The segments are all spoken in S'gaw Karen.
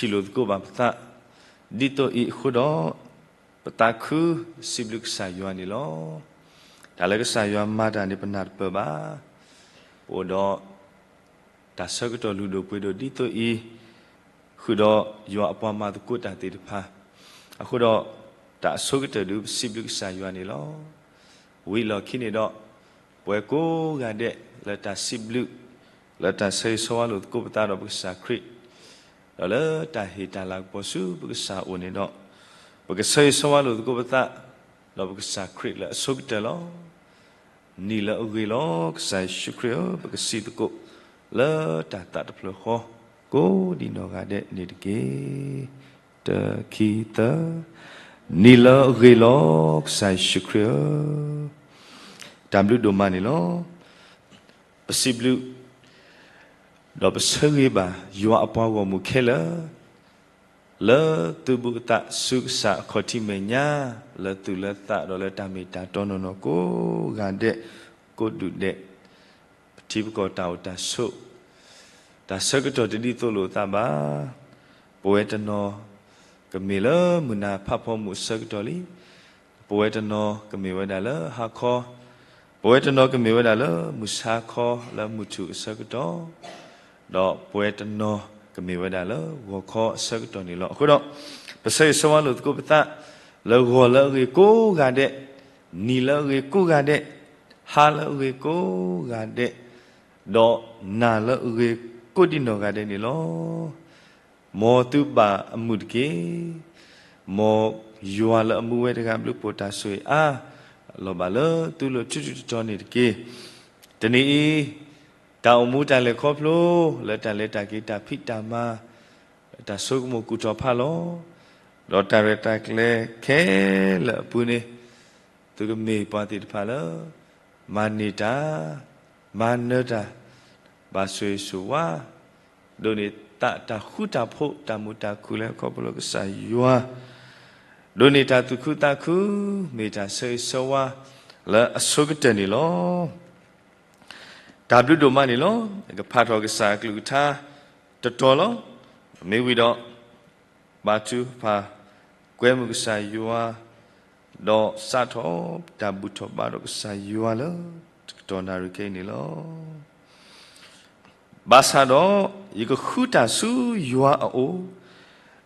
ထံၣ်လိာ်သကိးဘၣ်ပသး, ဒ်သိးအံၤအဃိဒီး, ပသးခုစံးဘျုးကစၢ်ယွၤန့ၣ်လီၤ. တၢ်လၢကစၢ်ယွၤမၤတၢ်န့ၣ် ပနၢ်တပၢၢ်ဘၣ်. ပအိၣ်ဒီး တၢ်ဆၢကတီၢ်လုၢ်ဒိၣ်ပှ့ၤဒိၣ်ဒ်သိးအံၤ, ဃုာ်ဒီးယွၤအပှၤမၤသကိးတၢ်သ့ၣ်တဖၣ်, အဃိဒီး တၢ်အဆိကတၢၢ်ဒုးပစံးဘျုးကစၢ်ယွၤန့ၣ်လီၤ. ဝံၤလီၢ်ခံန့ၣ်ဒီး, ပဝဲကိးဂၤဒဲးလၢတၢ်စံးဘျုး, လၢတၢ်ဆၢဂ့ၤဆၢဝါလိာ်သကိးပသးဒီးပကစၢ်ခရံာ်, ဒီးလၢတၢ်ဟ့ၣ်တၢ်လၤကပီၤဆူပကစၢ်အအိၣ်န့ၣ်ဒီး, ပကဆၢဂ့ၤဆၢဝါလိာ်သကိးပသး, ဒီးပကစၢ်ခရံာ်လၢအဆိကတၢၢ်လီၤ. နံၤလၢအဂ့ၤလီၤ ကစၢ်ယ့ၣ်ၡူးခရံာ်ဧၢ, ပကစံးသကိး, လၢတၢ်သးတဖျၢၣ်ဃီ, ကိးဒံနီၢ်ဂၤဒဲးန့ၣ်တက့ၢ်. တၢ ခံ သၢ, နံၤလၢအဂ့ၤလီၤ ကစၢ်ယ့ၣ်ၡူးခရံာ်ဧၢ, တၢ်ဘျုးဒိၣ်မးန့ၣ်လီၤ. ပစံးဘျုး ဒီးပဆၢဂ့ၤဘၣ်ယွၤအပှၤဂီၢ်မုၢ်ခဲလၢာ်, လၢသုဘူးအသးဆူကစၢ်အခီၣ်ထံးမဲာ်ညါ, လၢသူၣ်လၢသးဒီးလၢတၢ်မ့ၢ်တၢ်တီနီၢ်နီၢ်ကိးဂၤဒဲး, ကိးဒူၣ်ဒဲး, ပထံပကီၢ်တၢ်အိၣ်တၢ်ဆိး, တၢ်ဆၢကတီၢ်တဒ်သိးလိာ်သးဘၣ်. ပဝဲတနီၤ ကမ့ၢ်လၢမုၢ်နၤဖးဖီမုၢ်အဆၢကတီၢ်လံ, ပဝဲတနီၤကမ့ၢ်ဝဲဒၣ်လၢဟါခီ, ပဝဲတနီၤကမ့ၢ်ဝဲဒၣ်လၢမုၢ်ဆါခီလၢမုၢ်ထူၣ်အဆၢကတီၢ်, ဒီးပဝဲတနီၤကမ့ၢ်ဝဲဒၣ်လၢဂီၤခီအဆၢကတီၢ်န့ၣ်လီၤ. အဃိဒီး, ပဆၢဂ့ၤဆၢဝါလိာ်သကိးပသး, လၢဂီၤလၢအဂ့ၤကိးဂၤဒဲး, နံၤလၢအဂ့ၤကိးဂၤဒဲး, ဟါလၢအဂ့ၤကိးဂၤဒဲး, ဒီးနၤလၢအဂ့ၤကိးဒံနီၢ်ဂၤဒဲးန့ၣ်လီၤ. မ်သုဘၣ်အမုာ်တက့ၢ်. မ်ယွၤလၢအမူဝဲတဂၤဘျုးဖှိၣ်တၢ်ဆိၣ်ဂ့ၤအါ, လီၤဘၣ်လၢသုလိၤထူထူတီတီန့ၣ်တက့ၢ်. တနံၤအံၤ, တၢ်အိၣ်မူတၢ်လဲၤခီဖျိ, လၢတၢ်လဲၤတၢ်က့ၤတၢ်ဖံးတၢ်မၤ, တၢ်ဆိကမိၣ်ကူၣ်ထီၣ်ဖးလီၤ, ဒီးတၢ်ရဲၣ်တၢ်ကျဲၤခဲလၢာ်အပူၤန့ၣ်, သုကမ့ၢ်ပှၤသ့ၣ်တဖၣ်လၢ မၤန့ၢ်တၢ်, မၤနၢၤတၢ်, ဘၣ်ဆိၣ်ဂ့ၤဆိၣ်ဝါ, ဒိးန့ၢ်သးတၢ်ဃူတၢ်ဖိး တၢ်မုာ်တၢ်ခုၣ်လၢခီဖျိကစၢ်ယွၤ, ဒိးန့ၢ်တၢ်သူၣ်ခုသးခု, မ့ၢ်တၢ်ဆၢဂ့ၤဆၢဝါလၢအဆိကတၢၢ်န့ၣ်လီၤ. တၢ်ဘျုးဒိၣ်မးန့ၣ်လီၤ. ကဖးထီၣ်ကစၢ်အကလုၢ်ကထါတတီၤလီၤ. မ့ၢ်ဝံၤဒီး, ဘါထုကဖၣ်, ကွဲမုာ်ကစၢ်ယွၤ, ဒီးစးထီၣ်တၢ်ဘူၣ်ထီၣ်ဘါဒီးကစၢ်ယွၤလၢ တကတီၢ်နၣ်ရံၣ်ခဲအံၤန့ၣ်လီၤ. ဘၣ်ဆၣ်ဒီး, ယကဃုတၢ်ဆူယွၤအအိၣ်,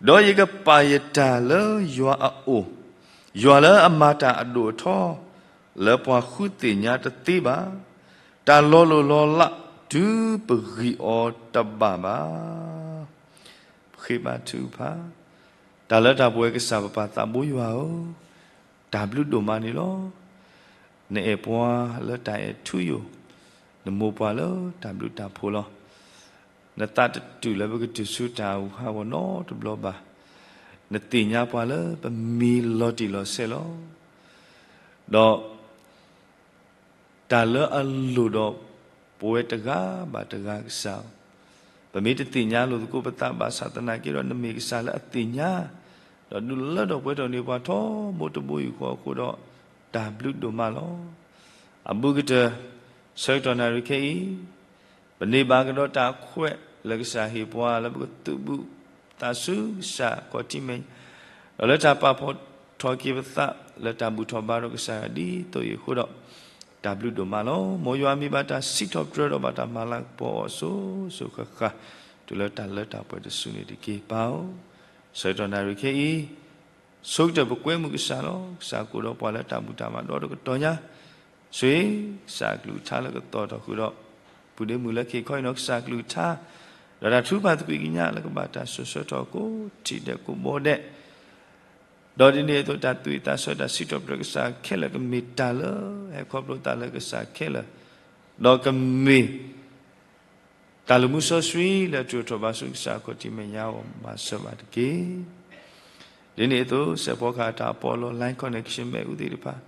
ဒီးယကပာ်ယတၢ်လၢယွၤအအိၣ်, ယွၤလၢအမၤတၢ်အဒိၣ်အထီ, လၢပှၤဃုသ့ၣ်ညါတသ့ဘၣ်, တၢ်လီၤလိၢ်လီၤလးတုၤပဂံၢ်အီၤတဘၣ်ဘၣ်. ပဃ့ဘါထုကဖၣ်. တၢ်လၢတၢ်ပဝဲကစၢ်ပပၢ်သးဘိယွၤဧၢ, တၢ်ဘျုးဒိၣ်မးန့ၣ်လီၤ. နအဲၣ်ပှၤလၢတၢ်အဲၣ်ထူယိာ်, နမိၢ်ပှၤလၢတၢ်ဘျုးတၢ်ဖှိၣ်လီၤ. နသးတတုာ်လၢပကတုၤဆူတၢ်အိၣ်ဟးဂီၤနီတဘျီဘၣ်. နသ့ၣ်ညါပှၤလၢပမံၤလီၤတံၢ်လီၤဆဲးလီၤ. ဒီး တၢ်လၢအလိၣ်ဒီးပဝဲတဂၤဘၣ်တဂၤကစၢ်, ပမ့ၢ်တသ့ၣ်ညါလိာ်သကိးပသးဘၣ်ဆၣ်သနာ်က့ဒီး နမ့ၢ်ကစၢ်လၢအသ့ၣ်ညါ, ဒီးဒုးလၢထီၣ်ပှဲၤထီၣ်န့ၢ်ပှၤထီဘိတဘိယူၢ်ဃီအဃိဒီး, တၢ်ဘျုးဒိၣ်မးလီၤ. အဘူးကတၢၢ်, ဆၢကတီၢ်နၣ်ရံၣ်ခဲအံၤ ပန့ၢ်ဘၣ်ကဒီးတၢ်ခွဲးလၢကစၢ်ဟ့ၣ်ပှၤလၢပကသုးဘူးသးဆူကစၢ်ခီၣ်ထံးမဲာ်ညါ, ဒီးလၢတၢ်ပာ်ဖှိၣ်ထီၣ်က့ၤပသးလၢတၢ်ဘူၣ်ထီၣ်ဘါဒီးကစၢ်ယွၤဒ်သိးအံၤအဃိဒီး, တၢ်ဘျုးဒိၣ်မးလီၤ. မ်ယွၤမ့ၢ်ဘၣ်တၢ်စံးထီၣ်ပတြၢၤဒီးဘၣ်တၢ်မၤလၤကပီၤအီၤစိၤစိၤဃၣ်ဃၣ်, တုၤလၢတၢ်လၢတၢ်ပှဲၤတစုန့ၣ်တက့ၢ်. ပၢ်ဧၢ, ဆၢကတီၢ်နၣ်ရံၣ်ခဲအံၤ ဆိကတၢၢ်ပကွဲမုာ်ကစၢ်လီၤ. ကစၢ်ကအိၣ်ဒီးပှၤလၢတၢ်ဘူၣ်တၢ်ဘါဒီတကတီၢ်ညါ, ဆိၣ်ဂ့ၤကစၢ်အကလုၢ်ကထါလၢကသီၣ်ထီၣ်ဃုာ်ဒီး ပုၢ်ဒ့မုၣ်လၢခံခီအံၤနီၢ်ကစၢ်အကလုၢ်ကထါ, ဒီးတၢ်ထုကဖၣ်သကွံာ်ကညးလၢကဘၣ်တၢ်စိာ်ဆှၢထီၣ်ကိးထံၣ်ဒဲးကိးဘီဒဲး, ဒီးဒ်န့ၣ်အသိးတၢ်သူၣ်ဝံၣ်သးဆၢတၢ်စံးထီၣ်ပတြၢၤကစၢ်ခဲလၢာ်ကမ့ၢ်တၢ်လၢဟဲခီဖျိသးလၢကစၢ်ခဲလၢာ်, ဒီးကမ့ၢ် တၢ်လုၢ်မူစီဆှံလၢအထုးထီၣ်ဘၣ်ဆူကစၢ်အခီၣ်ထံးမဲာ်ညါအဂီၢ်မၤစၢၤဘၣ်တက့ၢ်. ဒ်န့ၣ်အသိး စဲးဖီကဟၣ်တၢ်အပီးလီၤ line connection မ့ၣ်အူသ့ၣ်တဖၣ်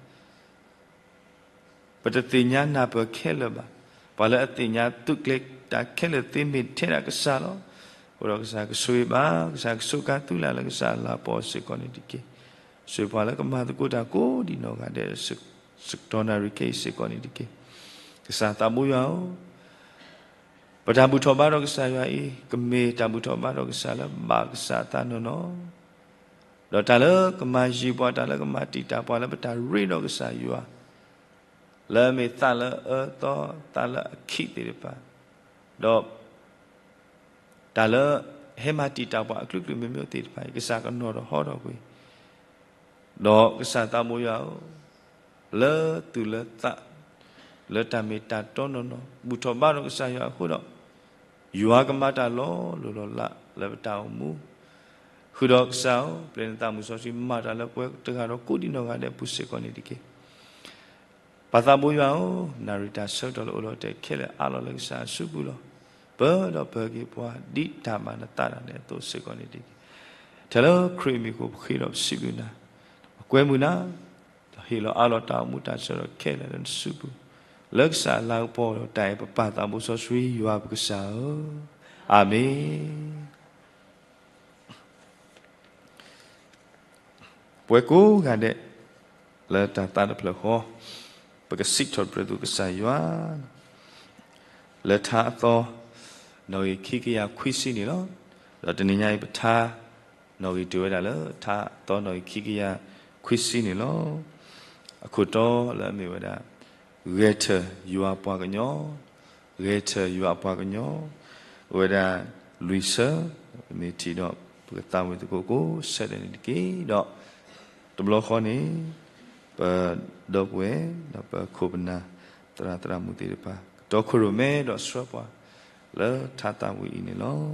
ပတသ့ၣ်ညါနၢ်ပၢၢ်ခဲလၢာ်ဘၣ်. ပှၤလၢအသ့ၣ်ညါသုးကျဲၤတၢ်ခဲလၢာ်သ့မ့ၢ်ထဲဒၣ်ကစၢ်လီၤ. အဃိဒီးကစၢ်ကဆိၣ်ဂ့ၤဘၣ်, ကစၢ်ကဆိးကါသုလၢ်လၢကစၢ်အလၤပီၢ်စ့ၢ်ကီးန့ၣ်တက့ၢ်. ဆိၣ်ဂ့ၤပှၤလၢကမၤသကိးတၢ်ကိးဒံးနီၢ်ဂၤဒဲး ဆၢကတီၢ်နၣ်ရံၣ်ခဲအံၤစ့ၢ်ကီးန့ၣ်တက့ၢ်. ကစၢ်သးဘိယွၤဧၢ, ပတၢ်ဘူၣ်ထီၣ်ဘါထီၣ်ကစၢ်ယွၤအံၤ ကမ့ၢ်တၢ်ဘူၣ်ထီၣ်ဘါထီၣ်ကစၢ်လၢဘၣ်ကစၢ်အသးနီၢ်နီၢ်, ဒီးတၢ်လၢကမၤယံၤပှၤ တၢ်လၢကမၤတံာ်တာ်ပှၤလၢပတၢ်ရ့ဒီးကစၢ်ယွၤ လၢအမ့ၢ်သးလၢအၢသီ သးလၢအခံးသ့ၣ်တဖၣ်, ဒီး တၢ်လၢဟဲမၤတံာ်တာ်ပှၤအကလုာ်ကလုာ်မ့မ့ၢ်သ့ၣ်တဖၣ်အံၤ ကစၢ်ကနီၤထီၣ်ဟီထီၣ်ကွံာ်, ဒီးကစၢ်သးဘိယွၤဧၢ, လၢသူၣ်လၢသး လၢတၢ်မ့ၢ်တၢ်တီနီၢ်နီၢ် ဘူၣ်ထီၣ်ဘါထီၣ်ကစၢ်ယွၤအဃိဒီး ယွၤကမၤတၢ်လီၤလိၢ်လီၤလးလၢပတၢ်အိၣ်မူ, ဃုာ်ဒီးကစၢ်ဧၢ, ပျဲနသးမုၢ်စီဆှံမၤတၢ်လၢပှၤတဂၤဒီးကိးဒံနီၢ်ဂၤဒဲးအပူၤစ့ၢ်ကီးန့ၣ်တက့ၢ်. ပၢ်သးဘိယွၤဧၢ, နၣ်ရံၣ်တၢ်ဆၢကတီၢ်လၢအိၣ်လီၤတဲာ်ခဲလၢာ်အးလီၤလၢကစၢ်အစုပူၤလီၤ. ပၢၤဒီးပၢၤက့ၤပှၤဒ်တၢ်ဘၣ်နသးဒၣ်နဲအသိးစ့ၢ်ကီးန့ၣ်တက့ၢ်. ထဲလၢခရံာ်အမံၤအဃိပဃ့ဒီးပစံးဘျုးနၤ, ပကွဲမုာ်နၤ, ဒီးဟ့ၣ်လီၤအးလီၤတၢ်အိၣ်မူတၢ်ဆၢကတီၢ်ခဲလၢာ်လၢနစုပူၤ, လၢကစၢ်အလၤကပီၤဒီးတၢ်အဲၣ်ပပၢ်သးဘိစီဆှံယွၤပကစၢ်ဧၢ, အၤမ့ၣ်. ပဝဲကိးဂၤဒဲး လၢတၢ်သးတဖျၢၣ်ဃီ, ပကစံးထီၣ်ပတြၢၤသူၣ်ကစၢ်ယွၤ လၢထါအသီ နီၣ်ဂံၢ်ခံကယၤခွံဆံန့ၣ်လီၤ. ဒီးတနံၤညါအံၤပထါ နီၣ်ဂံၢ်တုၤဝဲဒၣ်လၢထါအသီနီၣ်ဂံၢ်ခံကယၤခွံဆံန့ၣ်လီၤ. အခိၣ်တီလၢအမ့ၢ်ဝဲဒၣ် ဂဲၤထၢၣ်ယွၤအပှၤကညီ, ဂဲၤထၢၣ်ယွၤအပှၤကညီ, အိၣ်ဝဲဒၣ်လွံၢ်ဆၢ, မ့ၢ်ထံၣ်ဒီးပကသးဝံၣ်သကိးကိးဆၢဒဲးန့ၣ်တက့ၢ်. ဒီးတဘျီဃီန့ၣ် ပဒီပုၢ်ဝဲၢ် ဒီးပခိၣ်ပနၢ် သရၣ်သရၣ်မုၣ်သ့ၣ်တဖၣ် ကတီခိၣ်ရိၣ်မဲဒီးဆှၢပှၤ လၢထါသးဝံၣ်အံၤန့ၣ်လီၤ.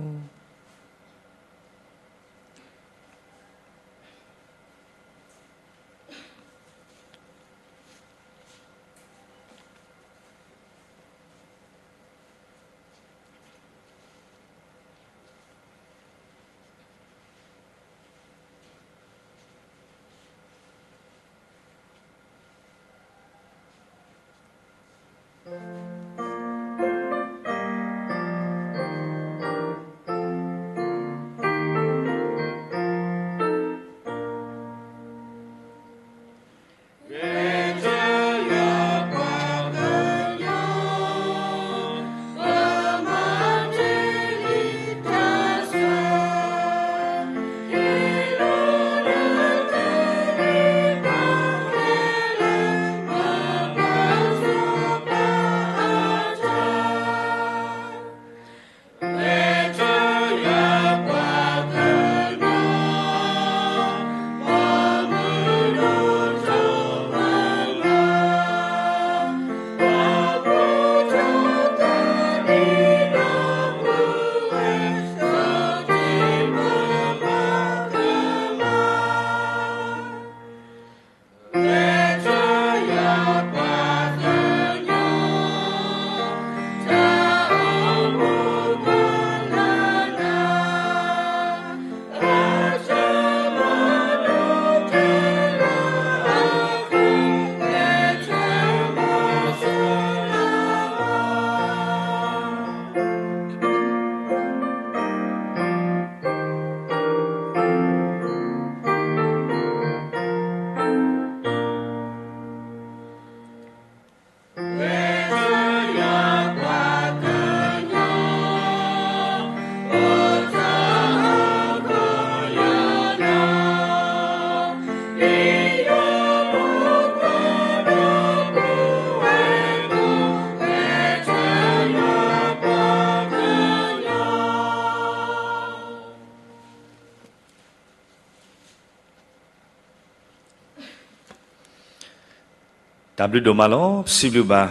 တၢ်ဘျုးဒိၣ်မးလီၤ. ပစံးဘျုးဘၣ်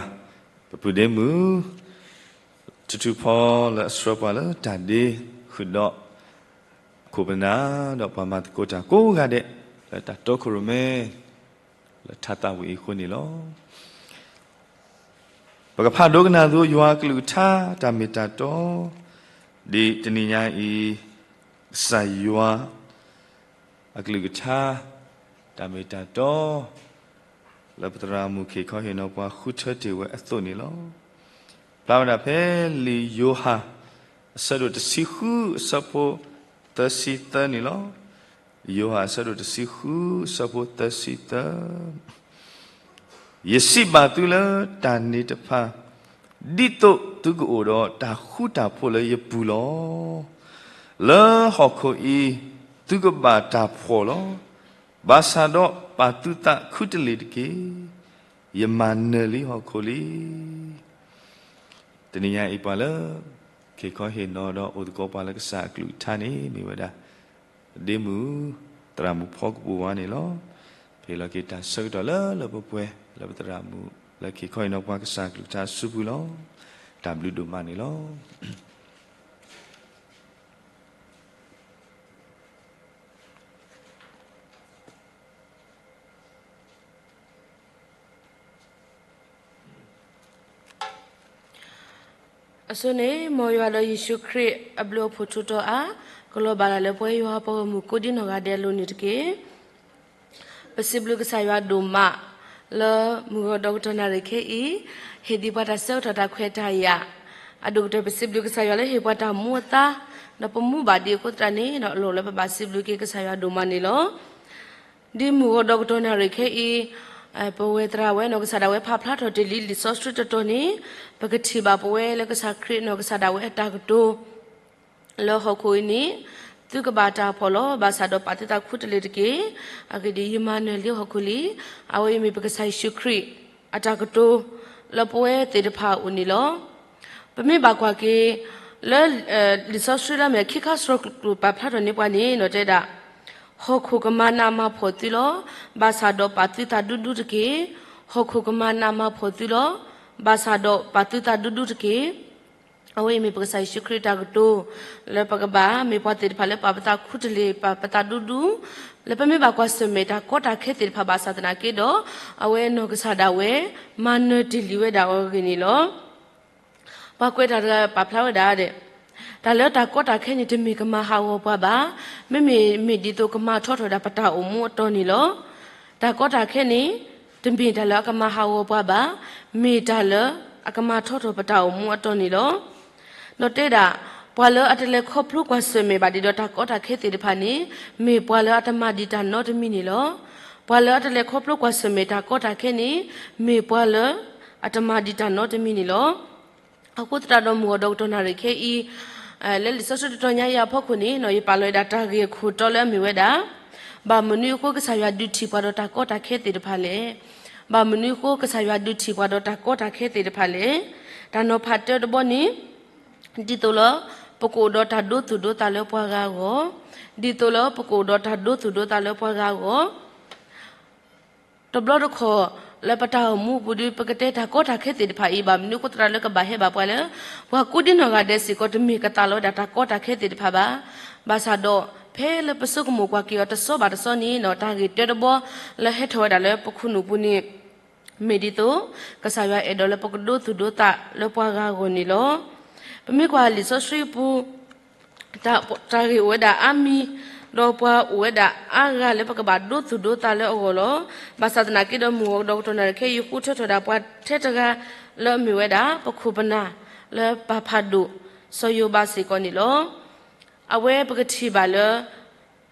ပပုၢ်ဒ့မုၣ် ထူထူဖီလၢအဆှၢပှၤလၢတၢ်ဒ့ ဃုာ်ဒီး ခိၣ်ပနၢ် ဒီးပှၤမၤသကိးတၢ်ကိးဂၤဒဲး လၢတၢ်တီခိၣ်ရိၣ်မဲ လၢထါသးဝံၣ်အံၤအဃိန့ၣ်လီၤ. ပကဖးဒိကနၣ်သကိးယွၤအကလုၢ်ကထါ တၢ်မ့ၢ်တၢ်တီ ဒ်တနံၤညါအံၤ ကစၢ်ယွၤ အကလုၢ်ကထါ တၢ်မ့ၢ်တၢ်တီ လၢပသရၣ်မုၣ်ခ့ၣ်ခီဟ့ၣ်နီၤပှၤဃုထၢတ့ၢ်ဝဲအသိးန့ၣ်လီၤ. ဖျါဝဲဒၣ်ဖဲလံာ်ယိၤဟၣ် အဆၢဒိၣ်တဆံဃု အဆၢဖိသၢဆံသၢန့ၣ်လီၤ. ယိၤဟၣ်အဆၢဒိၣ်တဆံဃု အဆၢဖိသၢဆံသၢ ယစံးဘၣ်သုလၢတၢ်န့ၣ်တဖၣ် ဒ်သိးသုကအိၣ်ဒီးတၢ်ဃူတၢ်ဖိးလၢယပူၤလီၤ. လၢဟီၣ်ခိၣ်အံၤ သုကဘၣ်တၢ်ဖှီၣ်လီၤ. ဘၣ်ဆၣ်ဒီးပာ်သုသးခူတလ့ၢ်တက့ၢ်. ယမၤနၢၤလံဟီၣ်ခိၣ်လံ. တနံၤညါအံၤပှၤလၢ ခ့ၣ်ခီဟ့ၣ်နီၤဒီးအိၣ်သကိးပှၤလၢကစၢ်အကလုၢ်ကထါန့ၣ် မ့ၢ်ဝဲဒၣ် ဒ့မုၣ်သရၣ်မုၣ်ဖီကပူၤဝါန့ၣ်လီၤ. ပဟ့ၣ်လီၤက့ၤတၢ်ဆၢကတီၢ်လၢလၢပှဲၤပှဲၤ လၢပသရၣ်မုၣ် လၢခ့ၣ်ခီဟ့ၣ်နီၤပှၤကစၢ်အကလုၢ်ကထါအစုပူၤလီၤ. တၢ်ဘျုးဒိၣ်မးန့ၣ်လီၤ. အဆိန့ၣ် မ်ယွၤဒီးယ့ၣ်ၡူးခရံာ်အဘျုးအဖှိၣ်ထူးတီၤအါ, ကလီၤဘၣ်လၢ်လၢပဝဲယွၤအပှၤဂီၢ်မုၢ်ကိးဒံနီၢ်ဂၤဒဲးအလိၤန့ၣ်တက့ၢ်. ပစံးဘျုးကစၢ်ယွၤဒိၣ်မး လၢမုၢ်ဂီၤဒီကတီၢ်နၣ်ရံၣ်ခဲအံၤ ဟ့ၣ်ဒံးပှၤတၢ်ဆၢကတီၢ်တၢ်ခွဲးတၢ်ယာ်, အဒိၣ်ကတၢၢ်ပစံးဘျုးကစၢ်ယွၤလၢဟ့ၣ်ပှၤတၢ်မူအသါ, ဒီးပမူဘၣ်ဒံးအဃိသတးန့ၣ် ဒီးအလီၢ်လၢပဘၣ်စံးဘျုးက့ၤကစၢ်ယွၤဒိၣ်မးန့ၣ်လီၤ. ဒ်မုၢ်ဂီၤဒီကတီၢ်နၣ်ရံၣ်ခဲအံၤ ပဝဲသရၣ်ဝဲနီၢ်ကစၢ်ဒၣ်ဝဲဖးဖျါထီၣ်တ့ၢ်လံလံာ်စီဆှံတတီၤန့ၣ် ပကထံၣ်ဘၣ်ပဝဲလၢကစၢ်ခရံာ်နီၢ်ကစၢ်ဒၣ်ဝဲအတၢ်ကတိၤ လၢဟီၣ်ခိၣ်အံၤန့ၣ် သုကဘၣ်တၢ်ဖှီၣ်လီၤ. ဘၣ်ဆၣ်ဒီးပာ်သုသးခူတလ့ၢ်တက့ၢ်. အဂ့ၢ်ဒ်အံၤ, ယမၤနၢၤလံဟီၣ်ခိၣ်လံ. အဝဲအံၤမ့ၢ်ပကစၢ်ယ့ၣ်ၡူးခရံာ်အတၢ်ကတိၤ လၢပဝဲသ့ၣ်တဖၣ်အအိၣ်န့ၣ်လီၤ. ပမ့ၢ်ဘၣ်ကွၢ်က့ၤ လၢ လံာ်စီဆှံလၢအမ့ၢ်ခံခါစှီၤကျိၤပာ်ဖျါထီၣ်န့ၢ်ပှၤန့ၣ် တဲဒၣ်, ဟီၣ်ခိၣ်ကမၤနးမၤဖှီၣ်သုလီၤ. ဘၣ်ဆၣ်ဒီးပာ်သုသးဒူဒူတက့ၢ်. ဟီၣ်ခိၣ်ကမၤနးမၤဖှီၣ်သုလီၤ. ဘၣ်ဆၣ်ဒီးပာ်သုသးဒူဒူတက့ၢ်. အဝဲအံၤမ့ၢ်ပကစၢ်ယ့ၣ်ၡူးခရံာ်တၢ်ကတိၤ လၢပကဘၣ်မ့ၢ်ပှၤသ့ၣ်တဖၣ်လၢပာ်ပသးခူတလ့ၢ် ပာ်ပသးဒူဒူ, လၢပမ့ၢ်ဘၣ်ကွၢ်ဆၢၣ်မဲာ်တၢ်ကီတၢ်ခဲသ့ၣ်တဖၣ်ဘၣ်ဆၣ်သနာ်က့ဒီး အဝဲနီၢ်ကစၢ်ဒၣ်ဝဲ မၤနၢၤတ့ၢ်လံဝဲဒၣ်အီၤအဂ့ၢ်န့ၣ်လီၤ. ပှၤကွဲးတၢ်တဂၤပာ်ဖျါဝဲဒၣ်ဒဲး, တၢ်လၢတၢ်ကီတၢ်ခဲန့ၣ် တမ့ၢ်ကမၤဟးဂီၤပှၤဘၣ်. မ့မ့ၢ်မ့ၢ်ဒ်သိးကမၤထီထီၣ်ဝဲဒၣ်ပတၢ်အိၣ်မူအတီၤန့ၣ်လီၤ. တၢ်ကီတၢ်ခဲန့ၣ် တမ့ၢ်တၢ်လၢအကမၤဟးဂီၤပှၤဘၣ်. မ့ၢ်တၢ်လၢအကမၤထီထီၣ်ပတၢ်အိၣ်မူအတီၤန့ၣ်လီၤ. ဒီးတဲဒၣ်, ပှၤလၢအတလဲၤခီဖျိကွၢ်ဆၢၣ်မဲာ်ဘၣ်ဒံးဒီးတၢ်ကီတၢ်ခဲသ့ၣ်တဖၣ်န့ၣ် မ့ၢ်ပှၤလၢအတမၤဒံးတၢ်နီတမံၤန့ၣ်လီၤ. ပှၤလၢအတလဲၤခီဖျိကွၢ်ဆၢၣ်မဲာ်တၢ်ကီတၢ်ခဲန့ၣ် မ့ၢ်ပှၤလၢအတမၤဒံးတၢ်နီတမံၤန့ၣ်လီၤ. အဃိသတးဒီးမုၢ်ဂီၤဒီကတီၢ်နၣ်ရံၣ်ခဲအံၤ လၢလံာ်စီဆှံတတီၤညါအံၤအဖီခိၣ်န့ၣ် ယပာ်လီၤဝဲဒၣ်တၢ်ဂ့ၢ်အခိၣ်တီလၢအမ့ၢ်ဝဲဒၣ်, ဘၣ်မနုၤအဃိကစၢ်ယွၤဒုးထံၣ်ပှၤဒီးတၢ်ကီတၢ်ခဲသ့ၣ်တဖၣ်လဲၣ်. ဘၣ်မနုၤအဃိကစၢ်ယွၤဒုးထံၣ်ပှၤဒီးတၢ်ကီတၢ်ခဲသ့ၣ်တဖၣ်လဲၣ်. တၢ်နီၤဖးတၢတဘီန့ၣ် ဒ်သိးလၢ ပကအိၣ်ဒီးတၢ်ဒိသူၣ်ဒိသးလၢပှၤဂၤအဂီၢ်, ဒ်သိးလၢပကအိၣ်ဒီးတၢ်ဒိသူၣ်ဒိသးလၢပှၤဂၤအဂီၢ် တဘျီတခီၣ် လၢပတၢ်အိၣ်မူအပူၤဒီး ပကတဲတၢ်ကီတၢ်ခဲသ့ၣ်တဖၣ်အံၤ ဘၣ်မနုၤအဃိသတးလၢကဘၣ်ဟဲဘၣ်ပှၤလၢ ပှၤကိးဒံနီၢ်ဂၤဒဲးစ့ၢ်ကီး တမ့ၢ်ကသးလီဝဲဒၣ်တၢ်ကီတၢ်ခဲသ့ၣ်တဖၣ်ဘၣ်. ဘၣ်ဆၣ်ဒီး ဖဲလၢပဆိကမိၣ်ကွၢ်က့ၤအီၤတစီဘၣ်တစီန့ၣ် တၢ်ဂ့ၢ်တၢတဘီလၢဟဲထီၣ်ဝဲဒၣ်လၢပခိၣ်နူာ်ပူၤန့ၣ် မ့ၢ်ဒ်သိး ကစၢ်ယွၤအဲၣ်ဒိးလၢပကဒိသူၣ်ဒိသးလၢပှၤဂၤအဂီၢ်န့ၣ်လီၤ. ပမ့ၢ်ကွၢ်လံာ်စီဆှံပူၤ တၢ်ဂ့ၢ်အိၣ်ဝဲဒၣ်အါမံၤ, ဒီးပှၤအိၣ်ဝဲဒၣ်အါဂၤလၢပကဘၣ်ဒိသူၣ်ဒိသးလၢအဂီၢ်လီၤ. ဘၣ်ဆၣ်သနာ်က့ဒီး မုၢ်ဂီၤဒီကတီၢ်နၣ်ရံၣ်ခဲအံၤ ဃုထၢထီၣ်ဒၣ်ပှၤထဲတဂၤ လၢအမ့ၢ်ဝဲဒၣ် ပခိၣ်ပနၢ်လၢပၢ်ဖးဒိၣ် စီၤယိၤဘးစ့ၢ်ကီးန့ၣ်လီၤ. အဝဲပကထံၣ်ဘၣ်လၢ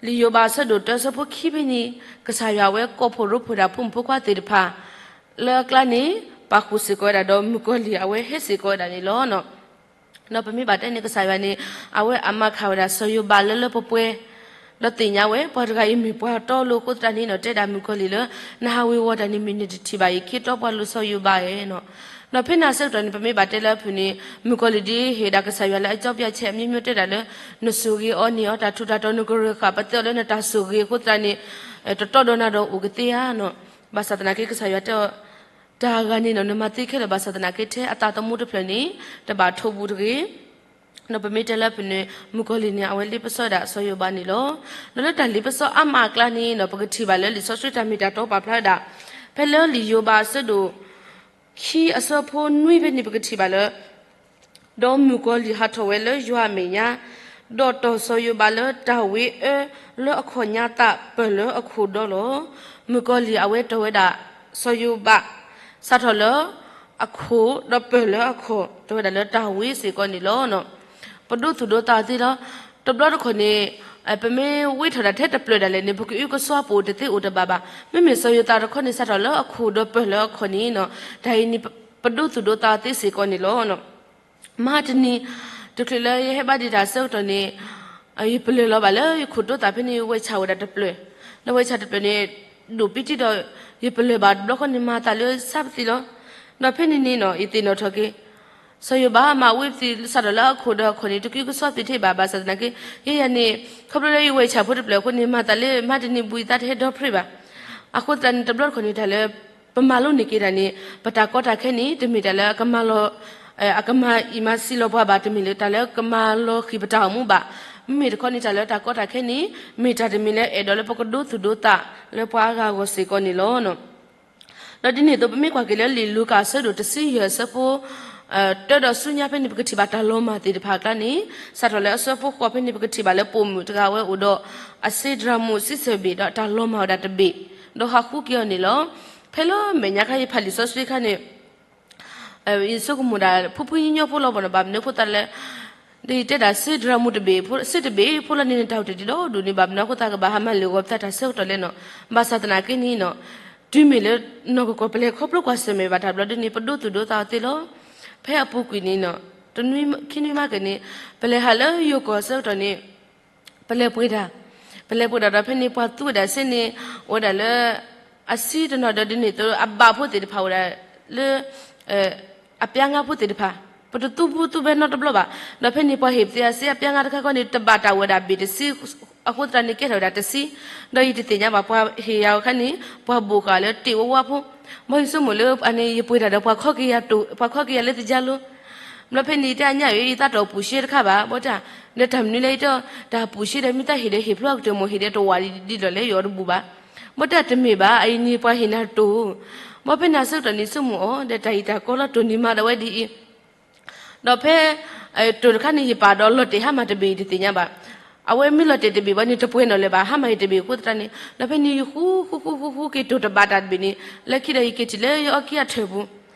လံာ်ယိၤဘးအဆၢဒိၣ်တၢ အဆၢဖိခံဖဲန့ၣ် ကစၢ်ယွၤအဝဲကိးဖှိၣ်ရိဖှိၣ်ဒၣ်ဖိမုၣ်ဖိခွါသ့ၣ်တဖၣ် လၢအကျါန့ၣ် ပာ်ဃုာ်စ့ၢ်ကီးဝဲဒၣ်ဒီး မုၣ်ကီၤလံၢ်အဝဲဟဲစ့ၢ်ကီးဝဲဒၣ်န့ၣ်လီၤ. ဒီးပမ့ၢ်ဘၣ်တဲန့ၣ် ကစၢ်ယွၤန့ၣ် အဝဲအမၤခးဝဲဒၣ်စီၤယိၤဘးလၢလၢပှဲၤပှဲၤ, ဒီးသ့ၣ်ညါဝဲ ပှၤတဂၤအံၤမ့ၢ်ပှၤတီလိၤအဃိသတးန့ၣ် တဲဒၣ်မုၣ်ကီၤလံၢ်လၢ နဟးဝ့ၤဝီၤတၢ်န့ၣ်မ့ၢ်နတထံၣ်ဘၣ်အံၤ ခ့တီပှၤလိၤစီၤယိၤဘးဧၢ. ဒီးဖဲန့ၣ်အဆၢကတီၢ်န့ၣ် ပမ့ၢ်ဘၣ်တဲလၢအဖုၣ်န့ၣ် မုၣ်ကီၤလံၢ်ဒ်ဟ့ၣ်ဒၣ်ကစၢ်ယွၤလၢအကၠီပျၢ်ဆဲး အမျိုးမျိုး တဲဒၣ်လၢ နဆိၣ်ဂ့ၤအီၤန့ၢ်အီၤတၢ်ထူးတၢ်တီၤ နကရၢၢ်ဃာ်ပသ့အီၤလၢနတၢ်ဆိၣ်ဂ့ၤအဃိသတးန့ၣ် တတီဒီးနၤဒီးအိၣ်ကသ့ဧါ. ဘၣ်ဆၣ်သနာ်က့ ကစၢ်ယွၤတဲအီၤ တၢ်ဂၤန့ၣ်ဒီး နမၤသ့ခဲလၢာ် ဘၣ်ဆၣ်သနာ်က့ ထဲအသးသမူတဖျၢၣ်န့ၣ် တဘၣ်ထိးဘူးတဂ့ၤ. ဒီးပမ့ၢ်တဲလၢအဖုၣ်န့ၣ် မုၣ်ကီၤလံၢ်န့ၣ် အဝဲလ့ပစီဝဲဒၣ်စီၤယိၤဘးန့ၣ်လီၤ. ဒီးလၢတၢ်လ့ပစီအါမးအကျါန့ၣ်ဒီး ပကထံၣ်ဘၣ်လၢလံာ်စီဆှံတၢ်မ့ၢ်တၢ်တီပာ်ဖျါဝဲဒၣ် ဖဲလၢလံာ်ယိၤဘးအဆၢဒိၣ် ခံအဆၢဖိနွံဖဲန့ၣ် ပကထံၣ်ဘၣ်လၢ ဒီးမုၣ်ကီၤလံၢ်ဟးထီၣ်ဝဲလၢယွၤအမဲာ်ညါ, ဒီးတီၢ်စီၤယိၤဘးလၢတၢ်ဝ့အၢလၢအခီၣ်ညါသး ပၢၢ်လၢအခိၣ်ဒီလီၤ. မုၣ်ကီၤလံၢ်အဝဲတီၢ်ဝဲဒၣ်စီၤယိၤဘး စးထီၣ်လၢအခိၣ်ဒီးပၢၢ်လၢအခီၣ် တီၢ်ဝဲဒၣ်လၢတၢ်ဝ့စ့ၢ်ကီးန့ၣ်လီၤ. ပဒိသူၣ်ဒိသးသ့လီၤ. တဘျီတခီၣ်န့ၣ် ပမ့ၢ်ဝ့ထီၣ်ဒၣ်ထဲတဖျၢၣ်ဒၣ်လဲာ်န့ၣ် ပကအုကစွါပအိၣ်တသ့အိၣ်တဘၣ်ဘၣ်. မ့မ့ၢ်စီၤယိၤသးတခီန့ၣ် စးထီၣ်လၢအခိၣ်ဒီးပၢၢ်လၢအခီၣ်န့ၣ် တၢ်အံၤန့ၣ် ပဒိသူၣ်ဒိသးသ့စ့ၢ်ကီးန့ၣ်လီၤ. မဟါတနံၤ တချုးလၢယဟဲဘါဒံးတၢ်အဆၢကတီၢ်န့ၣ် ယပလၢၢ်လီၤဘၣ်လၢယခိၣ်တိသၣ်ဖဲန့ၣ် ဝဲဆၣ်ဝဲဒၣ်တဖျၢၣ်, ဒီးဝဲဆၣ်တဖျၢၣ်န့ၣ် ဒိၣ်ပံတံဒီး ယပလၢၢ်ဘၣ်တဘျီဃီန့ၣ် မၤသးလၢဆါပသံလီၤ. ဒီးဖဲန့ၣ်န့ၣ်နီၤ ယသ့ၣ်နီၣ်ထီၣ်က့ၤ စီၤယိၤဘးမၤဝံပသံ စးထီၣ်လၢအခိၣ်ဒီးအခီၣ်န့ၣ် တကံကစီသ့ထဲဘၣ်. ဘၣ်ဆၣ်သနာ်က့ ယဲယၤန့ၣ် ခီဖျိလၢယဝဲဆၣ်ဖိတဖျၢၣ်အဃိန့ၣ် မၤသးလၢမဟါတနံၤဘူးယသးတဟဲဒီဖျၢၣ်ဘၣ်. အဃိသတးန့ၣ် တဘျီတခီၣ်န့ၣ် တၢ်လၢ ပမၤလိန့ၢ်က့ၤတၢ်န့ၣ် ပတၢ်ကီတၢ်ခဲန့ၣ် တမ့ၢ်တၢ်လၢအကမၤလီၤ အကမၤအံၤမၤစံးလီၤပှၤဘၣ်, တမ့ၢ်လၢတၢ်လၢကမၤလီၤဃံၤပတၢ်အိၣ်မူဘၣ်. မ့မ့ၢ်တခီန့ၣ် တၢ်လၢတၢ်ကီတၢ်ခဲန့ၣ် မ့ၢ်တၢ်တမံၤလၢအဲၣ်ဒိးလၢပကဒိသူၣ်ဒိသးလၢပှၤအါဂၤအဂီၢ်စ့ၢ်ကီးန့ၣ်လီၤ. ဒီးဒ်န့ၣ်အသိး ပမ့ၢ်ကွၢ်က့ၤလၢလံာ်လူၤကၣ်အဆၢဒိၣ်တဆံယဲၢ်အဆၢဖိ တၢဒီးဆူညါဖဲန့ၣ် ပကထံၣ်ဘၣ်တၢ်လီၤမၢ်သ့ၣ်တဖၣ်အကျါန့ၣ် စးထီၣ်လၢအဆၢဖိဃိးဖဲန့ၣ် ပကထံၣ်ဘၣ်လၢပိာ်မုၣ်တဂၤဝဲအိၣ်ဒီး အစ့ဒြၤမူးစံးဆၢၣ်ဘ့ၣ် ဒီးတၢ်လီၤမၢ်ဝဲဒၣ်တဘ့ၣ်, ဒီးဟးဃုက့ၤအီၤန့ၣ်လီၤ. ဖဲလၢမဲာ်ညါခါယဖးလံာ်စီဆှံခါန့ၣ် ယဆိကမိၣ်ဒၣ် ဖှံဖှံညီညီဖိလီၤဘၣ်နီၤ, ဘၣ်မနုၤအဃိသတးလဲၣ်, ဒီးယတဲဒၣ်စ့ဒြၤမူးတဘ့ၣ်, စ့တဘ့ၣ်ဖိလီၤန့ၣ် တၢ်အိၣ်တ့ၢ်ဒံးဒီဒူၣ်န့ၣ် ဘၣ်မနုၤအဃိသတးကဘၣ်ဟးမၤလ့ၢ်ဂီၤပသးတၢ်ဆၢကတီၢ်လဲၣ်နီၤ. ဘၣ်ဆၣ်သနာ်က့န့ၣ်နီၤ, တုၤမ့ၢ်လၢနီၢ်ကကီၢ်ပလဲၤခီဖျိကွၢ်ဆၢၣ်မဲာ်ဘၣ်တၢ်ဘျီဒ်န့ၣ် ပဒိသူၣ်ဒိသးအီၤသ့လီၤ. ဖဲအပူၤကွံာ်န့ၣ်နီၤ, တနွံခံနွံမးက့ၤန့ၣ် ပလဲၤဟးလၢယိၤကီၢ်အဆၢကတီၢ်န့ၣ် ပလဲၤပှ့ၤတၢ်, ပလဲၤပှ့ၤတၢ်ဒီးဖဲန့ၣ် ပှၤသူဝဲဒၣ်စ့န့ၣ် အိၣ်ဝဲဒၣ်လၢ အဆံတနီၤဒီးဒ်န့ၣ်အသိး အဘၣ်ဖိသ့ၣ်တဖၣ်အိၣ်ဝဲဒၣ်လၢ အပျါငါဖိသ့ၣ်တဖၣ်, ပတသူဘူးသူဘဲနီတဘျီဘၣ်. ဒီးဖဲန့ၣ် ပှၤဟ့ၣ်ပသ့အစ့အပျါငါတခါခီန့ၣ် တဘၣ်တၢ်ဝဲဒၣ်ဘ့ၣ်တဆံ, အဃိသတးန့ၣ် ကဲထီၣ်ဝဲဒၣ်တဆံ, ဒီးယတသ့ၣ်ညါဘၣ် ပှၤဟ့ၣ်ယၤအခါန့ၣ် ပှၤဘိၣ်ဃာ်လၢတ့ၢ်ဝဲဝါဖိ, ဘီယဆိကမိၣ်လၢအန့ၣ် ယပှ့ၤတၢ်ဒီးပှၤခီက့ၤယၤတိၢ်, ပှၤခီက့ၤယၤလၢသယါလိၤ ဘျီဖဲန့ၣ်တဲအညၣ်အံၤ ယသးတအိၣ်ပူၤရှဲတခါဘၣ်, ဘီတၢ်, ဒီးတၢ်မနုၤလဲၣ် ယတဲအီၤ တၢ်ပူၤရှဲဒီး မ့ၢ်သးဟ့ၣ်ဒီးဟ့ၣ်ဖျိအကတၢၢ်မ့ၢ်ဟ့ၣ်ဒီးတဝာ်ဒ်လီၤလဲၣ် ယအီၤတဘူးဘၣ်. ဘီတၢ်တမ့ၢ်ဘၣ် အအံၤန့ၣ်ပှၤဟ့ၣ်နၤတိၢ်, ဘီဖဲန့ၣ်အဆၢကတီၢ်န့ၣ်ဆိကမိၣ်အီၤ ဒီးတၢ်အံၤတၢ်ကီလီၤတိၢ်န့ၣ်မၤဒီးဝဲဒ်အံၤ ဒီးဖဲ တိၢ်တခါန့ၣ် ယပာ်ဒီးလီၤတဲာ်ဟါမၢ်တဘ့ၣ် ယတသ့ၣ်ညါဘၣ်. အဝဲမ့ၢ်လီၤတဲာ်တဘ့ၣ်ဘၣ်န့ၣ် တပှဲၤနီၣ်လၢၤဘၣ် ဟါမၢ်ယတဘ့ၣ်အဃိသတးန့ၣ် ဒီးဖဲန့ၣ်ယဃူဃူဃူဃူဃူက့ၤတိၢ်တဘၣ်တၢ်တဘ့ၣ်န့ၣ် လၢခံဒီးယက့ၤထံၣ်လၢယအီကံအထၢၣ်ပူၤ,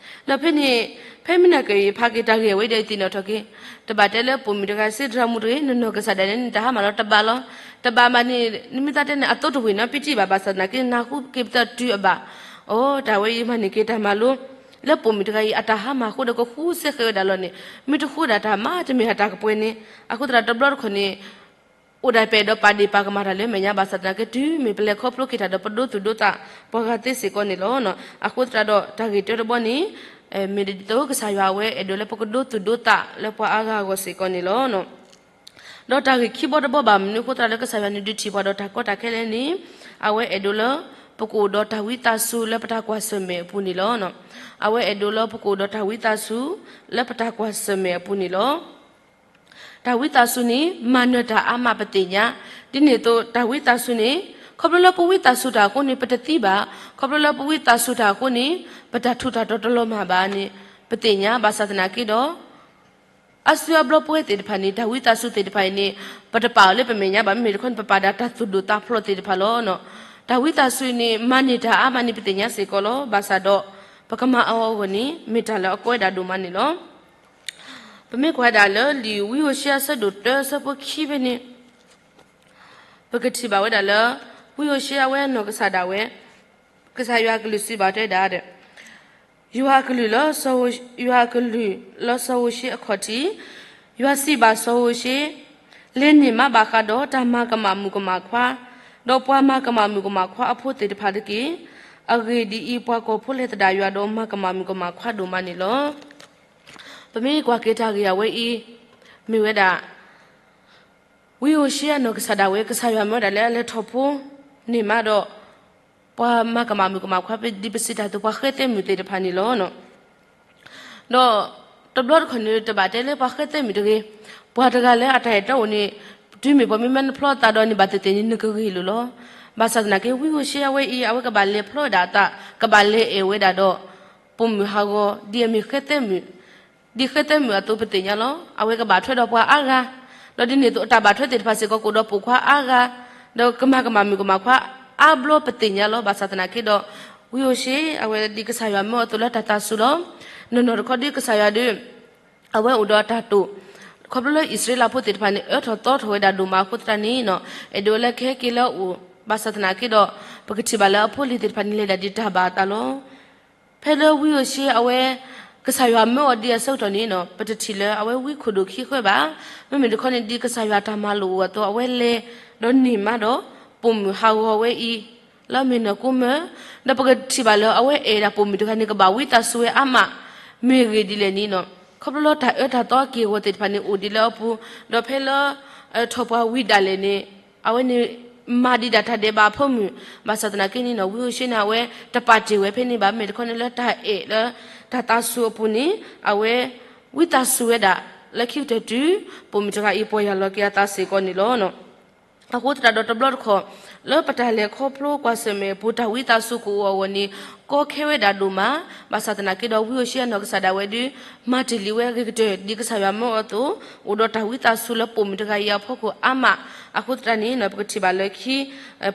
ဒီးဖဲန့ၣ် ဖဲမုၢ်နၤက့ၤယဖးက့ၤတၢ်ဂ့ၢ်ဝဲဒီးယသ့ၣ်နီၣ်ထီၣ်က့ၤ တဘၣ်တဲလၢပိာ်မုၣ်တဂၤစ့ဒြၤမူးတဂ့ၤ နနီၢ်ကစၢ်ဒၣ်န့ၣ် နတၢ်ဟါမၢ်လီၤတဘၣ်လီၤ. တဘၣ်မးန့ၣ် နမ့ၢ်သးတဲန့ၣ် အသိတဝ့ၢ်နီတပံတံၢ်ဘၣ် ဘၣ်ဆၣ်သနာ်က့ နဃူက့ၤပသးတုၤအဘၣ်. အိ တၢ်ဝဲယမၤန့ၢ်က့ၤတၢ်မၤလိ လၢပိာ်မုၣ်တဂၤအံၤ အတၢ်ဟါမၢ်အဃိဒီးကဃူစ့ဃဲၤဝဲဒၣ်လီၤန့ၣ် မ့ၢ်တဃူဒၣ်တၢ်မၤတမ့ၢ်အတၢ်ကပှဲၤန့ၣ် အဃိသတးဒီးတဘျီတခီၣ်န့ၣ် အိၣ်ဒၣ်ပအဲၣ်ဒိးပာ်ဒ့ၣ်ပာ်ကမၣ်တၢ်လၢမဲာ်ညါ ဘၣ်ဆၣ်သနာ်က့ တုၤမ့ၢ်ပလဲၤခီဖျိက့ၤတၢ်ဒီးပဒိသူၣ်ဒိသးပှၤဂၤသ့စ့ၢ်ကီးန့ၣ်လီၤ. အဃိသတးဒီးတၢ်ဂ့ၢ်တၢတဘီန့ၣ် မ့ၢ်ဒ်သိးကစၢ်ယွၤအဝဲအဲၣ်ဒိးလၢပကဒိသူၣ်ဒိသးလၢပှၤအါဂၤအဂီၢ်စ့ၢ်ကီးန့ၣ်လီၤ. ဒီးတၢ်ဂ့ၢ်ခံဘီတဘီဘၣ်မနုၤအဃိသတးလၢကစၢ်ယွၤန့ၣ်ဒုးထံၣ်ပှၤဒီးတၢ်ကီတၢ်ခဲလဲၣ်န့ၣ် အဝဲအဲၣ်ဒိးလၢ ပကအိၣ်ဒီးတၢ်ဝံသးစူၤလၢပတၢ်ကွၢ်ဆၢၣ်မဲာ်အပူၤန့ၣ်လီၤ. အဝဲအဲၣ်ဒိးလၢပကအိၣ်ဒီးတၢ်ဝံသးစူၤလၢပတၢ်ကွၢ်ဆၢၣ်မဲာ်အပူၤန့ၣ်လီၤ. တၢ်ဝံသးစူၤန့ၣ် မၤနၢၤတၢ်အါမးပသ့ၣ်ညါ, ဒ်န့ၣ်အသိးတၢ်ဝံသးစူၤန့ၣ် ခီဖျိလၢပဝံသးစူၤတၢ်အဃိန့ၣ် ပတသံဘၣ်, ခီဖျိလၢပဝံသးစူၤတၢ်အဃိန့ၣ် ပတၢ်ထူးတၢ်တီၤတလီၤမၢ်ဘၣ်န့ၣ် ပသ့ၣ်ညါ ဘၣ်ဆၣ်သနာ်က့ဒီး အါစုအါဘျီပဝဲသ့ၣ်တဖၣ်န့ၣ် တၢ်ဝံသးစူၤသ့ၣ်တဖၣ်အံၤန့ၣ် ပတပာ်အီၤလၢပမဲာ်ညါဘၣ် မ့မ့ၢ်တခီန့ၣ် ပပာ်ဒၣ်တၢ်သူၣ်ဒိၣ်သးဖျိးသ့ၣ်တဖၣ်လီၤ. တၢ်ဝံသးစူၤအံၤန့ၣ် မၤန့ၢ်တၢ်အါမးန့ၣ် ပသ့ၣ်ညါစ့ၢ်ကီးလီၤ. ဘၣ်ဆၣ်ဒီး ပကမၤအီၤအဂီၢ်န့ၣ် မ့ၢ်တၢ်လၢအကီဝဲဒၣ်ဒိၣ်မးန့ၣ်လီၤ. ပမ့ၢ်ကွၢ်ဒၣ်လၢလံာ်ဝံဧိၤၡ့ယၤအဆၢဒိၣ်တၢအဆၢဖိခံဖဲန့ၣ် ပကထံၣ်ဘၣ်ဝဲဒၣ်လၢ ဝံဧိၤၡ့ယၤအဝဲနီၢ်ကစၢ်ဒၣ်ဝဲ ကစၢ်ယွၤအကလုၢ်စံးဘၣ်တဲဒၣ်ဒီး ယွၤအကလုၢ်လၢစီၤဧိၤ, ယွၤအကလုၢ်လၢစီၤဧိၤၡ့အခီၣ်ထံး, ယွၤစံးဘၣ်စီၤဧိၤၡ့, လဲၤန့ၢ်မၤဘၣ်ဃးဒီးတၢ်မၤကမၣ်မုၣ်ကမၣ်ခွါ, ဒီးပှၤမၤကမၣ်မုၣ်ကမၣ်ခွါအဖိသ့ၣ်တဖၣ်တက့ၢ်. အဂ့ၢ်ဒ်အံၤ, ပှၤကီၢ်ဖိလဲၤသဒၣ်ယွၤဒီးမၤကမၣ်မုၣ်ကမၣ်ခွါဒိၣ်မးန့ၣ်လီၤ. ပမ့ၢ်ကွၢ်က့ၤတၢ်ဂ့ၢ်အဝဲအံၤ မ့ၢ်ဝဲဒၣ် ဝံဧိၤၡ့ယၤနီၢ်ကစၢ်ဒၣ်ဝဲ ကစၢ်ယွၤမၢဝဲဒၣ်လၢအလဲၤထီၣ်ဖိ န့ၢ်မးဒီး ပှၤမၤကမၣ်မုၣ်ကမၣ်ခွါ ဒ်ပစံးတၢ်အသိး ပှၤဃဲသဲမုၣ်သ့ၣ်တဖၣ်န့ၣ်လီၤ. ဒီးတဘျီတခီၣ်န့ၣ် တဘၣ်တဲလၢပှၤဃဲသဲမုၣ်တဂ့ၤ, ပှၤတဂၤလၢအတၢ်အဲၣ်တီအိၣ်န့ၣ် တုၤမ့ၢ်ပှၤမ့ၢ်မၤနဖျီအသးဒီးန့ၣ် ဘၣ်သ့ၣ်သ့ၣ်န့ၣ် နကဂ့ၤလိာ်လီၤ. ဘၣ်ဆၣ်သနာ်က့ ဝံဧိၤၡ့ယၤအဝဲအံၤ အဝဲကဘၣ်လဲၤဖျီဝဲဒၣ်အသး ကဘၣ်လဲၤအဲၣ်ဝဲဒၣ်ဒီး ပိာ်မုၣ်ဟးဂီၤ ဒ်အမ့ၢ်ဃဲသဲမုၣ် ဒ်ဃဲသဲမုၣ်အသိးပသ့ၣ်ညါလီၤ. အဝဲကဘၣ်ထွဲဒီးပှၤအါဂၤ, ဒီးဒ်န့ၣ်အသိးအတၢ်ဘၣ်ထွဲသ့ၣ်တဖၣ်စ့ၢ်ကီးကအိၣ်ဒီးပိာ်ခွါအါဂၤ, ဒီးကမၤကမၣ်မုၣ်ကမၣ်ခွါအါဘျီပသ့ၣ်ညါလီၤ. ဘၣ်ဆၣ်သနာ်က့ဒီး ဝံဧိၤၡ့ အဝဲဒ်ကစၢ်ယွၤမၢအီၤအသိးလၢတၢ်သးစူၤလီၤ. နီၢ်နီၢ်တခီဒ်ကစၢ်ယွၤဒီး အဝဲအိၣ်ဒီးတၢ်တိာ်, ခီဖျိလၢအံၣ်စရ့လးဖိသ့ၣ်တဖၣ်န့ၣ် အၢထီၣ်သီထီၣ်ဝဲဒၣ်ဒိၣ်မးအဃိသတးန့ၣ် အဲၣ်ဒိးလၢကဟဲက့ၤလၢအအိၣ်, ဘၣ်ဆၣ်သနာ်က့ဒီး ပကထံၣ်ဘၣ်လၢအဖိအလံၤသ့ၣ်တဖၣ်န့ၣ် လဲၤဒၣ်ဒ်တၢ်ဘၣ်အသးလီၤ. ဖဲလၢဝံဧိၤၡ့အဝဲ က ကစၢ်ယွၤမၢအီၤဒ်အဆၢကတီၢ်န့ၣ်နီၤ ပတထံၣ်လၢအဝဲဝံခိၣ်ဒိၣ်ခံဃၢဘၣ်. မ့မ့ၢ်တခီန့ၣ်ဒ်ကစၢ်ယွၤတၢ်မၤလိာ်အိၣ်အသိး အဝဲလဲၤဒီးန့ၢ်မးဒီး ပိာ်မုၣ်ဟးဂီၤဝဲအံၤ လၢအမ့ၢ်နၢ်ကိမၢ, ဒီးပကထံၣ်ဘၣ်လၢအဝဲအဲၣ်ဒၣ်ပိာ်မုၣ်တဂၤန့ၣ် ကဘၣ်ဝံသးစူၤဝဲအါမး, မ့ၢ်ဂ့ၢ်ဒ်လဲၣ်န့ၣ်နီၤ ခီဖျိလၢတၢ်အၢတၢ်သီအက့ၢ်အဂီၤသ့ၣ်တဖၣ်န့ၣ်အိၣ်ဒံးလၢအပူၤ, ဒီးဖဲလၢ ထီၣ်ပှၤဝံၤဒၣ်လဲာ်န့ၣ် အဝဲန့ၣ် မၤဒံးဒၣ်တၢ်ဒဲးဘးအဖၢမုၢ်, ဘၣ်ဆၣ်သနာ်က့န့ၣ်နီၤ ဝံဧိၤၡ့န့ၣ် အဝဲတပာ်တ့ၢ်ဝဲဖဲန့ၣ်ဘၣ်, မ့မ့ၢ်တခီန့ၣ်လၢတၢ်အဲၣ်လၢ တၢ်သးစူၤအပူၤန့ၣ် အဝဲ ဝံသးစူၤဝဲဒၣ် လၢခံကတၢၢ်တုၤ ပိာ်မုၣ်တဂၤအံၤပီၢ်ယၢ်လီၤက့ၤအသးစ့ၢ်ကီးန့ၣ်လီၤ. အဃိသတးဒီးတဘျီတခီၣ် လၢပတၢ်လဲၤခီဖျိကွၢ်ဆၢၣ်မဲာ်အပူၤ တၢ်ဝံသးစူၤကအိၣ်အဂီၢ်န့ၣ် ကီခဲဝဲဒၣ်ဒိၣ်မး, ဘၣ်ဆၣ်သနာ်က့ဒီး ဝံဧိၤၡ့အနီၢ်ကစၢ်ဒၣ်ဝဲဒုး မၤတ့ၢ်လံဝဲအဂ့ၤကတၢၢ် ဒ်ကစၢ်ယွၤမၢအီၤအသိး, အိၣ်ဒီးတၢ်ဝံသးစူၤလၢပိာ်မုၣ်တဂၤအံၤအဖီခိၣ်အါမး, အဃိသတးန့ၣ်နီၤ ပကထံၣ်ဘၣ်လၢခံ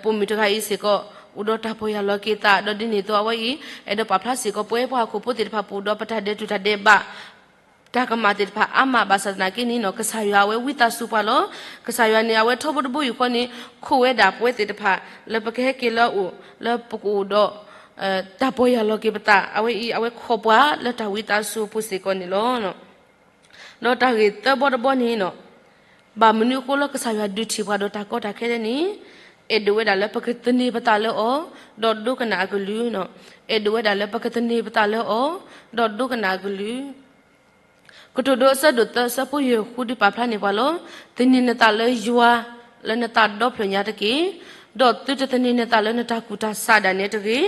ပိာ်မုၣ်တဂၤအံၤစ့ၢ်ကီး အိၣ်ဒီးတၢ်ပီၢ်ယၢ်လီၤက့ၤသး ဒီးဒ်န့ၣ်အသိးအဝဲအံၤ အဲၣ်ဒိးပာ်ဖျါစ့ၢ်ကီး ပဝဲပှၤဟီၣ်ခိၣ်ဖိသ့ၣ်တဖၣ်ပအိၣ်ဒီးပတၢ်ဒဲးတူၢ်တၢ်ဒဲးဘး တၢ်ကမၣ်သ့ၣ်တဖၣ်အါမး ဘၣ်ဆၣ်သနာ်က့န့ၣ်နီၤ ကစၢ်ယွၤအဝဲဝံသးစူၤပှၤလီၤ. ကစၢ်ယွၤန့ၣ် အဝဲထီဘိတဘိယူၢ်ဃီန့ၣ် ခိးဝဲဒၣ်ပဝဲသ့ၣ်တဖၣ် လၢပကဟဲက့ၤလၢအအိၣ် လၢပကအိၣ်ဒီး တၢ်ပီၢ်ယၢ်လီၤက့ၤပသး အဝဲအံၤ အဝဲခိးပှၤလၢတၢ်ဝံသးစူၤအပူၤစ့ၢ်ကီးန့ၣ်လီၤ. ဒီးတၢ်ဂ့ၢ်သၢဘီတဘီန့ၣ်နီၤ ဘၣ်မနုၤအဃိလၢကစၢ်ယွၤဒုးထံၣ်ပှၤဒီးတၢ်ကီတၢ်ခဲဒဲးန့ၣ် အဲၣ်ဒိးဝဲဒၣ်လၢပကသန့ၤပသးလၢအီၤ ဒီးဒိကနၣ်အကလုၢ်နီၤ. အဲၣ်ဒိးဝဲဒၣ်လၢပကသန့ၤပသးလၢအီၤ ဒီးဒိကနၣ်အကလုၢ် ကတိၤဒိအဆၢဒိၣ်သၢအဆၢဖိယဲၢ်ဃုဒုးပာ်ဖျါန့ၢ်ပှၤလီၤ. သန့ၤနသးလၢယွၤ လၢနသးဒီဖျၢၣ်ညါတက့ၢ်. ဒီးသုတသန့ၤနသးလၢနတၢ်ကူၣ်တၢ်ဆးဒၣ်နဲတဂ့ၤ.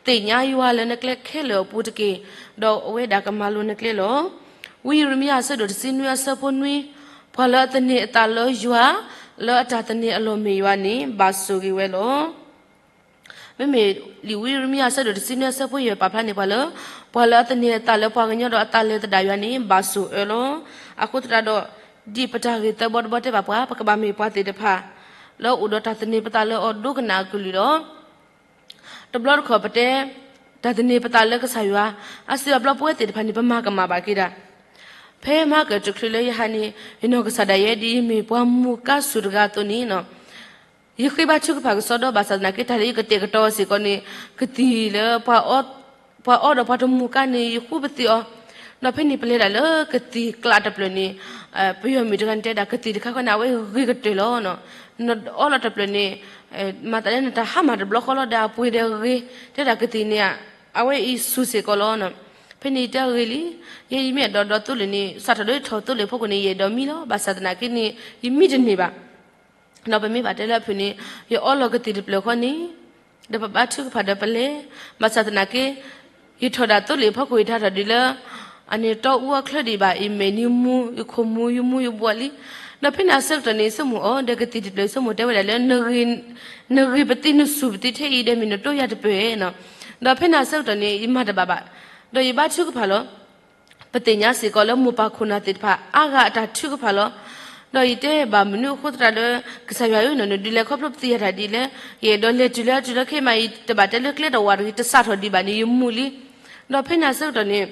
သ့ၣ်ညါယွၤလၢနကျဲခဲလၢာ်အပူၤတက့ၢ်. ဒီးအဝဲဒၣ်ကမၤလိၤနကျဲလီၤ. ဝံယံးရမံယၤအဆၢဒိၣ်တဆံနွံအဆၢဖိနွံ, ပှၤလၢအသန့ၤအသးလၢယွၤ လၢအတၢ်သန့ၤအလီၢ်မ့ၢ်ယွၤန့ၣ် ဘၣ်ဆိၣ်ဂ့ၤဝဲလီၤ. မ့မ့ၢ်လံာ်ဝံယံးရမံယၤအဆၢဒိၣ်တဆံနွံအဆၢဖိယဲၢ်ပာ်ဖျါန့ၢ်ပှၤလၢ ပှၤလၢအသန့ၤအသးလၢပှၤကညီဒီးအသးလဲၤသဒၣ်ယွၤန့ၣ် ဘၣ်ဆိၣ်အၢလီၤ. အဃိသတးဒီး ဒ်ပတၢ်ဂ့ၢ်သၢဘီတဘီတဲဘၣ်ပှၤ ပကဘၣ်မ့ၢ်ပှၤသ့ၣ်တဖၣ် လၢအိၣ်ဒီးတၢ်သန့ၤပသးလၢအီၤဒိကနၣ်အကလုၢ်ဒီး တဘျီတခီၣ်ပတဲ တၢ်သန့ၤပသးလၢကစၢ်ယွၤ အါစုအါဘျီပဝဲသ့ၣ်တဖၣ်န့ၣ် ပမၤကမၣ်ဘၣ်က့ၤဒၣ် ဖဲမဟါကတချုးလၢယဟးန့ၣ် ယနီၢ်ကစၢ်ဒၣ်ယဲဒ်ယမ့ၢ်ပှၤမူၤကါစူၤတဂၤအသိးန့ၣ်နီၤ ယဃ့ဘါထုကဖၣ်ကစီဒီ ဘၣ်ဆၣ်သနာ်က့ တၢ်လၢယကတဲာ်ကတီၤစ့ၢ်ကီးန့ၣ် ကသံၣ်လၢ ပှၤအီဒီးပှၤတမူၤကါန့ၣ် ယဃူပသံးအီၤ, ဒီးဖဲန့ၣ်ပလဲၤဒၣ်လၢကသံၣ်ကျးတဖျၢၣ်န့ၣ် ပယီၤမုၣ်တဂၤန့ၣ်တဲဒၣ် ကသံၣ်တခါဃီန့ၣ် အဝဲဂ့ၤကတၢၢ်လီၤ. နအီလီၤတဖျၢၣ်န့ၣ် မၤသးလၢနတၢ်ဟါမၢ်တဘျီဃီလီၤဒီး အပှ့ၤဒီးဂ့ၤ, တဲဒၣ်ကသံၣ်န့ၣ် အဝဲအံၤစူၤစ့ၢ်ကီးလီၤ. ဖဲန့ၣ်ယတဲဂ့ၤလံ, ယဲယမ့ၢ်အဲၣ်ဒိးဒီးသိလ့ၣ်န့ၣ် စးထီၣ်ဒီးထီၣ်သိလ့ၣ်ဖီခိၣ်န့ၣ် ယအဲၣ်ဒိးမံလီၤ. ဘၣ်ဆၣ်သနာ်က့န့ၣ် ယမံတန့ၢ်ဘၣ်. ဒီးပမ့ၢ်ဘၣ်တဲလၢအဖုၣ်န့ၣ် ယအီလီၤကသံၣ်တဖျၢၣ်ဃီန့ၣ် ဒီးပဘါထုကဖၣ်ဒီးပလဲၤ, ဘၣ်ဆၣ်သနာ်က့ ယထီၣ်ဒၣ်သိလ့ၣ်ဖီခိၣ် ယထးထီၣ်ဒ်လၢ အန့ၣ်တီအူအချၢဒံးဘၣ်, ယမဲာ်န့ၣ်မူ, ယခိၣ်မူ, ယမူယဘှီလံ. ဒီးဖဲန့ၣ်အဆၢကတီၢ်န့ၣ် ယဆိကမိၣ်အီၤ ဒီးကသံၣ်တဖျၢၣ် ယဆိကမိၣ်တဲဝဲဒၣ်လၢ နဂ့ၤပသံနစူၤပသံထဲအံၤဒီး မ့ၢ်နတိၢ်ယၤတပၢၢ်ဧါနီၤ. ဒီးဖဲန့ၣ်အဆၢကတီၢ်န့ၣ် ယမၤတဘၣ်ဘၣ်. ဒီးယဘါထုကဖၣ်လီၤ. ပသ့ၣ်ညါစ့ၢ်ကီးလၢမိၢ်ပၢ်ခိၣ်နၢ်သ့ၣ်တဖၣ် အါဂၤအတၢ်ထုကဖၣ်လီၤ. ဒီးယတဲဘၣ်မနုၤအဃိသတးဒီး ကစၢ်ယွၤဧၢနီၤ နဒုးလဲၤခီဖျိပသံယၤတၢ်ဒ်လဲၣ်. ယအဲၣ်ဒိးလဲၤတုၤလၢအတုၤလၢခဲမး ယတဘၣ်တဲလၢကျဲတဝာ်တဂ့ၤ တစးထီၣ်ဒံးဘၣ်န့ၣ် ယမူလံ. ဒီးဖဲန့ၣ်အဆၢကတီၢ်န့ၣ်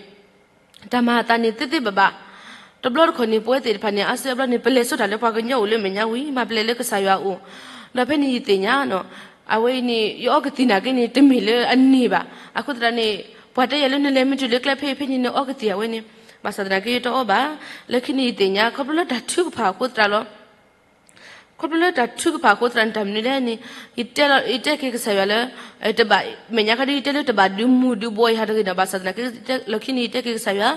တၢ်မၤအသးန့ၣ်သ့သ့ဘၣ်ဘၣ်. တဘျီတခီၣ်န့ၣ် ပဝဲသ့ၣ်တဖၣ်န့ၣ် အါစုအါဘျီန့ၣ် ပလဲၤဆိတၢ်လၢပှၤကညီအိၣ်လၢမဲာ်ညါဝံၤ မ့ၢ်ပလဲၤလၢကစၢ်ယွၤအအိၣ်. ဒီးဖဲန့ၣ်ယသ့ၣ်ညါနီၤ အဝဲအံၤန့ၣ် ယအီကသံၣ်နာ်က့န့ၣ် တမ့ၢ်လၢအန့ၢ်ဘၣ်. အဃိသတးန့ၣ် ပှၤတဲယၤလၢနလဲၤမ့ၢ်တုၤလၢကျဲဖဲအံၤဖဲန့ၣ် နအီကသံၣ်အဝဲန့ၣ် ဘၣ်ဆၣ်သနာ်က့ယတအီဘၣ်. လၢခံန့ၣ်ယသ့ၣ်ညါ ခီဖျိလၢတၢ်ထုကဖၣ်အဃိသတးလီၤ. ခီဖျိလၢတၢ်ထုကဖၣ်အဃိသတးန့ၣ် တၢ်မနုၤလဲၣ်န့ၣ် ယတဲလီၤ ယတဲက့ၤကစၢ်ယွၤလၢ တဘၣ် မဲာ်ညါခါဒ်ယတဲလၢတဘၣ်ဒုးမူဒုးဘှီယၤတဂ့ၤနီၤ ဘၣ်ဆၣ်သနာ်က့ လၢခံန့ၣ် ယတဲက့ၤကစၢ်ယွၤ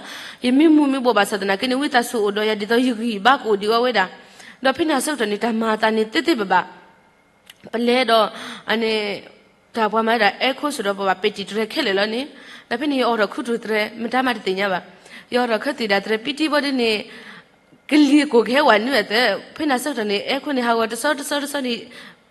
ယမ့ၢ်မူမ့ၢ်ဘှီဘၣ်ဆၣ်သနာ်က့န့ၣ် ဝံသးစူၤအိၣ်ဒီးယၤဒ်သိးယဂံၢ်ယဘါကအိၣ်ဒံးအီၤဝဲဒၣ်. ဒီးဖဲန့ၣ်အဆၢကတီၢ်န့ၣ် တၢ်မၤအသးန့ၣ်သ့သ့ဘၣ်ဘၣ် ပလဲၤဒီး အန့ၣ် တၢ်ပှၤမၤဒၣ်အဲခိစ့ၢ်ဒီးပဘၣ်ပဲာ်တံၢ်တြဲၤခဲလၢာ်လီၤန့ၣ်, ဒီးဖဲန့ၣ် ယအိးထီၣ်ခူသူၣ်တြဲၤ မတၤမးတသ့ၣ်ညါဘၣ်. ယအိးထီၣ်ခူသူၣ်ဒၣ်တြဲၤ ပံတံဘီဒ်န့ၣ် ကလံၤကိၢ်ကဟဲဝဲနုာ်အသး, ဖဲန့ၣ်အဆၢကတီၢ်န့ၣ် အဲခိန့ၣ် ဟးဂီၤတဆီတဆီတဆီန့ၣ်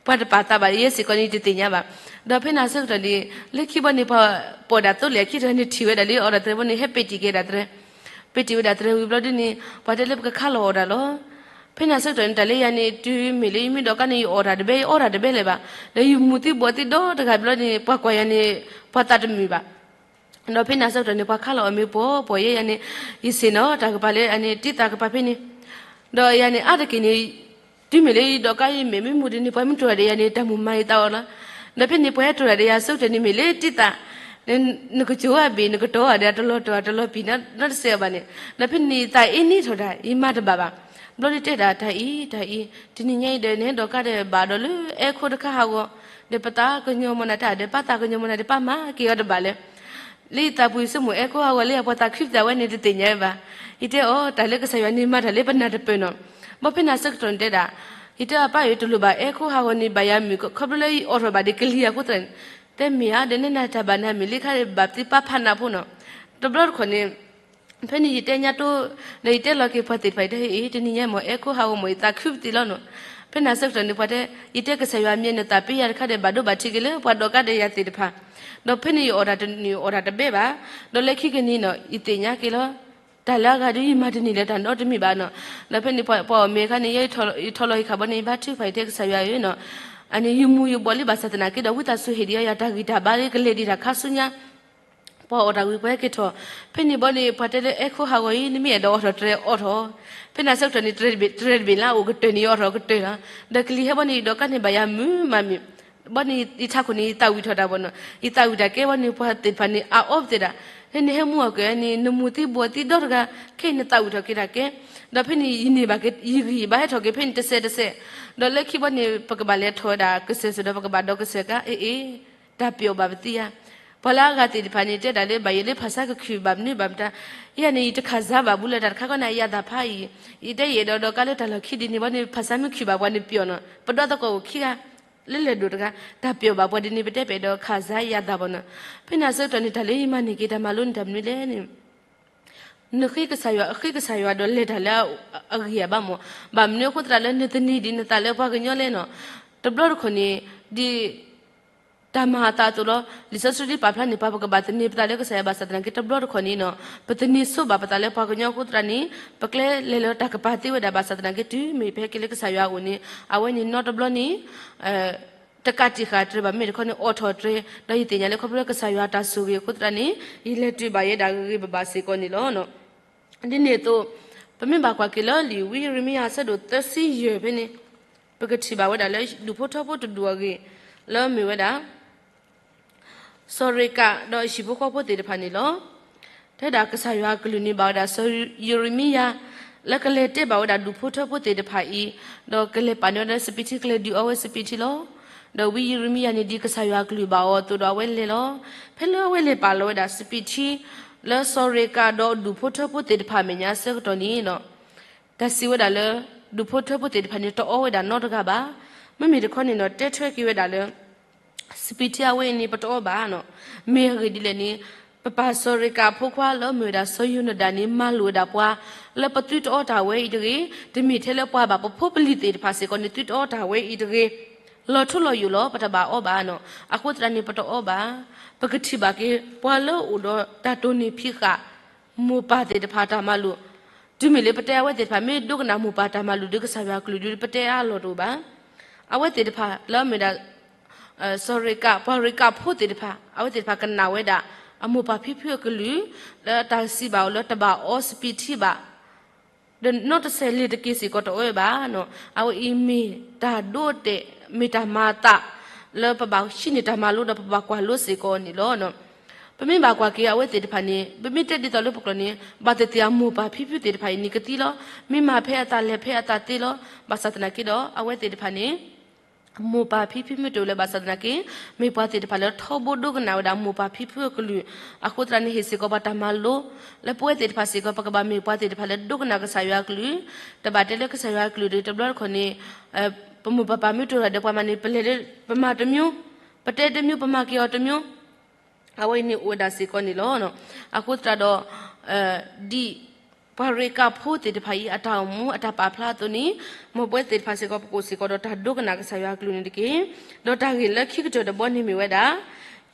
ပှၤတပာ်သးဘၣ် ယဲစ့ၢ်ကီးန့ၣ် တသ့ၣ်ညါဘၣ်. ဒီးဖဲန့ၣ်အဆၢကတီၢ်န့ၣ် လၢခံဘီန့ၣ် ပှၤပိာ်ဒၣ်သိလ့ၣ်အခံတဂၤန့ၣ်ထံၣ်ဝဲဒၣ်လၢယအိးထီၣ်တြဲၤဘီန့ၣ် ဟဲပဲာ်တံၢ်က့ၤဒၣ်တြဲၤ ပဲာ်တံၢ်ဝဲဒၣ်တြဲၤဝံၤဘျီဒ်န့ၣ် ပှၤတဲလၢပကခါလီၤအီၣ်တၢ်လီၤ. ဖဲန့ၣ်အဆၢကတီၢ်န့ၣ် တၢ်လၢယၤန့ၣ် တုၤမ့ၢ်လၢယမ့ၢ်ဒီးကါန့ၣ် ယအီၣ်တၢ်တဘဲ ယအီတၢ်တဘဲလၢၤဘၣ်. ဒီးယမူၤသံဘှီးသံဒီတဂၤဘျီန့ၣ် ပှၤကွၢ်ယၤန့ၣ် ပှၤသးတမုာ်ဘၣ်. ဒီးဖဲန့ၣ်အဆၢကတီၢ်န့ၣ် ပှၤခါလီၤအီၣ်မ့ၢ်ပိာ်ပိာ်ယဲယၤန့ၣ် ယဆ့ၣ်နီၤတၢ်ကပၤလၢအန့ၣ် တံၢ်သးကပၤဖဲန့ၣ် ဒီးယၤန့ၣ် အါတက့ၢ်န့ၣ် တုၤမ့ၢ်လၢယဒီးကါယမဲာ်မ့ၢ်မူၤဒ်န့ၣ် ပှၤမ့ၢ်တိၢ်တၢ်ဒီးယၤန့ၣ် တၢ်မိၣ်မၤယသးအီၤလီၤ. ဒီးဖဲန့ၣ် ပှၤဟဲတိၢ်တၢ်ဒီးယၤအဆၢကတီၢ်န့ၣ် မ့ၢ်လၢတံၢ်သး နကစိၤဝဲဘ့ၣ် နကတီၤဝဲဒီး တလီၤတီၤတလီၤပံာ်နီတစဲးဘၣ်န့ၣ်, ဒီးဖဲန့ၣ်ယသးအ့န့ၢ်ထီၣ်တၢ် ယမၤတဘၣ်ဘၣ်. ဘျီဒုးတဲဒၣ် တၢ်အံၤ တၢ်အံၤ တနံၤညါအံၤဒီး နဟဲဒီးကါဒီးဘၣ်ဒီးလၢအဲၣ်ခိတခါဟးဂီၤ, ဒီးပသးကညီၤမနၤတၢ်ဒီး ပသးကညီၤမနၤဒီး ပမၤက့ၤအီၤတဘၣ်လဲၣ်. လၢယသးပူၤယဆိကမိၣ် အဲၣ်ခိဟးဂီၤလၢယပှၤသးခုပသးဝဲန့ၣ် တသ့ၣ်ညါဝဲဘၣ်. ယတဲအီၤ တၢ်လၢကစၢ်ယွၤန့ၣ်မၤတၢ်လၢပနၢ်တပၢၢ်နီၤ. ဘီဖဲန့ၣ်အဆၢကတီၢ်န့ၣ်တဲဒၣ်, ယတဲအီၤ ပၢ်ဧၢ တလိၣ်ဘၣ် အဲၣ်ခိဟးဂီၤန့ၣ် ဘၣ်ယၤမုာ် ခီဖျိလၢယအိးထီၣ်ဘၣ်ဒံးကလံၤအဃိသတးန့ၣ်, တဲမ့ၢ်ဧါ ဒီးနနၢ်တၢ်ဘၣ်နၤမ့ၢ်လံခါဒီး ဘၣ်ပသံပာ်ဖးနးဖိနီၤ. တဘျီတခီၣ်န့ၣ် ဖဲန့ၣ်ယတဲညါတိၢ်, ဒီးယတဲလီၤက့ၤပှၤသ့ၣ်တဖၣ် ယတဲ ဟ့ၣ် တနံၤညါမ့ၢ် အဲၣ်ခိဟးဂီၤမ့ၢ် ယသးခုပသံလီၤနီၤ. ဖဲန့ၣ်အဆၢကတီၢ်န့ၣ် ပှၤတဲ ယတဲကစၢ်ယွၤအမံၤန့ၣ် သးပ့ယၤတခါဒီး ဘၣ်ဒိဘၣ်ထံးက့ၤလၢပှၤဒီးကါဒီးယၤသ့ၣ်တဖၣ်, ဒီးဖဲန့ၣ်ယအိးတၢ်တန့ၢ် အိးတၢ်တဘဲဘၣ်, ဒီးလၢခံကနံၤနီၤ ယသ့ၣ်ညါက့ၤလီၤ. တၢ်လၢအဂၤဒုးယမၤတန့ၢ်လၢၤတၢ်နီတမံၤဘၣ်နီၤ. ဒီးဖဲန့ၣ်ပှၤအီၣ်မ့ၤအခါန့ၣ် ယထီၣ်လီၤဟ့ၣ်ခါဘီန့ၣ် ယဘါထုကဖၣ် ယတဲကစၢ်ယွၤဧၢနီၤ, အန့ၣ်ယမူယဘှီလံဘၣ်ဆၣ်သနာ်က့ဒီး ဝံသးစူၤဟ့ၣ်ဒံးအီၤယၤတၢ်ဂံၢ်တၢ်ဘါလၢ ကလဲၤဒံးတၢ်ခါဆူညါ ပှၤအီၣ်တၢ်ဝံၤပှၤဟဲက့ၤထီၣ်, ဖဲန့ၣ်ဘီန့ၣ် ပှၤတဲလၢအဲၣ်ခိဟးဂီၤအံၤ နမ့ၢ်အဲၣ်ဒိးအိးထီၣ်တြဲၤအိးထီၣ်, ဖဲန့ၣ်အဆၢကတီၢ်န့ၣ် တြဲၤတဘ့ၣ်လၢအအိၣ်ကတၢၢ်န့ၣ် ယအိးထီၣ်ကတၢၢ်လီၤ. ဒီးကလံၤဟဲဘီန့ၣ် ယဒီးကါန့ၣ်ဘၣ်ယၤမုာ်မးမုာ်, ဘီန့ၣ် ယထးခိၣ်န့ၣ် ယသးဝံၣ်ထီၣ်တၢ်ဘီနီၤ, ယသးဝံၣ်တၢ်ကဲဘီန့ၣ် ပှၤသ့ၣ်တဖၣ်န့ၣ် အအီပသ့ၣ်ဒၣ်, နနဟဲမူအီၣ်က့ၤန့ၣ် နမူၤသံဘှီသံဒီတဂၤ, ခဲအံၤနသးဝံၣ်ထီၣ်က့ၤတၢ်ကဲ, ဒီးဖဲန့ၣ်ယန့ၢ်ဘၣ်က့ၤ ယဂံၢ်ယဘါဟဲထီၣ်က့ၤဖဲန့ၣ်တစဲးတစဲး, ဒီးလၢခံဘီန့ၣ် ပကဘၣ်လဲၤထီၣ်ဝဲဒၣ်ကစၢၢ်စ့ၢ်ဒီး ပကဘၣ်ဒီးကစၢၢ်ကါ အ့ၣ်အ့ၣ် တၢ်ပျီၣ်ဘၣ်ပသံယါ, ပှၤလၢအဂၤသ့ၣ်တဖၣ်န့ၣ် တဲဒၣ်လၢဘၣ်ယိၣ်လၢဖၣ်ဆါကခုၣ်ဘၣ်မနုၤဘၣ်မတၤ, ယၤန့ၣ် ယတခးစါဘၣ်ဘူးလၢတၢ်တခါခီန့ၣ် အယၤသးဖးအံၤ, ယတဲယအဲၣ်ဒိးဒီးကါလၢတၢ်လီၢ်ခံဒ်န့ၣ်ဘီန့ၣ် ဖၣ်ဆါမ့ၢ်ခုၣ်ဘၣ်ပှၤန့ၣ်ပျီၣ်နီၤ, ပဒီသကိးအိၣ်ခံဂၤ လၢလဲၤဒိၣ်တဂၤ, တၢ်ပျီၣ်ဘၣ်ပှၤဒ်န့ၣ် ပတဲပအဲၣ်ဒိးခးစါယၤသးဘီနီၤ, ဖဲန့ၣ်အဆၢကတီၢ်န့ၣ် တၢ်လၢယမၤန့ၢ်က့ၤတၢ်မၤလိန့ၣ်တၢ်မနုၤလဲၣ်န့ၣ် နဃ့ကစၢ်ယွၤ အဃ့ကစၢ်ယွၤဒီးလဲၤတၢ်လၢအဂ့ၤအဘၣ်မး, ဘၣ်မနုၤအဃိသတးလၢနသန့ၤဒံးနသးလၢပှၤကညီလဲၣ်နီၤ, တဘျီတခီၣ်န့ၣ် ဒ်တၢ်မၤအသးအသိးလီၤ, လံာ်စီဆှံဒ်ပာ်ဖျါန့ၣ် ပှၤပကဘၣ်သန့ၤပသးလၢကစၢ်ယွၤဘၣ်ဆၣ်သနာ်က့ တဘျီတခီၣ်န့ၣ်နီၤ ပသန့ၤဆိဘၣ်ပသးလၢပှၤကညီအဃိသတးန့ၣ် ပကျဲလဲၤလၢတၢ်ကပၤသ့ဝဲဒၣ်ဘၣ်ဆၣ်သနာ်က့ တုၤမ့ၢ်ပဟဲက့ၤလၢကစၢ်ယွၤအအိၣ်န့ၣ် အဝဲန့ၣ်နီတဘျီန့ၣ် တကးတံာ်ဃာ်တြဲၤဘၣ်မ့ၢ်တခီန့ၣ် အိးထီၣ်တြဲၤ, ဒီးယသ့ၣ်ညါလၢခီဖျိလၢကစၢ်ယွၤတၢ်ဆိၣ်ဂ့ၤအဃိသတးန့ၣ် ယလဲၤတုၤဘၣ်ယဲဒၣ်ဂ့ၤဂ့ၤဘၣ်ဘၣ်စ့ၢ်ကီးန့ၣ်လီၤ. ဒ်န့ၣ်အသိး ပမ့ၢ်ဘၣ်ကွၢ်က့ၤလၢလံာ်ဝံယံးရမံယၤအဆၢဒိၣ်သၢဆံယဲၢ်ဖဲန့ၣ် ပကထံၣ်ဘၣ်ဝဲဒၣ်လၢဒူၣ်ဖိထၢဖိတဒူၣ်အဂ့ၢ် လၢအမ့ၢ်ဝဲဒၣ် စီၤရ့ၤကးဒီးဟံၣ်ဖိဃီဖိသ့ၣ်တဖၣ်န့ၣ်လီၤ. တဲဒၣ်ကစၢ်ယွၤအကလုၢ်န့ၣ်ဘၣ်ဝဲဒၣ်စီၤယံးရမံယၤ လၢကလဲၤတဲဘၣ်ဝဲဒၣ်ဒူၣ်ဖိထၢဖိသ့ၣ်တဖၣ်အံၤ, ဒီးကလဲၤပာ်န့ၢ်ဝဲဒၣ်စပံးထံကလဲၤဒုးအီဝဲစပံးထံလီၤ. ဒီးဝံယံးရမံယၤန့ၣ်ဒ်ကစၢ်ယွၤအကလုၢ်ဘၣ်အီၤအသိးဒီးအဝဲလဲၤလီၤ. ဖဲလၢအဝဲလဲၤပာ်လီၤဝဲဒၣ်စပံးထံ လၢစီၤရ့ၤကးဒီးဒူၣ်ဖိထၢဖိသ့ၣ်တဖၣ်အမဲာ်ညါအဆၢကတီၢ်န့ၣ် တၢ်စံးဝဲဒၣ်လၢ ဒူၣ်ဖိထၢဖိသ့ၣ်တဖၣ်န့ၣ် တအီဝဲဒၣ်နီတဂၤဘၣ်. မ့မ့ၢ်တခီန့ၣ်ဒီး တဲထွဲက့ၤဝဲဒၣ်လၢ စပံးထံအဝဲအံၤန့ၣ် ပတအီဘၣ်နီၤ. မ့ၢ်အဂ့ၢ်ဒ်လဲၣ်န့ၣ် ပပၢ်စီၤရ့ၤကးအဖိခွါလၢအမ့ၢ်ဝဲဒၣ်စီၤယိၤနဒၤန့ၣ် မၤလိာ်ဝဲဒၣ်ပှၤ လၢပသုတအီတၢ်ဝဲအံၤတဂ့ၤ, တမ့ၢ်ထဲလၢပှၤဘၣ် ပဖိပလံၤသ့ၣ်တဖၣ်စ့ၢ်ကီးန့ၣ် သုတအီတၢ်ဝဲအံၤတဂ့ၤ, လီၤထူလီၤယိာ်လီၤ ပတဘၣ်အီဘၣ်နီၤ. အဃိသတးန့ၣ် ပတအီဘၣ်. ပကထံၣ်ဘၣ်က့ၤ ပှၤလၢအအိၣ်ဒီးတၢ်တိၢ်နီၣ်ဖံးဃာ် မိၢ်ပၢ်သ့ၣ်တဖၣ်တၢ်မၤလိာ် တုၤမ့ၢ်လၢပတဲအဝဲသ့ၣ်တဖၣ် မ့ၢ်ဒိကနၣ်မိၢ်ပၢ်တၢ်မၤလိာ်ဒီးကစၢ်ယွၤအကလုၢ်ဒီး ပတဲအါလီၢ်တအိၣ်ဘၣ်. အဝဲသ့ၣ်တဖၣ်လၢအမ့ၢ်ဒၣ် စီၤရ့ၤကး ပှၤရ့ၤကးဖိသ့ၣ်တဖၣ် အဝဲသ့ၣ်တဖၣ်ကနၣ်ဝဲဒၣ် အမိၢ်ပၢ်ဖံဖုအကလုၢ် လၢတၢ်စံးဘၣ်အီၤလၢတဘၣ်အီစပံးထံဘၣ် ဒီးနီတစဲးလ့ၤတက့ၤစ့ၢ်ကီးတအီဝဲဘၣ်နီၤ. အဝဲအံၤမ့ၢ်တၢ်ဒိတဲာ် မ့ၢ်တၢ်မၤအသး လၢပဘၣ်ဟံးန့ၢ်တၢ်မၤလိဒီးပဘၣ်ကွၢ်လိစ့ၢ်ကီးန့ၣ်လီၤ. ပမ့ၢ်ဘၣ်ကွၢ်က့ၤအဝဲသ့ၣ်တဖၣ်န့ၣ် ပမ့ၢ်တဲဒ်သိးလၢပကျိာ်န့ၣ် ဘၣ်သ့ၣ်သ့ၣ်အမိၢ်ပၢ်ဖံဖုသ့ၣ်တဖၣ်အံၤန့ၣ်ကသံလီၤ. မ့ၢ်မၤဖဲအသးလဲၤဖဲအသးသ့လီၤ. ဘၣ်ဆၣ်သနာ်က့ဒီး အဝဲသ့ၣ်တဖၣ်န့ၣ် မိၢ်ပၢ်ဖံဖုမ့ၢ်တအိၣ်လၢၤဘၣ်ဆၣ်သနာ်က့ မ့ၢ်ပှၤသ့ၣ်တဖၣ်လၢထီဘိဒိကနၣ်ဝဲဒၣ်မိၢ်ပၢ်ဖံဖုအကလုၢ် အဃိသတးန့ၣ် ဟ့ၣ်စ့ၢ်ကီးပှၤတၢ်မၤလိ လၢပဝဲသ့ၣ်တဖၣ်စ့ၢ်ကီး ပကဘၣ်မ့ၢ်ပှၤသ့ၣ်တဖၣ်လၢဒိကနၣ်ကစၢ်ယွၤအကလုၢ်, တဘၣ်တဲလၢကစၢ်ယွၤအကလုၢ်ဒီး တဘျီတခီၣ်န့ၣ် ပမိၢ်ပၢ်ပာ်မ့ၢ်တအိၣ်ဒီးပှၤမၤန့ၣ် ပလဲၤလၢ ပမၤတမျိုး, ပတဲတမျိုး ပမၤက့ၤအီၤတမျိုး အဝဲအံၤန့ၣ်အိၣ်ဝဲဒၣ်စ့ၢ်ကီးန့ၣ်လီၤ. အဃိသတးဒီး ဒ်ပှၤရ့ၤကးဖိသ့ၣ်တဖၣ်အံၤ အတၢ်အိၣ်မူအတၢ်ပာ်ဖျါအသိးန့ၣ် မ်ပဝဲသ့ၣ်တဖၣ်စ့ၢ်ကီး ပကအိၣ်စ့ၢ်ကီးဒီးတၢ်ဒိကနၣ်ကစၢ်ယွၤအကလုၢ်န့ၣ်တက့ၢ်. ဒီးတၢ်ဂ့ၢ်လၢခံကတၢၢ်တဘီန့ၣ်မ့ၢ်ဝဲဒၣ်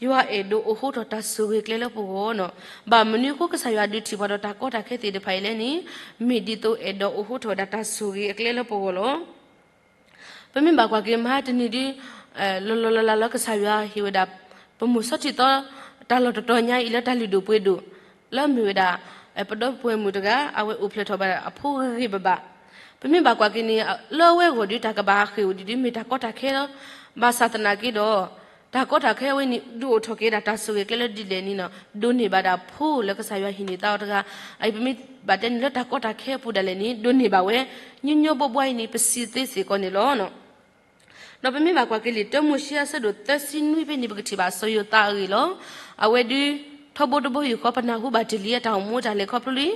ယွၤအဲၣ်ဒိးအိးထီၣ်တၢ်ဆိၣ်ဂ့ၤအကျဲလၢပဂီၢ်နီၤ. ဘၣ်မနုၤအဃိကစၢ်ယွၤဒုးထံၣ်ပှၤဒီးတၢ်ကီတၢ်ခဲသ့ၣ်တဖၣ်အံၤလဲၣ်န့ၣ် မ့ၢ်ဒ်သိးအဲၣ်ဒိးအိးထီၣ်ဝဲဒၣ်တၢ်ဆိၣ်ဂ့ၤအကျဲလၢပဂီၢ်လီၤ. ပမ့ၢ်ဘၣ်ကွၢ်က့ၤမဟါတနံၤဒ် လီၤလီၤလးလးလၢကစၢ်ယွၤဟ့ၣ်ဝဲဒၣ် ပမိၢ်ဆီထံသီ တၢ်လီၢ်တတီၤညါအံၤလၢတၢ်လုၢ်ဒိၣ်ပှ့ၤဒိၣ် လၢအမ့ၢ်ဝဲဒၣ် ပဒီပုၢ်ဝဲၢ်မုၣ်တဂၤ အဝဲအိၣ်ဖျဲၣ်ထီၣ်ဘၣ်အဖိဂ့ၤဂ့ၤဘၣ်ဘၣ်. ပမ့ၢ်ဘၣ်ကွၢ်က့ၤန့ၣ် လၢအဝဲအဂီၢ်ဒ်တၢ်ကဘၣ်ဟးဃ့ၢ်အိၣ်ဒံးဒ်မ့ၢ်တၢ်ကီတၢ်ခဲလီၤ. ဘၣ်ဆၣ်သနာ်က့ဒီး တၢ်ကီတၢ်ခဲအဝဲန့ၣ် ဒုးအိၣ်ထီၣ်က့ၤဒၣ်တၢ်ဆိၣ်ဂ့ၤအကျဲလၢဒ်လဲၣ်န့ၣ်နီၤ, ဒိးန့ၢ်ဘၣ်ဒၣ်ဖိလၢကစၢ်ယွၤဟ့ၣ်န့ၢ်သးအီၤတဂၤ, အအံၤပမ့ၢ်ဘၣ်တဲန့ၣ်လၢတၢ်ကီတၢ်ခဲအပူၤဒၣ်လဲာ်န့ၣ် ဒိးန့ၢ်ဘၣ်ဝဲ ညီညီဘှီဘှီအံၤန့ၣ် ပစံးသ့စ့ၢ်ကီးန့ၣ်လီၤ. ဒီးပမ့ၢ်ဘၣ်ကွၢ်က့ၤလံာ်တၢမိၤၡ့အဆၢဒိၣ်သၢဆံနွံဖဲန့ၣ် ပကထံၣ်ဘၣ်စီၤယိၤသးအဂ့ၢ်လီၤ. အဝဲဒုး ထီဘိတဘိယူၢ်ဃီ ပနၢ်ဟူဘၣ်တ့ၢ်လံအတၢ်အိၣ်မူအတၢ်လဲၤခီဖျိလံ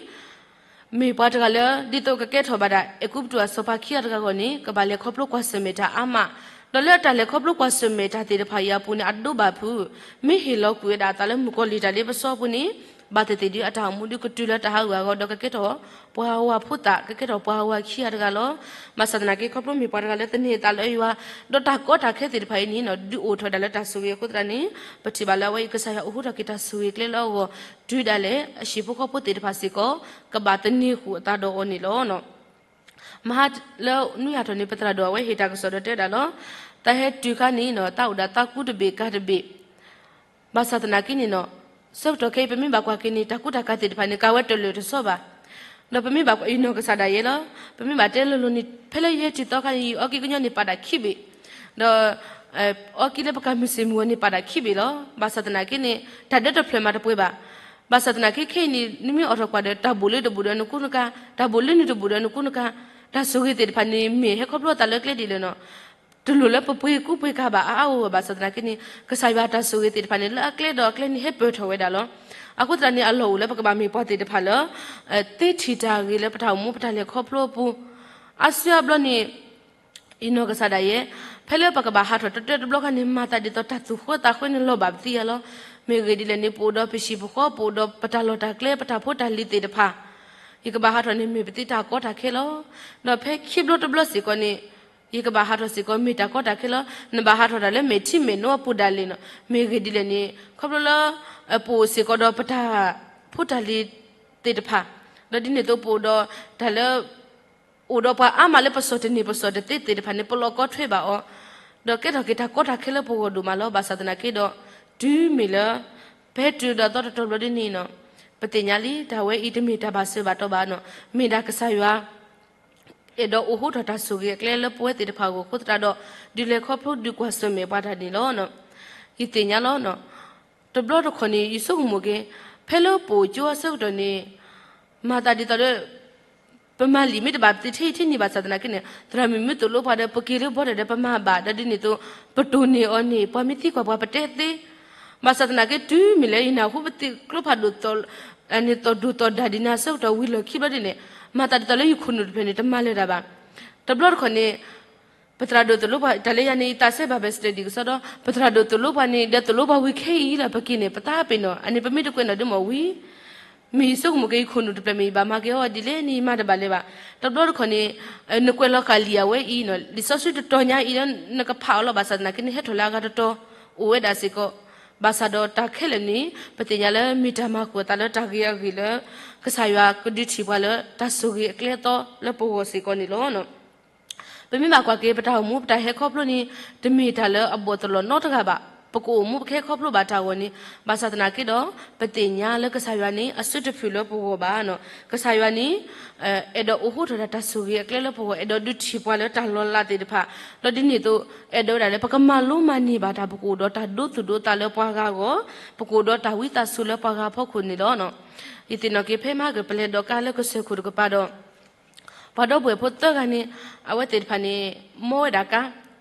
မ့ၢ်ပှၤတဂၤလၢ ဒ်သိးကကဲထီၣ်ဘၣ်ဒၣ် အဲၤကူပတူးအစီၤပၤခံဂၤတဂၤအဂီၢ်န့ၣ် ကဘၣ်လဲၤခီဖျိကွၢ်ဆၢၣ်မဲာ်တၢ်အါမး, ဒီးလၢအတၢ်လဲၤခီဖျိကွၢ်ဆၢၣ်မဲာ်တၢ်သ့ၣ်တဖၣ်အံၤအပူၤန့ၣ် အဒိဘၣ်ဖုး မ့ၢ်ဟ့ၣ်လီၤကွံာ်ဝဲဒၣ်အသးလၢမုၣ်ကီၤလံၢ်တၢ်လ့ပစီအပူၤန့ၣ် ဘၣ်သ့ၣ်သ့ၣ်ဒုးအတၢ်အိၣ်မူဒုးကတုၤလၢတၢ်ဟးဂူာ်ဟးဂီၤ ဒီးကကဲထီၣ် ပှၤဝၤဖိသၣ် ကကဲထီၣ်ပှၤဝၤခံဂၤတဂၤလီၤ. ဘၣ်ဆၣ်သနာ်က့ ခီဖျိမ့ၢ်ပှၤတဂၤလၢသန့ၤအသးလၢယွၤ, ဒီးတၢ်ကီတၢ်ခဲသ့ၣ်တဖၣ်အံၤန့ၣ် ဒုးအိၣ်ထီၣ်ဝဲဒၣ်လၢတၢ်ဆိၣ်ဂ့ၤအဃိသတးန့ၣ် ပထံၣ်ဘၣ်လၢအဝဲအံၤ ကစၢ်ယွၤအိးထီၣ်က့ၤတၢ်ဆိၣ်ဂ့ၤအကျဲလၢအဂီၢ် တုၤဒၣ်လဲာ်အဟံၣ်ဖိဃီဖိသ့ၣ်တဖၣ်စ့ၢ်ကီး ကဘၣ်သန့ၤဃုာ်အသးဒီးအီၤန့ၣ်လီၤ. မဟါလၢနွံဟးထီၣ်န့ၣ် ပသရၣ်ဒိၣ်အဝဲဟ့ၣ်တၢ်ကစီၣ်ဒီးတဲဝဲဒၣ်လီၤ. တၢ်ဟဲတုၤခါန့ၣ် တၢ်အိၣ်ဒၣ်သးကူတဘ့ၣ်ကၤတဘ့ၣ် ဘၣ်ဆၣ်သနာ်က့န့ၣ်နီၤ, ဆၢကတီၢ်ခဲအံၤ ပမ့ၢ်ဘၣ်ကွၢ်က့ၤန့ၣ် တၢ်ကူတၢ်ကၤသ့ၣ်တဖၣ်န့ၣ် ကၤဝဲတလၢာ်တဆီဘၣ်. ဒီးပမ့ၢ်ဘၣ်ကွၢ်အံၤနီၢ်ကစၢ်ဒၣ်ယဲလီၤ. ပမ့ၢ်ဘၣ်တဲလိၤလိၤန့ၣ် ဖဲလၢယဲတုၤသီခါန့ၣ် ယအီကံကညီန့ၣ်ပာ်ဒၣ်ခံဘ့ၣ်, ဒီး အီကံလၢပကၤမုၢ်စ့ၣ်မုၢ်ဂီၤန့ၣ်ပာ်ဒၣ်ခံဘ့ၣ်လီၤ. ဘၣ်ဆၣ်သနာ်က့န့ၣ် တၢ်ဒၢတဖျၢၣ်မးတပှဲၤဘၣ်. ဘၣ်ဆၣ်သနာ်က့ခဲအံၤန့ၣ် နမ့ၢ်အိးထီၣ်ကွၢ်ဒီး တၢ်ဘိၣ်လၢတဘိၣ်ဒီးနကူနကၤ, တၢ်ဘိၣ်လၢနတဘိၣ်ဒီးနကူနကၤ, တၢ်ဆိၣ်ဂ့ၤသ့ၣ်တဖၣ်န့ၣ် မ့ၢ်ဟဲခီဖျိအသးလၢကျဲဒ်လဲၣ်နီၤ တလိၣ်လၢပပှ့ၤကူပှ့ၤကၤဘၣ်အါအါဂီၢ်ဂီၢ် ဘၣ်ဆၣ်သနာ်က့န့ၣ် ကစၢ်ယွၤတၢ်ဆိၣ်ဂ့ၤသ့ၣ်တဖၣ်န့ၣ် လၢအကျဲဒီးအကျဲန့ၣ် ဟဲပၢၢ်ထီၣ်ဝဲဒၣ်လီၤ. အဃိသတးန့ၣ် အလီၢ်အိၣ်လၢပကဘၣ်မ့ၢ်ပှၤသ့ၣ်တဖၣ်လၢ သ့ထံၣ်တၢ်ဂ့ၤလၢပတၢ်အိၣ်မူပတၢ်လဲၤခီဖျိအပူၤ, အါစုအါဘျီန့ၣ် ယနီၢ်ကစၢ်ဒၣ်ယဲ ဖဲလၢပကဘၣ်ဟးထီၣ်တတၢတဘျီခါန့ၣ် မၤသးဒ်သိးတၢ်သူၣ်ဃၢသးဃၢန့ၣ်လီၤဘၣ်ပသံယၤလီၤ. မ့ၢ်ဂ့ၢ်ဒ်လဲၣ်န့ၣ် ပအိၣ်ဒီးပဟံၣ်ပဃီ ပအိၣ်ဒီးပတၢ်လီၢ်တၢ်ကျဲ ပတၢ်ဖိတၢ်လံၤသ့ၣ်တဖၣ် ယကဘၣ်ဟးထီၣ်န့ၣ် မ့ၢ်ပသ့တၢ်ကီတၢ်ခဲလီၤ. ဒီးဖဲခံဘျီတဘျီစ့ၢ်ကီးန့ၣ် ယကဘၣ်ဟးထီၣ်စ့ၢ်ကီး မ့ၢ်တၢ်ကီတၢ်ခဲလီၤ. နဘၣ်ဟးထီၣ်တၢ်လၢမဲာ်ထံမဲာ်နိအပူၤဒၣ်လဲာ်နီၤ. မ့ၢ်ဂ့ၢ်ဒ်လဲၣ်န့ၣ် ခီဖျိလၢ ပအိၣ်စ့ၢ်ကီးဒီးပတၢ်ဖိတၢ်လံၤသ့ၣ်တဖၣ်, ဒီးဒ်န့ၣ်အသိးပအိၣ်ဒီးတၢ်လၢ အိၣ်ဒီးပှၤအါမးလၢပစီၣ်တန့ၢ်ပစီၣ်တသ့သ့ၣ်တဖၣ်န့ၣ် ပလီၢ်ကီထွဲဘၣ်အီၤ, ဒီးကဲထီၣ်က့ၤတၢ်ကီတၢ်ခဲလၢပဂီၢ်ဒိၣ်မးလီၤ. ဘၣ်ဆၣ်သနာ်က့ဒီး တုၤမ့ၢ်လၢ ပဟဲတုၤဒီးသီတတီၤဘျီဒ်န့ၣ်နီၤ, ပသ့ၣ်ညါလံ တၢ်ဝဲအံၤတမ့ၢ်တၢ်ဘၣ်စၢၤဘၣ်တီၢ်ဘၣ်နီၤ, မ့ၢ်ဒၣ်ကစၢ်ယွၤ အဲၣ်ဒိးအိးဟိထီၣ်တၢ်ဆိၣ်ဂ့ၤအကျဲလၢပဝဲသ့ၣ်တဖၣ်အဂီၢ်အဃိသတးဒီး ဒုးလဲၤခီဖျိဒုးကွၢ်ဆၢၣ်မဲာ်ပှၤတၢ်န့ၣ်လီၤ. ယသ့ၣ်ညါလီၤ. တဘျီတခီၣ်န့ၣ် ယဆိကမိၣ်က့ၤ ဖဲလၢပအိၣ်ကၠိအဆၢကတီၢ်န့ၣ် မၤသးဒ်သိးလၢ ပမၤလံာ်မ့ၢ်တဘၣ်ပသ့ၣ်ထဲအံၤထဲန့ၣ်ဘၣ်ဆၣ်သနာ်က့န့ၣ် သရၣ်မုၣ်မ့ၢ်သိၣ်လိပှၤဒီး ပက့ၤလၢဘီဒီး ပမၤဘၣ် ဒီးဒ်န့ၣ်အသိး ပတိၢ်န့ၢ်အီၤန့ၣ် ပှၤမ့ၢ်သံကွၢ်ပှၤပတဲသ့ ဘၣ်ဆၣ်သနာ်က့တုၤမ့ၢ်လၢယနၢ်ဟူပသ့ၣ်ကျိဖးဒိၣ် န့ၣ်သီၣ်ဒိၣ်သီၣ်ဒါဒ်န့ၣ်အဆၢကတီၢ်ဝံၤလီၢ်ခံဘျီဒ်န့ၣ် မၤသးဒ်သိးလၢယခိၣ်နူာ်တဖျၢၣ်န့ၣ် တမၤလၢၤတၢ်ဘၣ်. တဘျီတခီၣ်န့ၣ် ပသရၣ်ဒိၣ်သိၣ်လိပှၤ တၢ်လၢယၤန့ၣ် ယသးစဲဘၣ် Bible study ကစီဒီ ပသရၣ်ဒိၣ်သိၣ်လိပှၤန့ၣ် ဒီးသိၣ်လိပှၤဝံၤခဲအံၤလၢပက့ၤန့ၣ် ပသးပ့ၤနီၣ် အန့ၣ်ပမ့ၢ်တကွဲးနီၣ်ဒ်မ့ၢ်ဝံၤ မ့ၢ်ယဆိကမိၣ်က့ၤယခိၣ်နူာ်တဖျၢၣ်မ့ၢ်ယဘၣ်မၤက့ၤအီၤဒ်လဲၣ်န့ၣ် ယမၤတဘၣ်လၢၤဘၣ်. တဘျီတခီၣ်န့ၣ် နကွဲးလီၤဃာ်လံာ်အဝဲအံၤနီၤ လံာ်စီဆှံတတီၤညါအံၤလၢနကဖးအီၤလီၤ ဘၣ်ဆၣ်သနာ်က့န့ၣ် ဟဲထီၣ်လၢအဂၤတတီၤ အိၣ်ဝဲဒၣ်စ့ၢ်ကီး ဘၣ်ဆၣ်ဒီးတၢ်ခဲလၢာ်န့ၣ် ပသ့ၣ်ညါလၢမ့ၢ်တၢ်မၤဃုာ်အသးလၢတၢ်ဂ့ၤအဂ့ၢ်လၢ ကစၢ်ယွၤကဒုးထံၣ်ပှၤလၢတၢ်ဆိၣ်ဂ့ၤအကျဲအသီလၢပဂီၢ်စ့ၢ်ကီးန့ၣ်လီၤ. ပမ့ၢ်ဘၣ်ကွၢ်က့ၤ ပတၢ်အိၣ်မူ ပတၢ်ဟဲခီဖျိန့ၣ် တမ့ၢ်တၢ်လၢအဘီၣ်သလီၣ်နီတဂၤဘၣ်. ပကအိၣ်မူ ပကဟဲခီဖျိဘၣ်တၢ်ဂီၤန့ၣ် ဘၣ်ဆၣ်သနာ်က့ဒီး ပသ့ၣ်ညါလၢကစၢ်ယွၤန့ၣ် အစုတဖုၣ်လၢပဂီၢ်ဘၣ်နီၤ. ကစၢ်ယွၤန့ၣ် အဲၣ်ဒိးအိးဟိထီၣ်တၢ်ဆိၣ်ဂ့ၤအကျဲလၢပဂီၢ်, အဲၣ်ဒိးဒုးထံၣ်ပှၤလၢတၢ်လီၤလးသ့ၣ်တဖၣ်, ဒီးဒ်န့ၣ်အသိး အဲၣ်ဒိးဝဲဒၣ်လၢပကမၤလိမၤန့ၢ်ဘၣ်တၢ် ပကအိၣ်ဒီးတၢ်ဒိသူၣ်ဒိသးလၢပှၤဂၤအဂီၢ်, ပကအိၣ်ဒီးတၢ်ဝံသးစူၤလၢပှၤဂၤအဖီခိၣ်န့ၣ်လီၤ. ယသ့ၣ်နီၣ်က့ၤဖဲမဟါကပလဲၤဒိးကါလၢကစၢၢ်ခိၣ်တကပၤဒီး ပှၤဒီပုၢ်ဝဲၢ်ဖိသၢဂၤန့ၣ် အဝဲသ့ၣ်တဖၣ်န့ၣ် မီဝဲဒၣ်ကါ,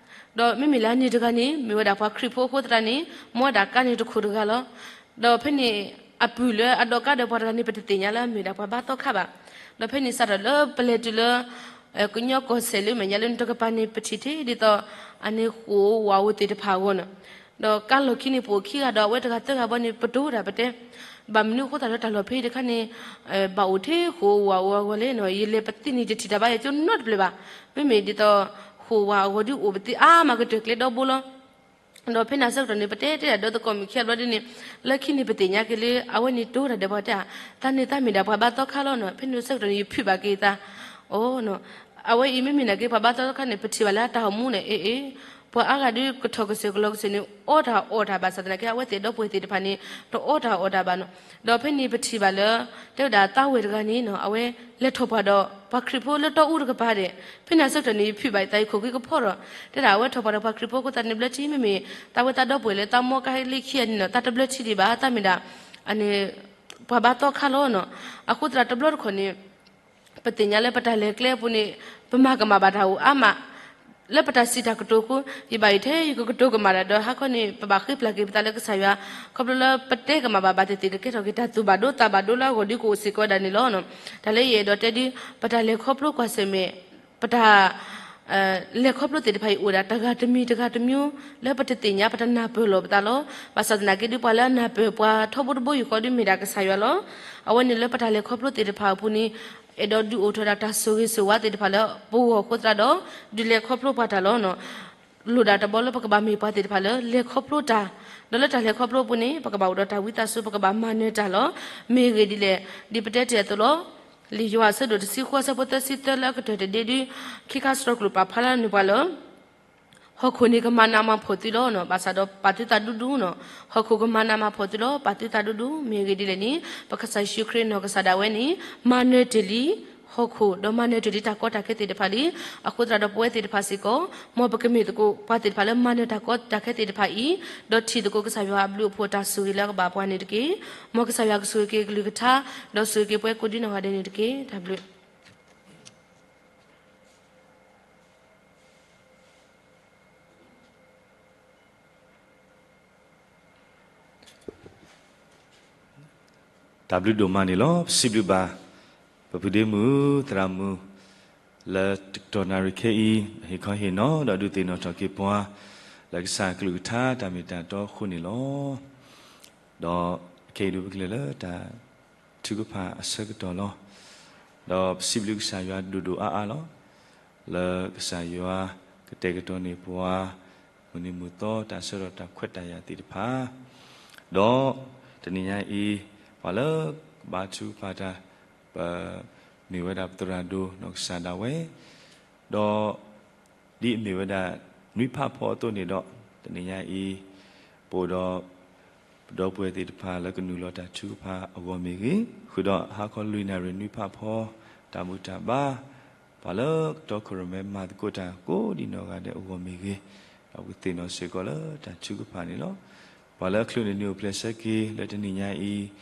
ဒီးမ့မ့ၢ်လၢအန့ၣ်တဂၤန့ၣ် မ့ၢ်ဝဲဒၣ်ပှၤခရံာ်ဖိအဃိသတးန့ၣ် မီဝဲဒၣ်ကါန့ၣ်တခိၣ်တဂၤလီၤ. ဒီးဖဲန့ၣ် အပုၢ်လၢအဒိးကါဒီးပှၤတဂၤန့ၣ် ပတသ့ၣ်ညါလၢအမ့ၢ်ဒၣ်ပှၤဘါသီခါဘၣ်. ဒီးဖဲန့ၣ်စးထီၣ်လၢပလဲၤတုၤလၢ ကညီကီၢ်စဲၣ်လၢမဲာ်ညါလၢန့ၣ်တကပၤန့ၣ် ပထံၣ်ထဲဒ်သိး အန့ၣ်ဃိာ်ဝးဧိၤသ့ၣ်တဖၣ်အဂီၢ်န့ၣ်, ဒီးကါလီၢ်ခံန့ၣ် ပအိၣ်ခံဂၤဒီးအဝဲတဂၤသၢဂၤဘီန့ၣ် ပတိၤတၢ်ပတဲ ဘၣ်မနုၤအဃိသတးလၢတၢ်လီၢ်ဖဲအံၤတခါန့ၣ် ဘၣ်အိၣ်ထဲဃိာ်ဝးဧိၤအဂီၢ်လဲၣ်နီၤ, ယလဲၤပသ့ၣ်န့ၣ် တထံၣ်တၢ်ဘါယွၤကၠိနီတဖျၢၣ်ဘၣ်. မ့မ့ၢ်ဒ်သိး ဃိာ်ဝးအဂီၢ်ဒုးအိၣ်ပသ့ၣ်အါမးကတၢၢ်ကျဲဒီဘိလီၤ. ဒီးဖဲန့ၣ်အဆၢကတီၢ်န့ၣ် ပတဲတဲဒၣ်ဒီးသကိးမုၣ်ခံဂၤဘျီဒ်န့ၣ် လၢခံန့ၣ် ပသ့ၣ်ညါက့ၤလၢ အဝဲန့ၣ်တိၤတၢ်ဒီးပှၤတဲ သးန့ၣ်သးမ့ၢ်ဒၣ်ပှၤဘါသီခါလီၤနီၤ. ဖဲန့ၣ်အဆၢကတီၢ်န့ၣ် ယဖုးဘၣ်က့ၤသး အိ အဝဲအံၤမ့မ့ၢ်နာ်က့ ပှၤဘါသီခါန့ၣ် ပထံၣ်ဘၣ်လၢအတၢ်အိၣ်မူန့ၣ် အ့ၣ်အ့ၣ် ပှၤအါဂၤဒုးကထီၣ်ကစၢၢ်ကလီၤကစၢၢ်န့ၣ် အီတၢ်အီတၢ်ဘၣ်ဆၣ်သနာ်က့ အဝဲသ့ၣ်ဒီပုၢ်ဝဲၢ်သ့ၣ်တဖၣ်န့ၣ် တအီတၢ်အီတၢ်ဘၣ်နီၤ. ဒီးဖဲန့ၣ်ပထံၣ်ဘၣ်လၢ တဲဝဲဒၣ်သးဝဲၢ်တဂၤန့ၣ်နီၤ အဝဲလဲၤထီၣ်ပှၢ်ဒီးပှၤခရံာ်ဖိလၢတီအူတကပၤဒဲး, ဖဲန့ၣ်အဆၢကတီၢ်န့ၣ် ဖုးဘၣ်သးအံၤခိၣ်ဃံကဖီဒီး တဲဒၣ်အဝဲထီၣ်ပှၢ်ဒီးပှၤခရံာ်ဖိအဃိသတးန့ၣ် ဘျၢထံမ့မ့ၢ် သးဝဲသးဒီပုၢ်ဝဲၢ်လၢသးမီကဟဲလၢခံဂၤန့ၣ်နီၤ သးတဘျၢထံဒံးဘၣ် သးမ့ၢ်ဒၣ် အန့ၣ် ပှၤဘါသီခါလီၤနီၤ. အဃိသတးတဘျီတခီၣ်န့ၣ် ပသ့ၣ်ညါလၢပတၢ်လဲၤကျဲအပူၤန့ၣ် ပမၤကမၣ်ဘၣ်တၢ်အိၣ်အါမး လၢပတၢ်စံးတၢ်ကတိၤအဃိ ယဘၣ်ယထဲယကကတိၤကမၣ်တၢ်ဒီး ဟါခီန့ၣ် ပဘၣ်ဃ့ပျၢ်က့ၤပသးလၢကစၢ်ယွၤ ခီဖျိလၢပတဲကမၣ်ဘၣ်ဘၣ်သ့ၣ်သ့ၣ် ကကဲထီၣ်က့ၤတၢ်သူၣ်ဘၣ်ဒိသးဘၣ်ဒိလၢအဂီၢ်ဒုးကအိၣ်စ့ၢ်ကီးဝဲဒၣ်န့ၣ်လီၤ. တၢ်လၢယအဲၣ်ဒိးတဲဒုး ပတၢ်လဲၤခီဖျိကွၢ်ဆၢၣ်မဲာ် ပတၢ် လဲၤခီဖျိသ့ၣ်တဖၣ်အံၤအိၣ်ဒၣ်တဂၤတမံၤတဂၤတမျိုး လၢပတသ့ၣ်ညါ ပတနၢ်ပၢၢ်လီၤပသးလီၤ. ဘၣ်ဆၣ်သနာ်က့ဒုး ပှၤလၢအနၢ်ပၢၢ်ပှၤထီဘိတဘိယူၢ်ဃီဒုးမ့ၢ်ဒၣ်ကစၢ်ယွၤလီၤ. အဝဲန့ၣ်လၢပတၢ်လဲၤခီဖျိသ့ၣ်တဖၣ်အပူၤန့ၣ် အဲၣ်ဒိးဒုးအိၣ်ထီၣ်ဒၣ်တၢ်ဆိၣ်ဂ့ၤဆိၣ်ဝါသ့ၣ်တဖၣ်လၢပဂီၢ်အဃိသတးဒီး ဒုးလဲၤခီဖျိပှၤတၢ်လီၤ. လိၣ်ဒၣ်တဘျီလၢပကဘၣ်မ့ၢ်ပှၤသ့ၣ်တဖၣ်လၢလဲၤခီဖျိတၢ်, ဒီးလၢတၢ်လဲၤခီဖျိအပူၤန့ၣ် ပကဘၣ်အိၣ်ဒီးတၢ်ဝံသးစူၤ ပကဘၣ်မၤနၢၤတၢ်လီၤ. မ့ၢ်ဂ့ၢ်ဒ်လဲၣ် ဒ်ပတဲတ့ၢ်အသိးလီၤ. လံာ်ယိၤဟၣ်အဆၢဒိၣ်တဆံဃုအဆၢဖိသၢဆံသၢလၢအကတၢၢ်တဒ့ဒုး ခံခါစရီကျိာ်ပာ်ဖျါလၢနုာ်ပှၤလၢ ဟီၣ်ခိၣ်န့ၣ်ကမၤနးမၤဖှီၣ်သုလီၤနီၤ ဘၣ်ဆၣ်ဒီးပာ်သုသးဒူဒူနီၤ. ဟီၣ်ခိၣ်ကမၤနးမၤဖှီၣ်သုလီၤ ပာ်သုသးဒူဒူ မ့ၢ်ဂ့ၢ်ဒ်လဲၣ်န့ၣ် ပကစၢ်ယ့ၣ်ၡူးခရံာ်နီၢ်ကစၢ်ဒၣ်ဝဲန့ၣ် မၤနၢၤတ့ၢ်လံ ဟီၣ်ခိၣ် ဒီးမၤနၢၤတ့ၢ်လံတၢ်ကီတၢ်ခဲသ့ၣ်တဖၣ်လံ. အဃိသတးဒီးပဝဲသ့ၣ်တဖၣ်စ့ၢ်ကီး မ်ပကမ့ၢ်သကိးပှၤသ့ၣ်တဖၣ်လၢမၤနၢၤတၢ်ကီတၢ်ခဲသ့ၣ်တဖၣ်အံၤ, ဒီးထံၣ်သကိးကစၢ်ယွၤအဘျုးအဖှိၣ်တၢ်ဆိၣ်ဂ့ၤလၢအကဘၣ်ပှၤန့ၣ်တက့ၢ်. မ်ကစၢ်ယွၤကဆိၣ်ဂ့ၤက့ၤကလုၢ်ကထါ, ဒီးဆိၣ်ဂ့ၤက့ၤပဝဲကိးဒ်နီၢ်ဂၤဒဲးန့ၣ်တက့ၢ်. တၢ်ဘျုး တၢ်ဘျုးဒိၣ်မးန့ၣ်လီၤ. ပစံးဘျုးဘၣ် ပပုၢ်ဒ့မုၣ်သရၣ်မုၣ် လၢတကတီၢ်နၣ်ရံၣ်ခဲအံၤ ဟ့ၣ်ခီဟ့ၣ်နီၤ ဒီးဒုးသ့ၣ်နီၣ်ထီၣ်က့ၤပှၤ လၢကစၢ်ကလုၢ်ကထါတၢ်မ့ၢ်တၢ်တီအဃိန့ၣ်လီၤ. ဒီးခဲအံၤဒုးပကလဲၤလၢတၢ်ထုကဖၣ်အဆၢကတီၢ်လီၤ. ဒီးပစံးဘျုးကစၢ်ယွၤဒိၣ်ဒိၣ်အါအါလီၤ. လၢကစၢ်ယွၤကတဲာ်ကတီၤန့ၢ်ပှၤ မုၢ်နံၤမုၢ်သီတၢ်ဆၢကတီၢ်တၢ်ခွဲးတၢ်ယာ်သ့ၣ်တဖၣ်, ဒီးတနံၤညါအံၤ ပှၤလၢဘါထုကဖၣ်တၢ် ပမ့ၢ်ဝဲဒၣ်ပသရၣ်ဒိၣ်နီၢ်ကစၢ်ဒၣ်ဝဲ, ဒီး ဒ်အမ့ၢ်ဝဲဒၣ်နွံဖးဖီအသိးန့ၣ်ဒီး တနံၤညါအံၤ ပအိၣ်ဒီး ပဒီပုၢ်ဝဲၢ်သ့ၣ်တဖၣ်လၢကနုာ်လီၤတၢ်ထုကဖၣ်အဂီၢ်မ့ၢ်ဂ့ၤ, ဃုာ်ဒီးဟါခီလွံၢ်နၣ်ရံၣ်နွံဖးဖီ တၢ်ဘူၣ်တၢ်ဘါ ပှၤလၢကတီခိၣ်ရိၣ်မဲမၤသကိးတၢ်ကိးဒ်နီၢ်ဂၤဒဲးအဂီၢ်မ့ၢ်ဂ့ၤ, ဒီးပကသ့ၣ်နီၣ်စ့ၢ်ကီးလၢတၢ်ထုကဖၣ်န့ၣ်လီၤ. ပှၤလၢအချုးန့ၢ်နံၣ်အိၣ်ဖျဲၣ်ဆၢက့ၤလၢတနံၤ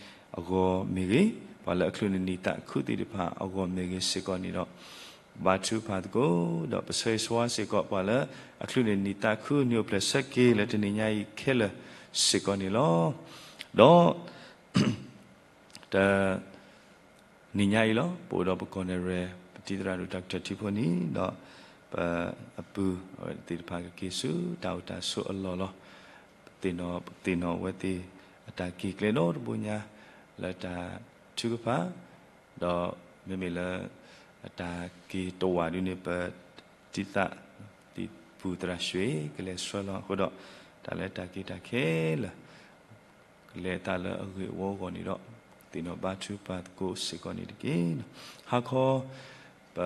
ညါအံၤအဂီၢ်မ့ၢ်ဂ့ၤ, ပှၤလၢအချုးန့ၢ်နံၣ်သးခုသ့ၣ်တဖၣ်အဂီၢ်မ့ၢ်ဂ့ၤစ့ၢ်ကီးန့ၣ်ဒီး ဘါထုကဖၣ်သကိး ဒီးပဆၢဂ့ၤဆၢဝါစ့ၢ်ကီး ပှၤလၢအချုးန့ၢ်နံၣ်သးခု နံၣ်အိၣ်ဖျဲၣ်ဆၢက့ၤလၢတနံၤညါအံၤခဲလၢာ်စ့ၢ်ကီးန့ၣ်လီၤ. ဒီး တ နံၤညါအံၤလီၤ ပအိၣ်ဒီးပကီၢ်နဲၣ်ရွဲၣ် ပတံၤသရၣ်ဒိၣ်တၢ်ကတၢၢ်ထံဖိန့ၣ် ဒီးပအပုၢ်အဝဲသ့ၣ်တဖၣ်ကက့ၤဆူတၢ်အိၣ်တၢ်ဆိးအလီၢ်လီၤ. ပသ့ၣ်နီၣ် ပသ့ၣ်နီၣ်အဝဲသ့ၣ်အတၢ်က့ၤကျဲဒီတဘိညါ လၢတၢ်ထုကဖၣ် ဒီးမ့မ့ၢ်လၢ အတၢ်က့ၤတဝာ်ဒုန့ၣ် ပတံၤသရၣ် တံၤပူၤသရၣ်ရွှ့ၣ် ကလဲၤဆှၢလီၤအဃိဒီး တၢ်လၢတၢ်က့ၤတၢ်ခဲလၢာ် ကလဲၤအသးလၢအဂ့ၢ်အဝီအဂီၢ်န့ၣ်ဒီး သ့ၣ်နီၣ်ဘါထုကဖၣ်သကိးစ့ၢ်ကီးန့ၣ်တက့ၢ်. ဟါခီ ပ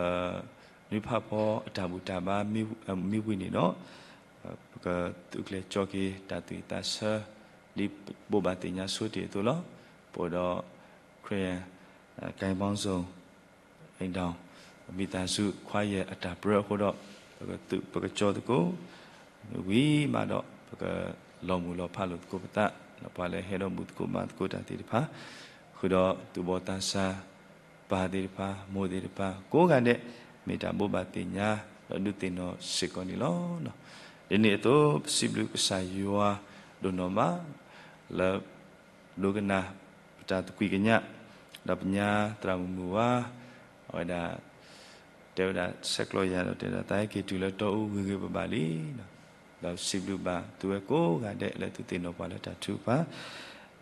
နွံဖးဖီအတၢ်ဘူၣ်တၢ်ဘါမ့ၢ်ဝံၤန့ၣ်ဒီး ပကသုးကျဲၤကၠီက့ၤတၢ်သူၣ်ဝံၣ်သးဆၢ ဒ်ဘိးဘၣ်သ့ၣ်ညါဆိတ့ၢ်အသိးလီၤ. ပအိၣ်ဒီး ခရံာ် ကံဘီစိၣ် အ့ၣ်ဒီး မံသးစူၤခွါယဲၢ်အတၢ်ပြၢအဃိဒီး ပကသုးပကကၠီသကိး မ့ၢ်ဝံၤမးဒီး ပကလီၤမုၢ်လီၤဖးလိာ်သကိးပသး ဒီးပှၤလၢဟဲဒီးဘူၣ်သကိးဘါသကိးတၢ်သ့ၣ်တဖၣ် ဃုာ်ဒီးသူၣ်ဘီၣ်သးစၢ် ပၢ်သ့ၣ်တဖၣ် မိၢ်သ့ၣ်တဖၣ် ကိးဂၤဒဲး မ့ၢ်တၢ်ဘိးဘၣ်သ့ၣ်ညါ ဒီးဒုးသ့ၣ်နီၣ်စ့ၢ်ကီးန့ၣ်လီၤ. ဒ်န့ၣ်အသိး ပစံးဘျုးကစၢ်ယွၤဒိၣ်နီၢ်မး လၢ ဒိကနၣ်ပတၢ်သကွံာ်ကညး ဒီးပညါသရၣ်မုၣ်မုၢ်ဝါ အဝဲဒၣ် တဲဝဲဒၣ်ဆဲးကျိးယၤဒီးတဲဝဲဒၣ် သးဟဲက့ၤတုၤလၢတီအူဂ့ၤဂ့ၤဘၣ်ဘၣ်လံ ဒီးစံးဘျုးဘၣ်သုဝဲကိးဂၤဒဲးလၢသုသ့ၣ်နီၣ်ပှၤလၢတၢ်ထုကဖၣ်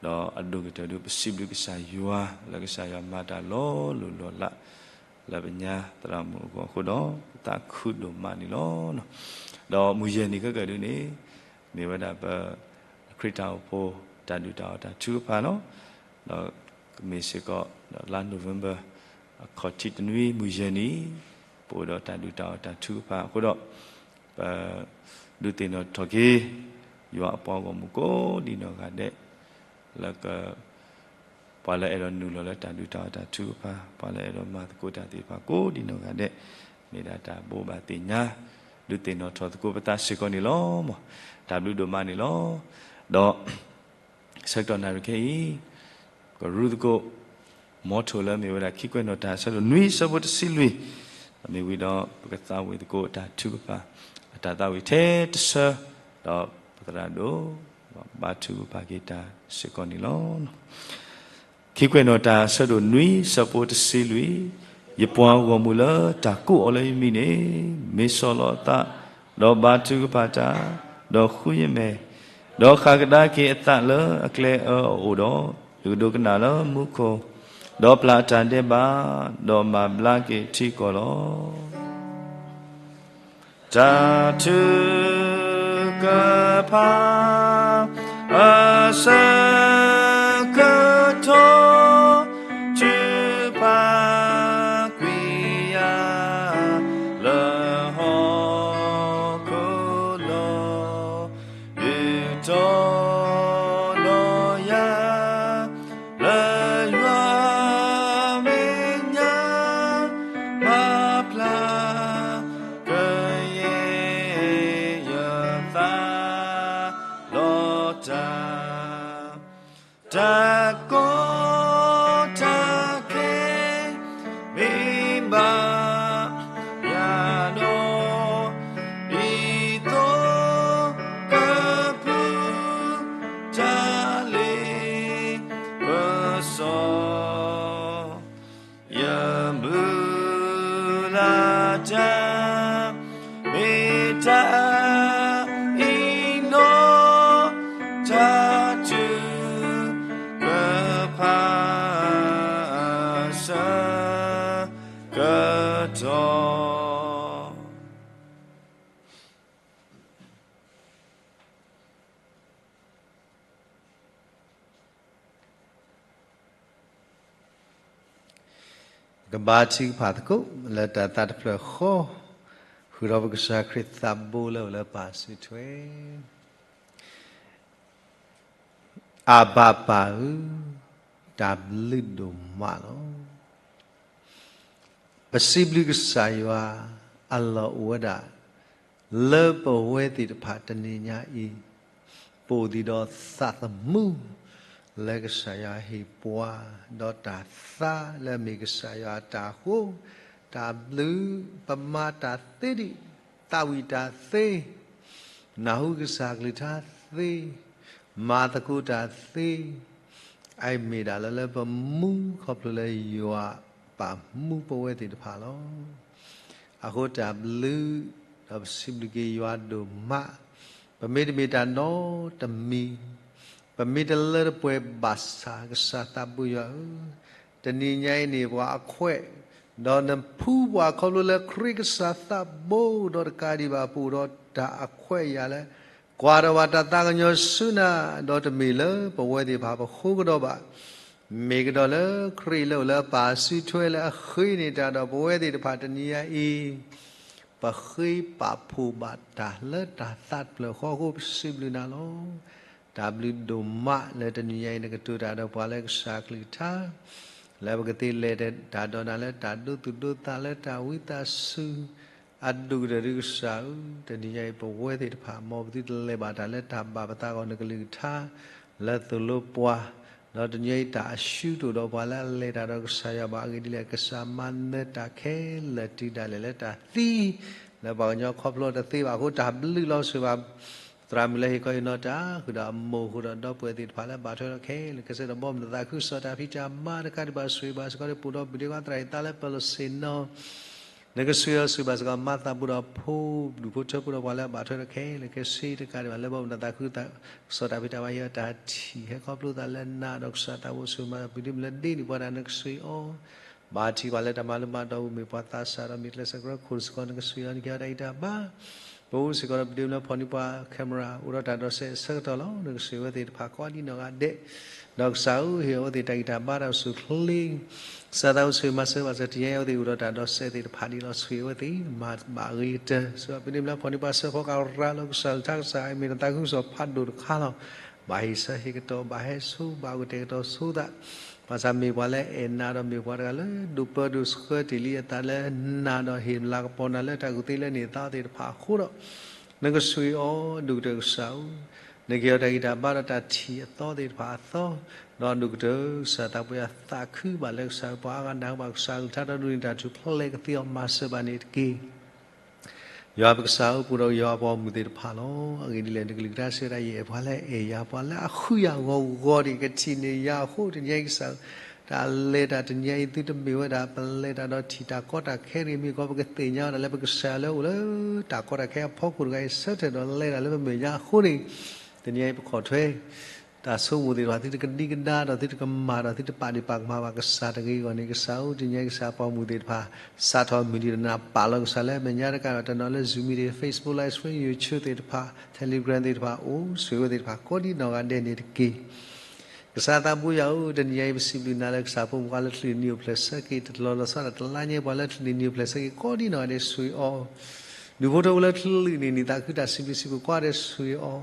ဒီးအဒိၣ်ကတၢၢ်ဒုး ပစံးဘျုးကစၢ်ယွၤ လၢကစၢ်ယွၤမၤတၢ်လီၤလိၢ်လီၤလး လၢပညါသရၣ်မုၣ်အဂီၢ်အဃိဒီး ပသးခုဒိၣ်မးန့ၣ်လီၤ. ဒီးမုၢ်ယဲၢ်နံၤခဲကၢၣ်ဒုးန့ၣ် မ့ၢ်ဝဲဒၣ်ပ ခရံာ်တၢ်အိၣ်ဖှိၣ် တၢ်ဒုၣ်တၢ်အီၣ်တၢ်ထုကဖၣ်လီၤ. ဒီးကမ့ၢ်စ့ၢ်ကီး လါနိၣ်ဝ့ဘၢၣ် အခီၣ်ထံးတနွံ မုၢ်ယဲၢ်နံၤ ပအိၣ်ဒီးတၢ်ဒုၣ်တၢ်အီၣ်တၢ်ထုကဖၣ်အဃိဒီး ပ ဒုးသ့ၣ်နီၣ်ထီၣ်က့ၤ ယွၤအပှၤဂီၢ်မုၢ်ကိးဒံနီၢ်ဂၤဒဲး, လၢက ပှၤလၢအဲၣ်ဒိးနုာ်လီၤလၢတၢ်ဒုၣ်တၢ်အီၣ်တၢ်ထုကဖၣ်, ပှၤလၢအဲၣ်ဒိးမၤသကိးတၢ်သ့ၣ်တဖၣ်ကိးဒံနီၢ်ဂၤဒဲး, မ့ၢ်ဒၣ်တၢ်ဘိးဘၣ်သ့ၣ်ညါ ဒုးသ့ၣ်နီၣ်ထီၣ်သကိးပသးစ့ၢ်ကီးန့ၣ်လီၤ. တၢ်ဘျုးဒိၣ်မးန့ၣ်လီၤ. ဒီး ဆၢကတီၢ်နၣ်ရံၣ်ခဲအံၤ ကရူၢ်သကိး မီထိၣ်လၢအမ့ၢ်ဝဲဒၣ်ခံကွဲးနီၣ်တၢ် အဆၢဒိၣ်နွံ အဆၢဖိတဆံလွံၢ်, မ့ၢ်ဝံၤဒီး ပကသးဝံၣ်သကိးတၢ်ထုကဖၣ် အတၢ်သးဝံၣ်ထဲတဆၢ, ဒီးပသရၣ်ဒိၣ် ဘါထုကဖၣ်က့ၤတၢ်စ့ၢ်ကီးန့ၣ်လီၤ. ခံကွဲးနီၣ်တၢ် အဆၢဒိၣ်နွံ အဆၢဖိတဆံလွံၢ်, ယပှၤဂီၢ်မုၢ်လၢတၢ်ကိးအီၤလၢယမံၤန့ၣ် မ့ၢ်ဆီၣ်လီၤအသး, ဒီးဘါထုကဖၣ်တၢ်, ဒီးဃုယမဲာ်, ဒီးဃၣ်ကဒါက့ၤအသးလၢအကျဲအၢအအိၣ်ဒီး, ယကဒိကနၣ်လၢမူခိၣ်, ဒီးပျၢ်တၢ်ဒဲးဘး, ဒီးမၤဘျါက့ၤထံကီၢ်လီၤ. တၢ်ထုကဖၣ် အဆၢကတီၢ် ထုကဖၣ်ကွံာ်ယၤ လၢဟီၣ်ခိၣ်လီၤ. ဒုးတီၤလီၤယၤ လၢယွၤမဲာ်ညါ မၤဖျါကယဲၢ် ယသးလီၤတၢ်, တၢ်ကီတၢ်ခဲ မ့ၢ်ဘၣ်ယၤဒီး, ဒ်သိးကဖုးတၢ်လ့ၤ ကစီၣ်, ယမုၢ်လၢ်တၢ် မ့ၢ်တၢ်အံၤနီၤ, တၢ်ထုကဖၣ် အဆၢကတီၢ် ကဘါထုကဖၣ်သကိး လၢတၢ်သးတဖျၢၣ်ဃီ, ဃုာ်ဒီးပကစၢ်ခရံာ်သးဘိလၢအိၣ်လၢပၢ်စုထွဲ, အၤဘၤပၢ်ဧၢ, တၢ်ဘျုးဒိၣ်မးလီၤ. ပစံးဘျုးကစၢ်ယွၤ အလီၢ်အိၣ်ဝဲဒၣ် လၢပဝဲသ့ၣ်တဖၣ်တနံၤညါအံၤ, ပအိၣ်ဒံးဒီးသးသမူ လၢကစၢ်ယွၤဟ့ၣ်ပှၤ, ဒီးတၢ်သါလၢအမ့ၢ်ကစၢ်ယွၤအတၢ်ဃိ, တၢ်ဘျုး, ပမၤတၢ်သ့ဒံး, သးဝံၣ်တၢ်သ့, နၢ်ဟူကစၢ်ကလုၢ်ကထါသ့, မၤသကိးတၢ်သ့, အအံၤမ့ၢ်ဒၣ်လၢ လၢပမူခီဖျိလၢယွၤပာ်မူပဝဲသ့ၣ်တဖၣ်လီၤ. အဃိတၢ်ဘျုး, ဒီးပစံးဘျုးက့ၤယွၤဒိၣ်မး, ပမ့တမ့ၢ်တၢ်နီတမံၤ, ပမ့ၢ်တလၢတပှဲၤဘၣ်ဆၣ် ကစၢ်သးဘိယွၤဧၢ, တနံၤညါအံၤန့ၣ် ပှၤအခွဲး, ဒီးနဖှူပှၤခီဖျိလၢခရံာ်ကစၢ်သးဘိ, ဒီးတကးဒံးဘၣ် ပအိၣ်ဒီးတၢ်အခွဲးအယာ်လၢ ကွၢ်ဒီးဘၣ်တၢ်သးကညီၤဆူနၤ, ဒီးတမ့ၢ်လၢပဝဲသ့ၣ်တဖၣ်ပဃိကဒီးဘၣ်, မ့ၢ်ကဒီးလၢခရံာ်လၢအိၣ်လၢအပၢ်စုထွဲလၢအဃ့န့ၢ်တၢ်ဒီးပဝဲသ့ၣ်တဖၣ်တနံၤညါအံၤ, ပဃ့ပာ်ဖှိၣ်ဘၣ်တၢ်လၢတၢ်သးတဖျၢၣ်ဃီအဃိ ပစံးဘျုးနၤလီၤ. တၢ်ဘျုးဒိၣ်မးလၢတနံၤညါအံၤ နကတိၤတၢ်ဒီးပှၤလၢကစၢ်ကလုၢ်ကထါ, လၢပကသ့လဲၤတၢ်ဒီးနၤလၢတၢ်ဒိသူၣ်ဒိသးလၢတၢ်ဝံသးစူၤ, အဒိၣ်ကတၢၢ်ဒုကစၢ်ဧၢ, တနံၤညါအံၤ ပဝဲသ့ၣ်တဖၣ် မ်ပသုတလဲၤဘၣ်တၢ်လၢတၢ်ဘၣ်ပသးအဂီၢ် နကလုၢ်ကထါ လၢသိၣ်လိပှၤ, ဒီးတနံၤညါအံၤတၢ်အရှုံးတအိၣ်ဒီးပှၤလၢအလဲၤတၢ်ဒီးကစၢ်ယွၤဘၣ်အဂ့ၢ်ဒ်လဲၣ် ကစၢ်မၤနၢၤတၢ်ခဲလၢာ်တုၤဒၣ်လဲာ်လၢတၢ်သံ, လၢပှၤကညီခီဖျိတသ့ဘၣ်အဃိ တၢ်ဘျုးလီၤစၢၤဘၣ် သရၣ်မုၣ်လၢဟ့ၣ်ခီဟ့ၣ်နီၤတၢ် ဃုာ်ဒီးအမိၢ်ဃုာ်ဒီးဒီပုၢ်ဝဲၢ်သ့ၣ်တဖၣ်လၢဘၣ်ထွဲဒီးခဲလၢာ်ခဲဆ့ဒီးဘီမုၢ်သးခုကစီၣ်တၢ်ဖံးတၢ်မၤတခါဒံးဘၣ် ဆိၣ်ဂ့ၤဘၣ်စ့ၢ်ကီးဒီးပူၤဒီးဘုၣ်ဒ့ခွါသရၣ်အံၤသးလၢပလီၢ်ဆ့ၣ်နီၤ နကဆိၣ်ဂ့ၤအီၤဆိၣ်ဂ့ၤဘၣ်စ့ၢ်ကီး မၤသးဘူးဒီးဖိဒူၣ်ဖိထၢဖိဒီးပှၤလၢအဘၣ်ထွဲဒီး ခဲလၢာ်ခဲဆ့တကးဒံးဘၣ် လၢဘီမုၢ်သးခုကစီၣ်တၢ်ဖံးတၢ်မၤဟ့ၣ်အီၤတၢ်ထံၣ် ဟဲခီဖျိသးလၢနၤဒီးကစၢ်သးဘိ ဆိၣ်ဂ့ၤမၤသးဘူးဒ်မုၢ်လၢဒ့န့ၣ်ပှၤတၢ် နကဆိၣ်ဂ့ၤအီၤ ဘၣ်ထံးပှၤလၢတၢ်မၤလိမၤဒိးပူၤ မ့ၢ်ပှၤသးစၢ်ဒီးမ့ၢ်ကျဲးစၢးကရၢခိၣ်စ့ၢ်ကီး နကဆိၣ်ဂ့ၤအီၤ နကဟ့ၣ်အီၤတၢ်ဂံၢ်တၢ်ဘါ ပအိၣ်စ့ၢ်ကီးဒီးပဒ့မုၣ်လၢဖီၣ်န့ၢ်ပှၤ camera အိၣ်ဒီးတၢ်ဒီးစဲးအဆၢကတီၢ်လီၤ. နကဆိၣ်ဂ့ၤအဝဲသ့ၣ်တဖၣ်ကိးဒံနီၢ်ဂၤဒဲး, ဒီးကစၢ်ဧၢ ဟ့ၣ်အဝဲသ့ၣ်တၢ်ဂံၢ်တၢ်ဘါတၢ်အိၣ်ဆူၣ်အိၣ်ချ့, ကစၢ်သးအိၣ်ဆိၣ်ဂ့ၤမၤစၢၤဘၣ်စၢၤ တနံၤအံၤ အဝဲသ့ၣ်အိၣ်ဒီးတၢ်ဒီးစဲးသ့ၣ်တဖၣ်န့ၣ်လီၤ. ဆိၣ်ဂ့ၤအဝဲသ့ၣ် မၤဘၣ်အဂ့ၤကတၢၢ် ဆိၣ်ဂ့ၤပဒ့မုၣ်လၢဖီၣ်န့ၢ်ပှၤစၢဖီကရၤလီၤ. ကစၢ်ကလုၢ်ကထါကစၢ် မ့ၢ်နသးခုကစီၣ်ဖးဒိၣ်တခါလီၤ. ဘၣ်ဟ့ၣ်ဆၢဟ့ၣ်ကတီၢ် ဘၣ်ဟဲဆိ ဘၣ်အိၣ်ကတဲာ်ကတီၤဆိသး, ဘၣ်ဆၣ်မ့ၢ်ပှၤလၢအဲၣ်နၤဒီးမ့ၢ်ပှၤတဂၤလၢ ဒိၣ်ပၢဒိၣ်ဆှၢတ့ၢ်လံအသးလၢနၤဒီး ဟ့ၣ်လၤကပီၤနၤလၢတၢ်ကူၣ်သ့လၢန့ၢ်သါသ့ၣ်တဖၣ်အဃိဒီး နကဆိၣ်ဂ့ၤအီၤ ဒိၣ်ကတၢၢ်ကစၢ်ဧၢ, နကဟ့ၣ်အီၤတၢ်ဂံၢ်တၢ်ဘါဒီးတၢ်ထံၣ်အသီသ့ၣ်တဖၣ်အသီ, ဒီးဒိၣ်ကတၢၢ်ကစၢ်သးပှဲၤအသးခုဘၣ်လၢကစၢ် ပှၤအါဂၤနၤဘၣ်ကစၢ်ကလုၢ်ကထါဒီးဒိးန့ၢ်တၢ်ထူၣ်ဖျဲးကသ့အီၤ မၤစၢၤဘၣ်န့ၣ်တက့ၢ်. ယွၤပကစၢ်ဧၢ ပအိၣ်ဒီးယွၤအပှၤဂီၢ်မုၢ်သ့ၣ်တဖၣ်လီၤ. အဂ့ၢ်ဒ်လဲၣ် နကလုၢ်ကထါစံးဝဲဒၣ် ယအဲၣ်ပှၤလၢအအဲၣ်ယၤ ပှၤလၢအဃုယၤဂီၤဂီၤန့ၣ် ကထံၣ်န့ၢ်ယၤအဃိ တနံၤအံၤကစၢ် တၢ်လဲၤတၢ်တနံၤအံၤ သုတမ့ၢ်ဝဲဒၣ် ပလဲၤတၢ်ဒီးထံၣ်တၢ်ကီတၢ်ခဲတဂ့ၤ မ့ၢ်ကီးပကသ့ၣ်ညါဝဲဒၣ်လၢပကစၢ်လၢအိၣ်လၢတၢ်ကီတၢ်ခဲအဖီခိၣ်တဂၤအံၤ ဆၢထၢၣ်ဒီးလဲၤတၢ်လၢပမဲာ်ညါအဃိန့ၣ် တနံၤအံၤပခိၣ်ထွဲ တၢ်ဆိကမိၣ်သ့ၣ်တဖၣ် သုတကဒံကဒါဒီး သုတကမၣ်ဒီး သုတပာ်ဒ့ၣ်ပာ်ကမၣ်ဘၣ်ကစၢ်တဂ့ၤအဂီၢ်န့ၣ် ကစၢ်ဧၢ တနံၤအံၤကစၢ်ပှၤဂီၢ်မုၢ်သ့ၣ်တဖၣ် စးထီၣ်မုၢ်နံၤဒီးနၤပာ်လီၤကစၢ်လၢအမဲာ်ညါတကးဒီး တနီၤလၢ Zoom meeting, Facebook live stream, YouTube သ့ၣ်တဖၣ်, Telegram သ့ၣ်တဖၣ် အိၣ်ဆိၣ်ဂ့ၤဝဲသ့ၣ်တဖၣ် ကိးဒံနီၢ်ဂၤဒဲးန့ၣ်တက့ၢ်. ကစၢ်သးဘိယွၤဧၢ, တနံၤအံၤပစံးဘျုးနၤလၢကစၢ်ဖိမုၣ်ခွါလၢချုးနံၤအိၣ်ဖျဲၣ်ဆၢက့ၤ တလီၤလီၤဆီဒၣ်တလါညါပှၤလၢချုးနံၤအိၣ်ဖျဲၣ်ဆၢက့ၤ ကိးဒံနီၢ်ဂၤဒဲး ဆိၣ်ဂ့ၤအီၤ ဒူၣ်ဖိထၢဖိလၢချုးနံၤန့ၣ် သးခုတၢ်စံးဘျုးစံးဖှိၣ်ကိးဂၤဒဲး ဆိၣ်ဂ့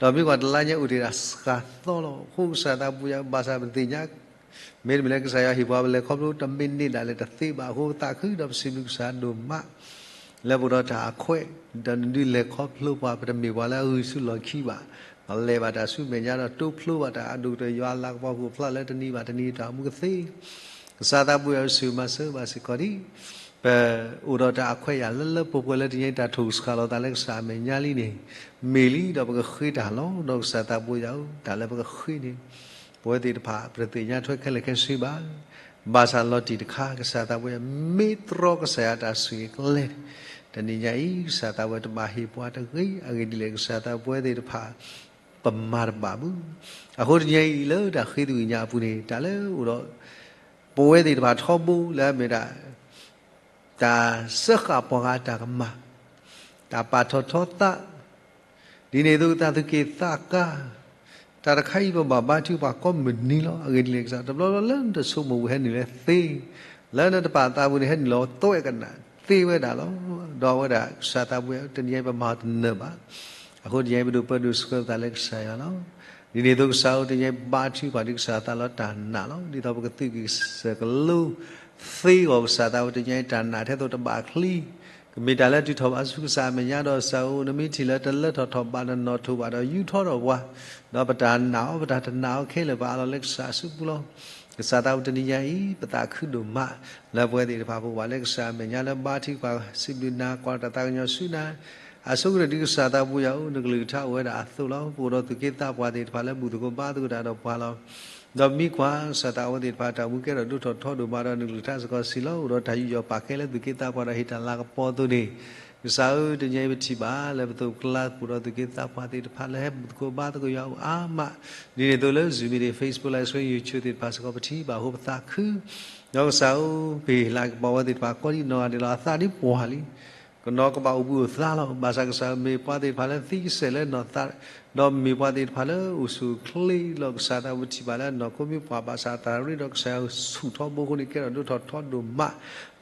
ၤအီၤ, ဒီးမ့ၢ်ကွၢ်တလါညါအိၣ်တ့ၢ်ဒၣ်စှၤသီလီၤ. အဃိကစၢ်သးဘိယွၤဧၢ ဘၣ်ဆၣ်ပသ့ၣ်ညါ မ့တမ့ၢ်လၢကစၢ်ယွၤဟ့ၣ်ပှၤပလဲၤခီဖျိ တမ့ၢ်န့ၢ်ဒၣ်လဲာ်တသ့ဘၣ်အဃိ ပသးခုဒီးပစံးဘျုးကစၢ်ဒိၣ်မး လၢပအိၣ်ဒီးတၢ်အခွဲး ဒီးနဒုးလဲၤခီဖျိပှၤ ပတမ့ၢ်ပှၤလၢအဂုာ်ဆူၣ်လီၢ်ခံဘၣ်, ပလဲၤဘၣ်တၢ်ဆူမဲာ်ညါဒီးတိဖျိဘၣ်တၢ်အဒိၣ်ကတၢၢ် ယွၤအလၤကပီၤကအိၣ်ဖျါလၢတနံၤဘၣ်တနံၤတၢ်အိၣ်မူကသ့ ကစၢ်သးဘိယွၤဧၢ ဆိၣ်ဂ့ၤမၤစၢၤဘၣ်စ့ၢ်ကီးဒံး ပအိၣ်ဒီးတၢ်အခွဲးယာ်လၢလၢပှဲၤပှဲၤလၢတနံၤအံၤ တၢ်ထိၣ်ကစှၤလိာ်သးလၢကစၢ်အမဲာ်ညါလံန့ၣ် မ့ၢ်လံဒီးပကဃ့တၢ်လီၤ. ဒီးကစၢ်သးဘိယွၤဧၢ တၢ်လၢပကဃ့န့ၣ် ပဝဲသ့ၣ်တဖၣ် ပတသ့ၣ်ညါထွဲခဲလၢာ်ခဲဆ့ဘၣ်. ဘၣ်ဆၣ်လီၤတံၢ်တခါ ကစၢ်သးဘိယွၤ မ့ၢ်တြီကစၢ်ယွၤတၢ်ဆိၣ်ဂ့ၤကျဲ တနံၤညါအံၤ ကစၢ်သးဘိယွၤတဘၣ်ဟ့ၣ်ပှၤတဂ့ၤ. အဂ့ၢ်ဒ်လဲၣ် ကစၢ်သးဘိယွၤ ပဝဲသ့ၣ်တဖၣ် ပမၤတဘၣ်ဘၣ်. အဃိတနံၤညါအံၤလၢတၢ်ဃ့သကွံာ်ညါအပူၤန့ၣ် တၢ်လၢအိၣ်ဒီး ပဝဲသ့ၣ်တဖၣ်ထီဘိလၢအမ့ၢ်ဒၣ် တၢ်စၢဃာ်ပှၤဂၤတၢ်ကမၣ်, တၢ်ပာ်ထီၣ်ထီသး, ဒ်န့ၣ်အသိး တၢ်သူၣ်က့ၣ်သးကါ, တၢ်တခါအံၤပဘၣ်ဘါထုကဖၣ်ကိးမုၢ်နံၤလီၤ. အဂ့ၢ်ဒ်လဲၣ် ကစၢ် တဘျီဘျီလၢနတဆိကမိၣ်ပူၤဟဲနုာ်လၢသ့, လၢနတပာ်သးပူၤန့ၣ် ဟဲနုာ်လီၤသွဲၣ်ကနၣ်သ့ဝဲဒၣ်လီၤ. ဒီးအဝဲဒၣ်ကစၢ်သးဘိယွၤ တနံၤညါအံၤပမၤတနၢၤဘၣ်. အဃိတနံၤညါအံၤပဒိးပၢဒိးဆှၢပသးလၢကစၢ်ယွၤလီၤ. ဒ်န့ၣ်အသိး ကစၢ်ဧၢ တနံၤညါအံၤဘါထုကဖၣ်ဒံးကစၢ်သးလၢတၢ်နာ်လီၤ. ဒ်သိးပကသုးက့ၤစၢၤကလိ သ့အဂီၢ် ကစၢ်သးဘိယွၤ တနံၤညါအံၤတၢ်နာ်ထဲသိးတဘၣ်ချံ ကမ့ၢ်တၢ်လၢအတုၤထီၣ်ဘၣ်ဆူကစၢ်အမဲာ်ညါဒီး ကစၢ်ဧၢ နမ့ၢ်ထံၣ်လၢတလၢထီၣ်ထီၣ်ဘၣ်ဒီး နီၣ်ထိၣ်ဘၣ်ဒီး ယူးထီၣ်ထီၣ်ပှၤ, ဒီးပတၢ်နာ်အီၤ ပတၢ်တနာ်အီၤခဲလၢာ် ပအးလီၤလၢကစၢ်အစုပူၤလီၤ. ကစၢ်သးဘိယွၤ တနံၤညါအံၤ ပသးခုဒိၣ်မး လၢပဝဲသ့ၣ်တဖၣ် ပအိၣ်ဘၣ်လၢကစၢ်အမဲာ်ညါ လၢဘါထုကဖၣ်စံးဘျုးနၤ ကွၢ်တၢ်သးကညီၤဆူနၤ အဆိကတၢၢ်ဒ်ကစၢ်သးဘိယွၤဧၢ နကလုၢ်ကထါအိၣ်ဝဲဒၣ်အသိးလီၤ. ပအိၣ်ဒီးသူၣ်က့သးပှၢ်သ့ၣ်တဖၣ်လၢ ဘူၣ်သကိးဘါသကိးတၢ်ဒီးပှၤလီၤ. ဒီးမ့ၢ်ကွၢ် ကစၢ်သးဘိသ့ၣ်တဖၣ် တၢ်အိၣ်မူကဲထီၣ်ဒိၣ်ထီၣ်ထီဒိၣ်မးဒီး နကလုၢ်ကထါစ့ၢ်ကီးစံးလီၤ. အိၣ်ဒီးတၢ်ယူးယီၣ်ပာ်ကဲလၢသူၣ်က့သးပှၢ်ဒီး ဟ့ၣ်တၢ်လၤကပီၤအသိးန့ၣ် ကစၢ်ဧၢ တနံၤညါအံၤပထံၣ်ဘၣ်လၢပသိးပကျါ ပအိၣ်ဒီးသူၣ်က့သးပှၢ်သ့ၣ်တဖၣ်လၢဟဲဘူၣ်သကိးဘါသကိးယွၤအိၣ်အါမး, ဒ်န့ၣ်အသိးလၢ Zoom meeting, Facebook live stream, YouTube သ့ၣ်တဖၣ်စ့ၢ်ကီး ပထံၣ်ဘၣ်အဃိပသးခု ဒီးကစၢ်ဧၢ ပဟ့ၣ်လၤကပီၤဝဲသ့ၣ်တဖၣ် ကိးဒံနီၢ်ဂၤဒဲးလီၤ. အသးဒ်ပှၢ်လံ ကနီၤကဘၣ်အိၣ်ဘှံးအိၣ်သါလီၤ. ဘၣ်ဆၣ်ကစၢ်ဧၢ မ့ၢ်ပှၤသ့ၣ်တဖၣ်လၢသံကစဲာ်လၢနီၢ်သး, ဒီးမ့ၢ်ပှၤသ့ၣ်တဖၣ်လၢအိၣ်ဆူၣ်အိၣ်ချ့လီၤ. ကစၢ်သးဘိ ပထံၣ်ဘၣ်လၢနီၢ်ခိမ့ၢ်ပှၢ် ဘၣ်ဆၣ်အသးရ့ဒီးကစၢ်ဆူၣ်ထီဘိအဃိန့ၣ် ကဲထီၣ်ဒိၣ်ထီၣ်ထီဒိၣ်မး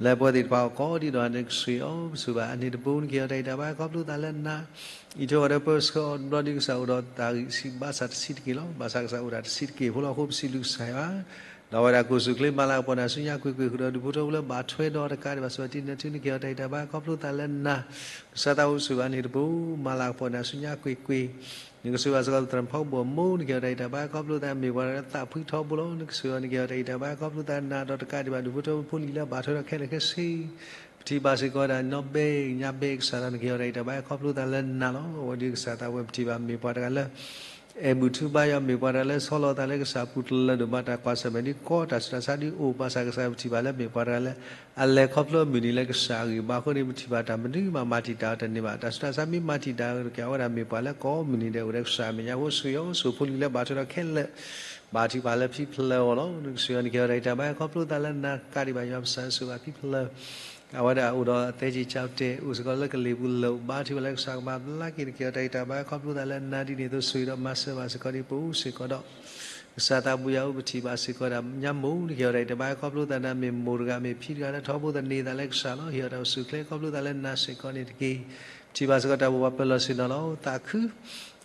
လၢပဝဲသ့ၣ်တဖၣ်အဂီၢ် ကိးဒံနီၢ်ဂၤဒဲး နကဆိၣ်ဂ့ၤအီၤ ပဆိၣ်ဘၣ်အန့ၣ်တပူၤ နကဟ့ၣ်အီၤတၢ်ဂံၢ်တၢ်ဘါခီဖျိသးလၢနၤ အံးထွဲအီၤဒီးပၢဆှၢအီၤတဘျီဒ်ကစၢ်အိၣ်ဒီးတၢ်ဂံၢ်ဆံးဘါစၢ်တဆံးတက့ၢ်လီၤ. ဘၣ်ဆၣ်ကစၢ်အိၣ်ဒၣ်တဆံးတက့ၢ်ဖိလီၤ. အဃိပစံးဘျုးကစၢ်ယွၤ ဒီးအဝဲဒၣ်ကိၣ်ဆူၣ်ချ့ မၤလၤကပီၤနၤဆူညါကွ့ၢ်ကွ့ၢ်ဃုာ်ဒီး ဒူၣ်ဖိထၢဖိလၢဘၣ်ထွဲဒီးတကးဒံးဘၣ် စံးဘၣ်တံၢ်နၢ်ထူ နကဟ့ၣ်အီၤတၢ်ဂံၢ်တၢ်ဘါခီဖျိသးလၢနၤ ကစၢ်သးဘိ ပဆိၣ်ဘၣ်န့ၣ်တပူၤ မၤလၤကပီၤနၤဆူညါကွ့ၢ်ကွ့ၢ် နကဆိၣ်ဘၣ်စ့ၢ်ကီးသရၣ်ဖီဘိၣ်အမိၢ် နကဟ့ၣ်အီၤတၢ်ဂံၢ်တၢ်ဘါခီဖျိသး မ့ၢ်ပှၤတဂၤလၢသးဖှံထီဘိလီၤ. နကဆိၣ်ဂ့ၤအီၤ နကဟ့ၣ်အီၤတၢ်ဂံၢ်တၢ်ဘါခီဖျိသးနၤဒီးတကးဒံးဘၣ် ဒူၣ်ဖိထၢဖိဖိလံၤလၢဘၣ်ထွဲဒီးခဲလၢာ်ခဲဆ့ ပထံၣ်ဘၣ်စ့ၢ်ကီးဝဲဒၣ် နီၢ်ဘဲညါဘဲ ကစၢ်သး နကဟ့ၣ်အီၤတၢ်ဂံၢ်တၢ်ဘါခီဖျိသးလၢနၤလီၤ. အဝဲဒ်ကစၢ်သးဝဲပထံၣ်ဘၣ် မ့ၢ်ပှၤတဂၤလၢ အဲၣ်ဘူၣ်ထူဘါယွၤ မ့ၢ်ပှၤတဂၤလၢဆီလီၤသးလၢကစၢ်ပူၤတလၢဒိၣ်မး တၢ်ကွၢ်ဆၢၣ်မဲာ်ဒ်ကီ တၢ်ဆူးတၢ်ဆါဒ်အိၣ် ဘၣ်ဆၣ်ကစၢ်ပထံၣ်ဘၣ်လၢ မ့ၢ်ပှၤတဂၤလၢ အလဲၤခီဖျိအမုၢ်နံၤလၢကစၢ်အဂံၢ်ဘါအဃိန့ၣ် ပထံၣ်ဘၣ်တၢ်မနုၤမး မၤတံာ်တာ်အီၤတန့ၢ်ဘၣ်. တၢ်ဆူးတၢ်ဆါမ့ၢ်မၤတံာ်တာ်အီၤတက့ၢ် အဝဲဒၣ်မ့ၢ်ပှၤလၢကိးမုၢ်နံၤဒဲးအိၣ်ဒီးကစၢ်အမဲာ်ညါအဃိ ဆိၣ်ဂ့ၤအီၤ ဆိၣ်ဖိလံၤလၢဘၣ်ထွဲဒီးခဲလၢာ် ဘၣ်ထံၣ်ဘၣ်လၢဖံဖျၢၣ်အဂီၢ်လီၤ. နကဆိၣ်ဂ့ၤအီၤ နကဟ့ၣ်အီၤတၢ်ဂံၢ်တၢ်ဘါခီဖျိသးလၢနၤ တကးဒံးဘၣ် ယွၤပစံးဘျုး ဆိၣ်ဘၣ်ဖံဖျၢၣ် အဝဲဒၣ်အိၣ်ဒီးအသဲကံၢ်ကၠီတဲာ် အိၣ်စ့ၢ်ကီးလၢကလံၤပူၤလၢာ် ဘါထုကဖၣ်လၢကစၢ်ကမၤဘျါက့ၤ နကဲထီၣ်တၢ်ဂံၢ်တၢ်ဘါ ခီဖျိသးလၢနၤဒ်န့ၣ်အသိး ဆိၣ်ဂ့ၤဒီးမၤစၢၤဘၣ်စ့ၢ်ကီးဒ် ပအိၣ်စ့ၢ်ကီးဒီး ကစၢ်သးဘိယွၤအိၣ် ပထံၣ်ဘၣ်စ့ၢ်ကီးဒၣ်ညါမိၢ် နကဲထီၣ်တၢ်ဂံၢ်တၢ်ဘါ ခီဖျိသးနၤ မ့ၢ်မိၢ်တဂၤ မ့ၢ်ဖံတဂၤလၢထီဘိသန့ၤသးလၢကစၢ်လီၤ. ဟ့ၣ်အီၤတၢ်အိၣ်ဆူၣ်အိၣ်ချ့ ခီဖျိသးလၢနၤစ့ၢ်ကီးန့ၣ်တက့ၢ်. ပထံၣ်ဘၣ်စ့ၢ်ကီးတၢ်ဘိးဘၣ်ပၢၢ်လီၢ်ဆ့ၣ်နီၤလီၤ သးခု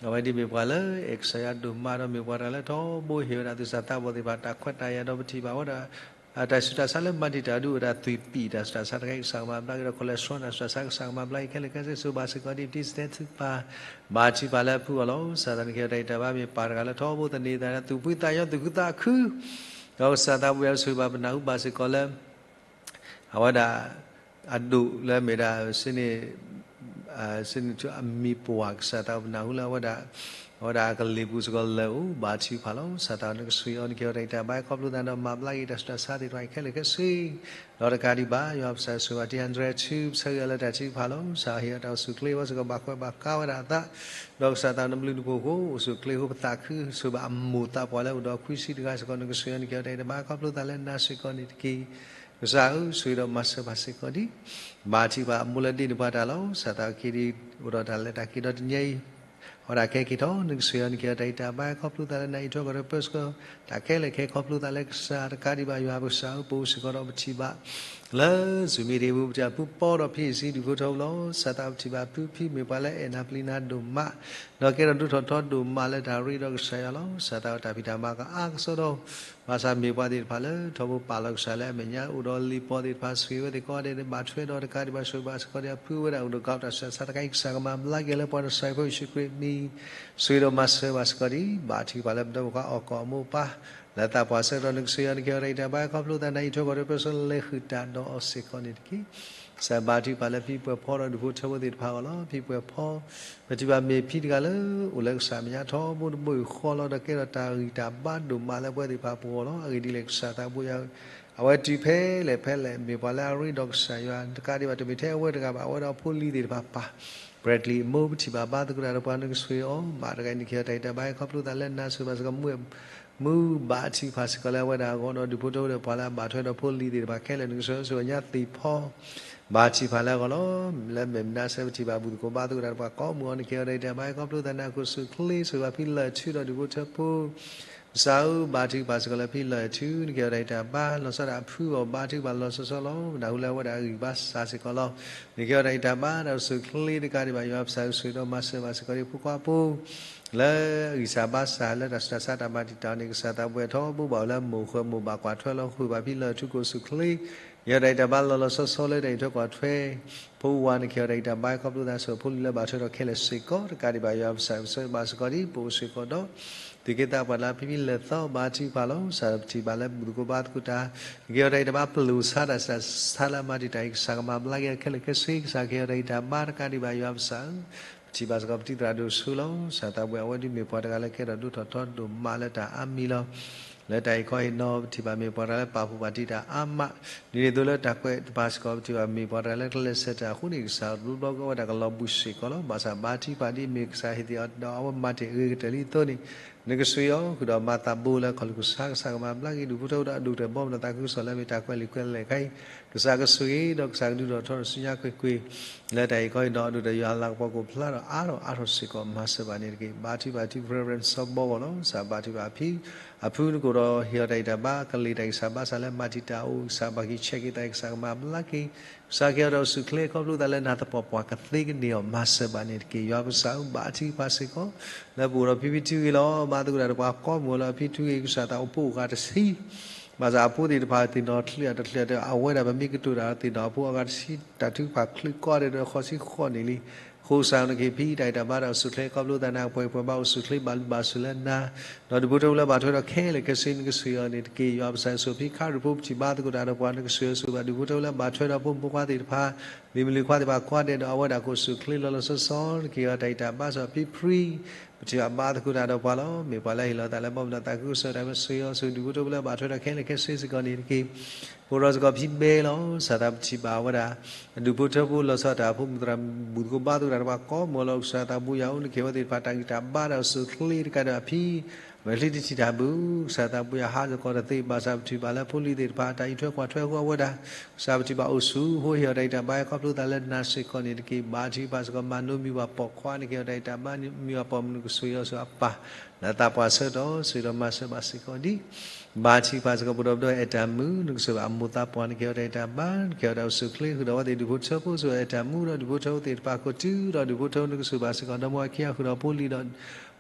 အဝဲဒ်မ့ၢ်ပှၤလၢအဲၣ်ကစၢ်ယွၤဒိၣ်မးဒီး မ့ၢ်ပှၤတဂၤလၢထီဘိဟ့ၣ်ဝဲဒၣ်သူၣ်စၢ်သးဘီၣ်သ့ၣ်တဖၣ် တၢ်ခွဲးတၢ်ယာ်ဒီး ပထံၣ်ဘၣ်ဝဲဒၣ် တၢ်ဆူးတၢ်ဆါလၢမၤတံာ်တာ်ဒုးအိၣ်ဝဲဒၣ် သွံၣ်ပံၣ် တၢ်ဆူးတၢ်ဆါတခါအံၤ ကစၢ်ကမၤဘျါက့ၤဒီး cholesterol တၢ်ဆူးတၢ်ဆါ ကစၢ်ကမၤဘျါက့ၤခဲလၢာ်ခဲဆ့ ဆိၣ်ဂ့ၤဘၣ်စ့ၢ်ကီးဒ် ပတံၢ်စတဲထူပၢ် ဘါထုကဖၣ်လၢအဖုအီၤလီၤ. ကစၢ်သးနကဲထီၣ်တၢ်ဂံၢ်တၢ်ဘါ မ့ၢ်ပၢ်တဂၤလၢထီဘိသန့ၤသးလၢ သူၣ်ဖှံသးညီ သူၣ်ခုသးခု ဒီးကစၢ်သးဘိယွၤဆိၣ်ဂ့ၤဘၣ်ပနၢ်ဟူဘၣ်စ့ၢ်ကီးလၢ အဝဲဒၣ် အဒိၣ်လၢမ့ၢ်ဒၣ် စ့န့ၣ် စ့န့ၣ်ထူအမံၤပှၢ် ကစၢ်သးပနၢ်ဟူလၢအဝဲဒၣ် အဝဲဒၣ်အကလံၤပူၤစ့ၢ်ကီးလၢာ်အိၣ် ဘါထုကဖၣ်လီၤ. ကစၢ်သးနကဆိၣ်ဂ့ၤအီၤ နကဲထီၣ်တၢ်ဂံၢ်တၢ်ဘါ ခီဖျိသးဒီးမၤဘျါက့ၤတၢ်ဆူးတၢ်ဆါသ့ၣ်တဖၣ်ခဲလၢာ်ခဲဆ့ ဒီးတကးဒံးဘၣ် ယွၤပစၢ်ဆိၣ်ဂ့ၤဘၣ် တံၢ်ဟၣ်ဒြဲၣ်ထူ ပဆၢဂ့ၤအီၤလၢတၢ်ထုကဖၣ်လီၤ. ကစၢ်ဟ့ၣ်အီၤတၢ်အိၣ်ဆူၣ်အိၣ်ချ့ဝဲစ့ၢ်ကီး ဘၣ်ကွဲးဘၣ်ကါဝဲဒၣ်အသး ဒီးကစၢ်သးနဘျုးနဖှိၣ်အဃိ အိၣ်ဆူၣ်အိၣ်ချ့အဃိ ပသးခု ဆိၣ်ဂ့ၤဘၣ်အမိၢ်သးပှၢ်လၢအိၣ်ဒီးခွံဆံတဂၤစ့ၢ်ကီး နကဆိၣ်ဂ့ၤအီၤ နကဲထီၣ်တၢ်ဂံၢ်တၢ်ဘါ ခီဖျိသးလၢနၤစ့ၢ်ကီးန့ၣ်တက့ၢ်. ကစၢ်ဧၢ ဆိၣ်ဂ့ၤဒီးမၤစၢၤဘၣ်စ့ၢ်ကီးဒ် ဘါထုကဖၣ်အမိၢ်လၢဒ့ၣ်နပှၤတၢ်လီၤ. ကစၢ်သးက့ၤဒ်အိၣ်ဒီးတၢ်လဲၤတၢ်က့ၤဒီးတနံၤအံၤ အဝဲဒၣ်ခဲက့ၤထီၣ် နကဆိၣ်ဂ့ၤအီၤ နကဲထီၣ်တၢ်ဂံၢ်တၢ်ဘါ ခီဖျိသးလၢနၤအံးထွဲကွၢ်ထွဲပၢဆှၢ တၢ်ခဲလၢာ်ခဲဆ့ ခီဖျိသးလၢကစၢ်တကးဒံးဘၣ် ယွၤပကစၢ်ဧၢ ပအိၣ်စ့ၢ်ကီးဒီးပထံၣ်ဘၣ် လၢ Zoom meeting ပူၤ ပထံၣ်ဘၣ်ဖုပီဒီးဖံအံၤ စံးဒုးဖိထီၣ်လီၤ. ကစၢ်သးပထံၣ်ဘၣ်ဖုဖံမ့ၢ်ပှၤလၢအဲၣ်နၤပျံၤနၤဒိၣ်မး ဒီးကဲထီၣ်ဒိၣ်ထီၣ်ထီဒိၣ်မးလၢတၢ်ရ့ဒီးကစၢ်ယွၤလီၤ. ကစၢ်သးတၢ်ဖံးတၢ်မၤကအါကစီဒီ ဘၣ်ဆၣ်မ့ၢ်ပှၤသ့ၣ်တဖၣ်လၢထီဘိပာ်လီၤကစၢ်လၢအမဲာ်ညါ အိၣ်ဒီးလံာ်ပီသ့ၣ်တဖၣ် ဆိၣ်ဂ့ၤဝဲသ့ၣ်ကိးဂၤဒဲး ဘၣ်ထွဲဒီးတကးဒံးဘၣ် ဆိၣ်ဂ့ၤဘၣ်စ့ၢ်ကီးဒ်အဖုဝဲဒၣ်အိၣ်ဒီး ကီးတၢ်ဆူးတၢ်ဆါတခါအံၤ ကစၢ်ကမၤဘျါက့ၤလၢပှၤနစၢ်ဖိယ့ၣ်ၡူးခရံာ်အမံၤ ဆိၣ်ဂ့ၤဒီးမၤစၢၤဘၣ်စ့ၢ်ကီးဒ် ဘါထုကဖၣ်လၢပဒီပုၢ်ဝဲၢ်ခွါအီၣ်ကီၢ်အမိၢ်အပၢ် လၢသးပှၢ်ဆၢကတီၢ် နကဆိၣ်ဂ့ၤအီၤ နကဲထီၣ်တၢ်ဂံၢ်တၢ်ဘါ ခီဖျိသးနၤအံးထွဲကွၢ်ထွဲပၢဆှၢ လဲၤဃုာ်တၢ်ဒီးအီၤစ့ၢ်ကီးန့ၣ်တက့ၢ်. ကစၢ်ဘါထုကဖၣ်လၢဖံပှဲၤဖီဒီးဒူၣ်ဖိထၢဖိသ့ၣ်တဖၣ်အဂီၢ်လီၤ. ဖံပှဲၤဖီ ပထံၣ်ဘၣ်မ့ၢ်ဖံတဂၤလၢ အိၣ်လၢကစၢ်မဲာ်ညါထီဘိတဘိယူၢ်ဃီလီၤ ဒီးကဲထီၣ်တၢ်ဂံၢ်တၢ်ဘါဒိၣ်မးလၢပဝဲသ့ၣ်တဖၣ်အပူၤအဂီၢ်လီၤ. အဂ့ၢ်ဒ်လဲၣ် ကစၢ်သးဘိယွၤ အဝဲတုၤဖဲလဲၣ်ဖဲလဲၣ် မ့ၢ်ပှၤလၢအရ့ဒီးကစၢ်ယွၤ တကးဒံးဘၣ် တမ့ၢ်ထဲအဝဲတဂၤဘၣ် အဝဲဒီးအဖိလံၤသ့ၣ်တဖၣ်ပၢ် ပြဲၤကျံၤအမိၢ် ပထံၣ်ဘၣ်ဘါသကိးတၢ်ဒီးပှၤ နကဆိၣ်ဂ့ၤအီၤ မ့ၢ်တဂၤအံၤ နကဲထီၣ်တၢ်ဂံၢ်တၢ်ဘါ ခီဖျိသးလၢနၤ ဆိၣ်ဂ့ၤဘၣ်စ့ၢ်ကီး မူဘါထုကဖၣ်စ့ၢ်ကီးလၢအဝဲဒၣ်အဂီၢ်ဒီး ဒူၣ်ဖိထၢဖိဒီးပှၤလၢအဘၣ်ထွဲဒီးဖိလံၤသ့ၣ်တဖၣ်ခဲလၢာ် နကဆိၣ်ဂ့ၤအီၤ ဆိၣ်ဂ့ၤညါသ့ၣ်ဖီ ဘါထုကဖၣ်လၢအဂီၢ်လီၤ. လၢမဲာ်မနါစဲ ပထံၣ်ဘၣ်ဘူၣ်သကိးဘါသကိးတၢ်ဒီးပှၤကိးမုၢ်အီၤ နကဲထီၣ်တၢ်ဂံၢ်တၢ်ဘါ ခီဖျိသးနၤ ကအိၣ်ဆူၣ်အိၣ်ချ့ ဆိၣ်ဂ့ၤဘၣ်ဖံလၢၢ်ထူဒီးဒူၣ်ဖိထၢဖိ ကစၢ်ဧၢ ဘါထုကဖၣ်စ့ၢ်ကီးလၢဖံလၢၢ်ထူ နကဲထီၣ်တၢ်ဂံၢ်တၢ်ဘါ လီၤဆီဒၣ်တၢ်အဖုအဂီၢ် ဘါထုကဖၣ်လီၤဆီဆီလီၤ. နၢ်ဟူလၢအဝဲဒၣ်အဂံၢ်ဘါစၢ်စ့ၢ်ကီးလီၤ. နကဲထီၣ်တၢ်ဂံၢ်တၢ်ဘါ တၢ်အိၣ်ဆူၣ်အိၣ်ချ့တကးဒံးဘၣ် ယွၤပစၢ်ဆိၣ်ဂ့ၤဒီးမၤစၢၤဘၣ်စ့ၢ်ကီးဒ်ဖိခွါဖိ လၢအဂံၢ်စၢ်ဘါစၢ်လၢတၢ်ဆူးတၢ်ဆါတၢ်မၤတံာ်တာ်န့ၣ် ကစၢ်သးပှဲၤထီဘိဘၣ်အိၣ်လၢမိၢ်ဃၢၤမိၢ်ဘၣ်ကွၢ်ထွဲလီၤ ဃုာ်ဘၣ်ဖံလၢၢ်ထူကအိၣ်ဆူၣ်အိၣ်ချ့ ယဲတၢ်ဂံၢ်တၢ်ဘါလီၤလီၤဆီဆီလၢတၢ်အံးထွဲကွၢ်ထွဲ ဖိဝၤ နကဲထီၣ်တၢ်ဂံၢ်တၢ်ဘါ ခီဖျိသးဆိၣ်ဂ့ၤဖိလံၤလၢဘၣ်ထွဲဒီးခဲလၢာ်စ့ၢ်ကီး တကးဒံးဘၣ် ယွၤပစၢ်ဆိၣ်ဂ့ၤဘၣ်စ့ၢ်ကီးဒ် ပအိၣ်စ့ၢ်ကီးဒီး သူၣ်က့သးပှၢ်လၢဖံဖံလဲၤသီ ဘါထုကဖၣ်လီၤ. ကစၢ်ပထံၣ်ဘၣ်လၢဘူၣ်သကိးဘါသကိးတၢ် နကဲထီၣ်တၢ်ဂံၢ်တၢ်ဘါ ပျိာ်ဆါတၢ်ဆူးတၢ်ဆါလၢအမၤတံာ်တာ်အံၤ ကစၢ်ကမၤဘျါက့ၤခဲလၢာ်ခဲဆ့ ကစၢ်ကဲထီၣ်တၢ်ဂံၢ်တၢ်ဘါ တကးဒံးဘၣ် ယွၤပစၢ်ဧၢ ပထံၣ်ဘၣ်စ့ၢ်ကီးပတံၤသရၣ်ဒိၣ်ဆူလီၤ. ကစၢ်သးပှဲၤ အဝဲဒ်မ့ၢ်ပှၤတဂၤလၢကဲထီၣ်ဒိၣ်ထီၣ်ထီဒိၣ်မးလၢတၢ်အါမံၤလီၤ. လၢတၢ်အံၤခီအံၤနီၤ ပထံၣ်ဘၣ်မ့ၢ်ပှၤတဂၤလၢပာ်ဖှိၣ်ပာ်တံၢ်တၢ်အါမး ဒ်န့ၣ်အသိးလၢတၢ်ကွဲးတဖၣ်စ့ၢ်ကီး ပထံၣ်ဘၣ်မ့ၢ်ပှၤတဂၤလၢကလဲၤဆဲးတၢ်အဃိန့ၣ် ကစၢ်တဘျီဘျီကဝဲဒၣ်ကလီၤဘှံးစ့ၢ်ကီးလီၤ. ဘၣ်ဆၣ်ဘါထုကဖၣ်ဒ်မ့ၢ်ကစၢ်ဟ့ၣ်သ့ၣ်အီၤဒီးအဝဲမၤတ့ၢ်အဂ့ၤကတၢၢ်လံအသိးန့ၣ် နကဆိၣ်ဂ့ၤအီၤ ဃုာ်ဒီးမၤသးဘိလၢခီၣ်လူၢ်ကစၢ် ကစၢ်ကမၤဘျါက့ၤဒူၣ်ဖိထၢဖိဒီးအဒိၣ်ကတၢၢ်ဘီမုၢ်ဒီးသးခုကစီၣ်လၢမ့ၢ်တၢ်ကွဲးလံာ်ကွဲးလဲၢ်ခါအံၤ ကစၢ်ကဆိၣ်ဂ့ၤဒီးကစၢ်ကဒုးထီၣ်ထီထီၣ်ဆူညါကွ့ၢ်ကွ့ၢ် လၢတၢ်အံၤခီအံၤနီၤ အဒိၣ်ဒီးယွၤအလၤကပီၤကအိၣ်ဖျါဒီးအါထီၣ်အါထီၣ်စ့ၢ်ကီး မၤစၢၤဘၣ်န့ၣ်တက့ၢ်. ဘါထုကဖၣ်ထံ Reverend စီၤဘီဂီၢ်လီၤ. ကစၢ်ဘါထုကဖၣ်အဖံ အဖုနကိၣ်ဒီးဟ့ၣ်အီၤတၢ်ဂံၢ်တၢ်ဘါ ကလ့ၢ်တၢ်ဂံၢ်စၢ်ဘါစၢ်လၢမၤတံာ်တာ်အိၣ် ကစၢ်ဘၣ်က့ၤဆဲးက့ၤသး ကစၢ်ကမၤဘျါက့ၤ ကစၢ်ကဲထီၣ်တၢ်အိၣ်ဆူၣ်အိၣ်ချ့ ခီဖျိသးလၢနၤသပှၢ်ပှၢ်ကသ့ကန့ၢ်အီၤ မၤစၢၤဘၣ်န့ၣ်တက့ၢ်. ယွၤပကစၢ်ဧၢ ဘါထုကဖၣ်စ့ၢ်ကီး လၢပအိၣ်ဒီးဖံဖံထုဂ့ၤလီၤ. ဘါသကိးတၢ်ဒီးပှၤကိးမုၢ်အီၤလၢအဖံထုဂ့ၤ ကစၢ်သးအိၣ်ဖှိၣ်အဂၤတဆံ ဘၣ်ဆၣ်အဖိသ့ၣ်တဖၣ်သ့ၣ်နီၣ်ချုးအတချုးဒီး အဝဲဒၣ်ပမ့ၢ်ကတိၤတၢ်သ့ၣ်နီၣ်အဖိအဂၤတဆံ တၢ်ထုကဖၣ်ချုးကိးဂၤဒဲးဒီးဃိးဆံဃိးနံၣ်လံ. အဃိကစၢ်နကဟ့ၣ်ဖံတၢ်ဂံၢ်တၢ်ဘါ တၢ်အိၣ်ဆူၣ်အိၣ်ချ့ ခီဖျိသးနၤအပှဲၤပှဲၤဘၣ်အိၣ်ဆူၣ်အိၣ်ချ့ ဘၣ်လုၢ်ဘၣ်စူၢ်လၢနၤ ဒီးဒူၣ်ဖိထၢဖိလၢဘၣ်ထွဲဒီးခဲလၢာ်ခဲဆ့ နကဆိၣ်ဂ့ၤအီၤန့ၣ်တက့ၢ်. ယွၤပကစၢ်ဆိၣ်ဖံခါရူၢ်ဖိ ပထံၣ်ဘါသကိးတၢ်ဒီးပှၤ နကဆိၣ်ဂ့ၤဆိၣ်ဂ့ၤဘၣ်ဒူၣ်ဖိထၢဖိလၢဘၣ်ထွဲဒီးဖိမုၣ်ဖိခွါသ့ၣ်တဖၣ် လံၤမုၣ်လံၤခွါသ့ၣ်တဖၣ်ကိးဂၤဒဲးဒီး အဝဲဒၣ်ကအိၣ်ဆူၣ်အိၣ်ချ့လီၤလီၤဆီဆီ နကဟ့ၣ်အီၤတၢ်ဂံၢ်တၢ်ဘါစီၤ ဖံဖံ ပထံၣ်ဘၣ်ဘါသကိးတၢ်ဒီးပှၤလီၤ. မ့ၢ်ပှၤလၢဟ့ၣ်လီၤသးလၢဘီမုၢ်ဒီးသးခုကစီၣ်တၢ် နကဆိၣ်ဂ့ၤအီၤဆိၣ်ဂ့ၤဒူၣ်ဖိထၢဖိလၢဘၣ်ထွဲဒီးခဲလၢာ်ခဲဆ့စ့ၢ်ကီးန့ၣ်တက့ၢ်. အိၣ်ဒီးစ့ၢ်ကီးဖံဘဲလီၤ. ကစၢ်သးပထံၣ်ဘၣ်ဝဲဒၣ် ဒူၣ်ဖိထၢဖိလီၤဆီတၢ်ဖိမုၣ်သရၣ်မုၣ် ဘူၣ်သကိးဘါသကိးတၢ်တဖၣ်ကိးမုၢ်လီၤ. ကစၢ်သးဘိယွၤဧၢ, နကဟ့ၣ်ဝဲသ့ၣ်တဖၣ် တၢ်ဂံၢ်တၢ်ဘါတၢ်အိၣ်ဆူၣ်အိၣ်ချ့တကးဒံးဘၣ်ဖဲ အဝဲချံတထံၣ်တၢ်ဘၣ်. ကစၢ်သးဘိယွၤဟးသကိးတသ့ ဘၣ်ဆၣ်ပထံၣ်ဘၣ်လၢဖိလံၤသ့ၣ်တဖၣ် တၢ်အံးထွဲကွၢ်ထွဲဃုာ်ဝဲဒၣ် ကစၢ်ပထံၣ်ဘၣ်အိၣ်ဆူၣ် ဟ့ၣ်အီၤတၢ်ဂံၢ်တၢ်ဘါဟ့ၣ်ခီဖျိသးလၢနၤစ့ၢ်ကီးန့ၣ်တက့ၢ်. ဘါထုကဖၣ်စ့ၢ်ကီး မၤလိမံၤပှၤပိာ်ခွါ နကဟ့ၣ်အီၤတၢ်ဂံၢ်တၢ်ဘါ မံၤပှၤပိာ်မုၣ် နကဆိၣ်ဂ့ၤအီၤဆူအပၢ် လၢသးပှၢ်ဆၢကတီၢ် ဆိၣ်ဂ့ၤဒီးမၤစၢၤဘၣ်စ့ၢ်ကီးဒံး ဘါထုကဖၣ်စ့ၢ်ကီး ပဒိၣ်ပဒိၣ်အဲၣ်တၢ်မုၣ် နကဆိၣ်ဂ့ၤအမိၢ်သးပှၢ် နကဟ့ၣ်အီၤတၢ်ဂံၢ်တၢ်ဘါ နကဟ့ၣ်အီၤတၢ်အိၣ်ဆူၣ်အိၣ်ချ့ ဃုာ်ဒီးအဝဲသ့ၣ်ဒူၣ်ဖိထၢဖိ ဆိၣ်ဂ့ၤအဲၣ်တၢ်မုၣ်ဒီးဒူၣ်ဖိထၢဖိသ့ၣ်တဖၣ် ကိးတုၤဒီးဒူၣ်ဖိထၢဖိ နကဆိၣ်ဂ့ၤဘၣ်စ့ၢ်ကီး ဒီးမိၢ်အခံအဃုာ်ဒီးဖိလံၤဒီး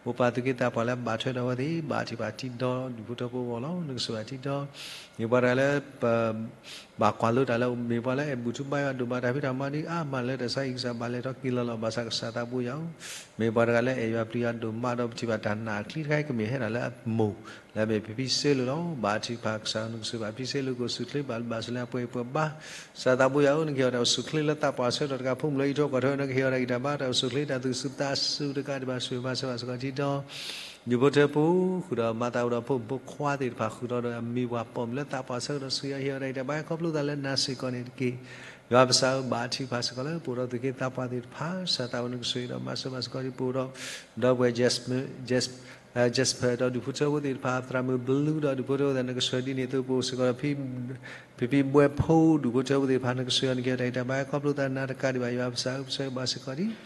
မိၢ်ပၢ်သူၣ်က့သးပှၢ်လၢဘၣ်ထွဲဒီးအဝဲသ့ၣ် ဘါထုကဖၣ်ထံဒီးဒူၣ်ဖိထၢဖိအဂီၢ်လီၤ. နကဆိၣ်ဂ့ၤဘၣ်ထံဒီး မ့ၢ်ပှၤတဂၤလၢ ပ ဘၣ်ကွၢ်လိတၢ်လၢ မ့ၢ်ပှၤလၢအဲၣ်ဘူၣ်ထူဘါယွၤဒိၣ်မး တၢ်ဖံးတၢ်မၤဒ်အါမးလၢ တၢ်ဆါဟံၣ်ကစၢ်ဘၣ်လဲၤထီၣ်က့ၤလီၤလီၤ ဘၣ်ဆၣ်ကစၢ်သးဘိယွၤဧၢ, မ့ၢ်ပှၤတဂၤလၢအဲၣ်ယွၤပျံၤယွၤဒိၣ်မးဒီး ပထံၣ်ဘၣ်တၢ်နာ်အချံတခါအံၤ ကမ့ၢ်ဟဲဒၣ်လၢအမိၢ် လၢအမ့ၢ်ဖံဖံစ့လိၤလီၤ. ဘါထုကဖၣ်ကစၢ်ဧၢ နကဆိၣ်ဂ့ၤဘၣ်ဖံစ့လိၤ ကအိၣ်ဆူၣ်အိၣ်ချ့ ဘၣ်ဘျုးဘၣ်ဆိၣ်လၢအပှဲၤအံၤပှဲၤဘါ ကစၢ်သးဘိယွၤဧၢ, နကဟ့ၣ်အီၤတၢ်အိၣ်ဆူၣ်အိၣ်ချ့လၢသးပှၢ်ဆၢကတီၢ်တကး ဖိမုၣ်လၢအံးထွဲကွၢ်ထွဲ နကဟ့ၣ်အီၤတၢ်ဂံၢ်တၢ်ဘါ တၢ်အိၣ်ဆူၣ်အိၣ်ချ့ တၢ်သူၣ်စူၤသးစူၤတကးဒံးဘၣ် ဆိၣ်ဂ့ၤမၤစၢၤဘၣ်စ့ၢ်ကီးထံဒီး ဒူၣ်ဖိထၢဖိ ဃုာ်ဒီးမၤသးအိၣ်ဒီးဖိမုၣ်ဖိခွါသ့ၣ်တဖၣ် ဃုာ်ဒီးဒီးအမံၤပှၤပိာ်မုၣ်လၢသးပှၢ်ဆၢကတီၢ် ဆိၣ်ဂ့ၤအီၤ ဟ့ၣ်အီၤတၢ်ဂံၢ်တၢ်ဘါ ခီဖျိသးလၢနၤစ့ၢ်ကီးန့ၣ်တက့ၢ်. ယွၤပကစၢ်ဧၢ, ဘါထုကဖၣ်စ့ၢ်ကီးလၢ ပအိၣ်ဒီးသူၣ်က့သးပှၢ်သ့ၣ်တဖၣ် ကစၢ်သးဘိယွၤဧၢ နကဆိၣ်ဂ့ၤဒီးမၤစၢၤဘၣ်စ့ၢ်ကီးဒံး ပအိၣ်ဒီး ဒီပုၢ်ဝဲၢ် Jasper ဒီးဒူၣ်ဖိထၢဖိသ့ၣ်တဖၣ် သရၣ်မုၣ်ဘလူးဒီးဒူၣ်ဖိထၢဖိသ့ၣ် နကဆိၣ်ဂ့ၤဒ်န့ၣ်အသိး ပအိၣ်စ့ၢ်ကီးဒီး ဖံဖံဘှဲဖိ ဒူၣ်ဖိထၢဖိသ့ၣ်တဖၣ် နကဆိၣ်ဂ့ၤအီၤ နကဟ့ၣ်အီၤတၢ်ဂံၢ်တၢ်ဘါ ခီဖျိသးနၤတကးဒံးဘၣ် ယွၤပကစၢ်ဧၢ ပဆိၣ်ဂ့ၤဘၣ်စ့ၢ်ကီးဒံး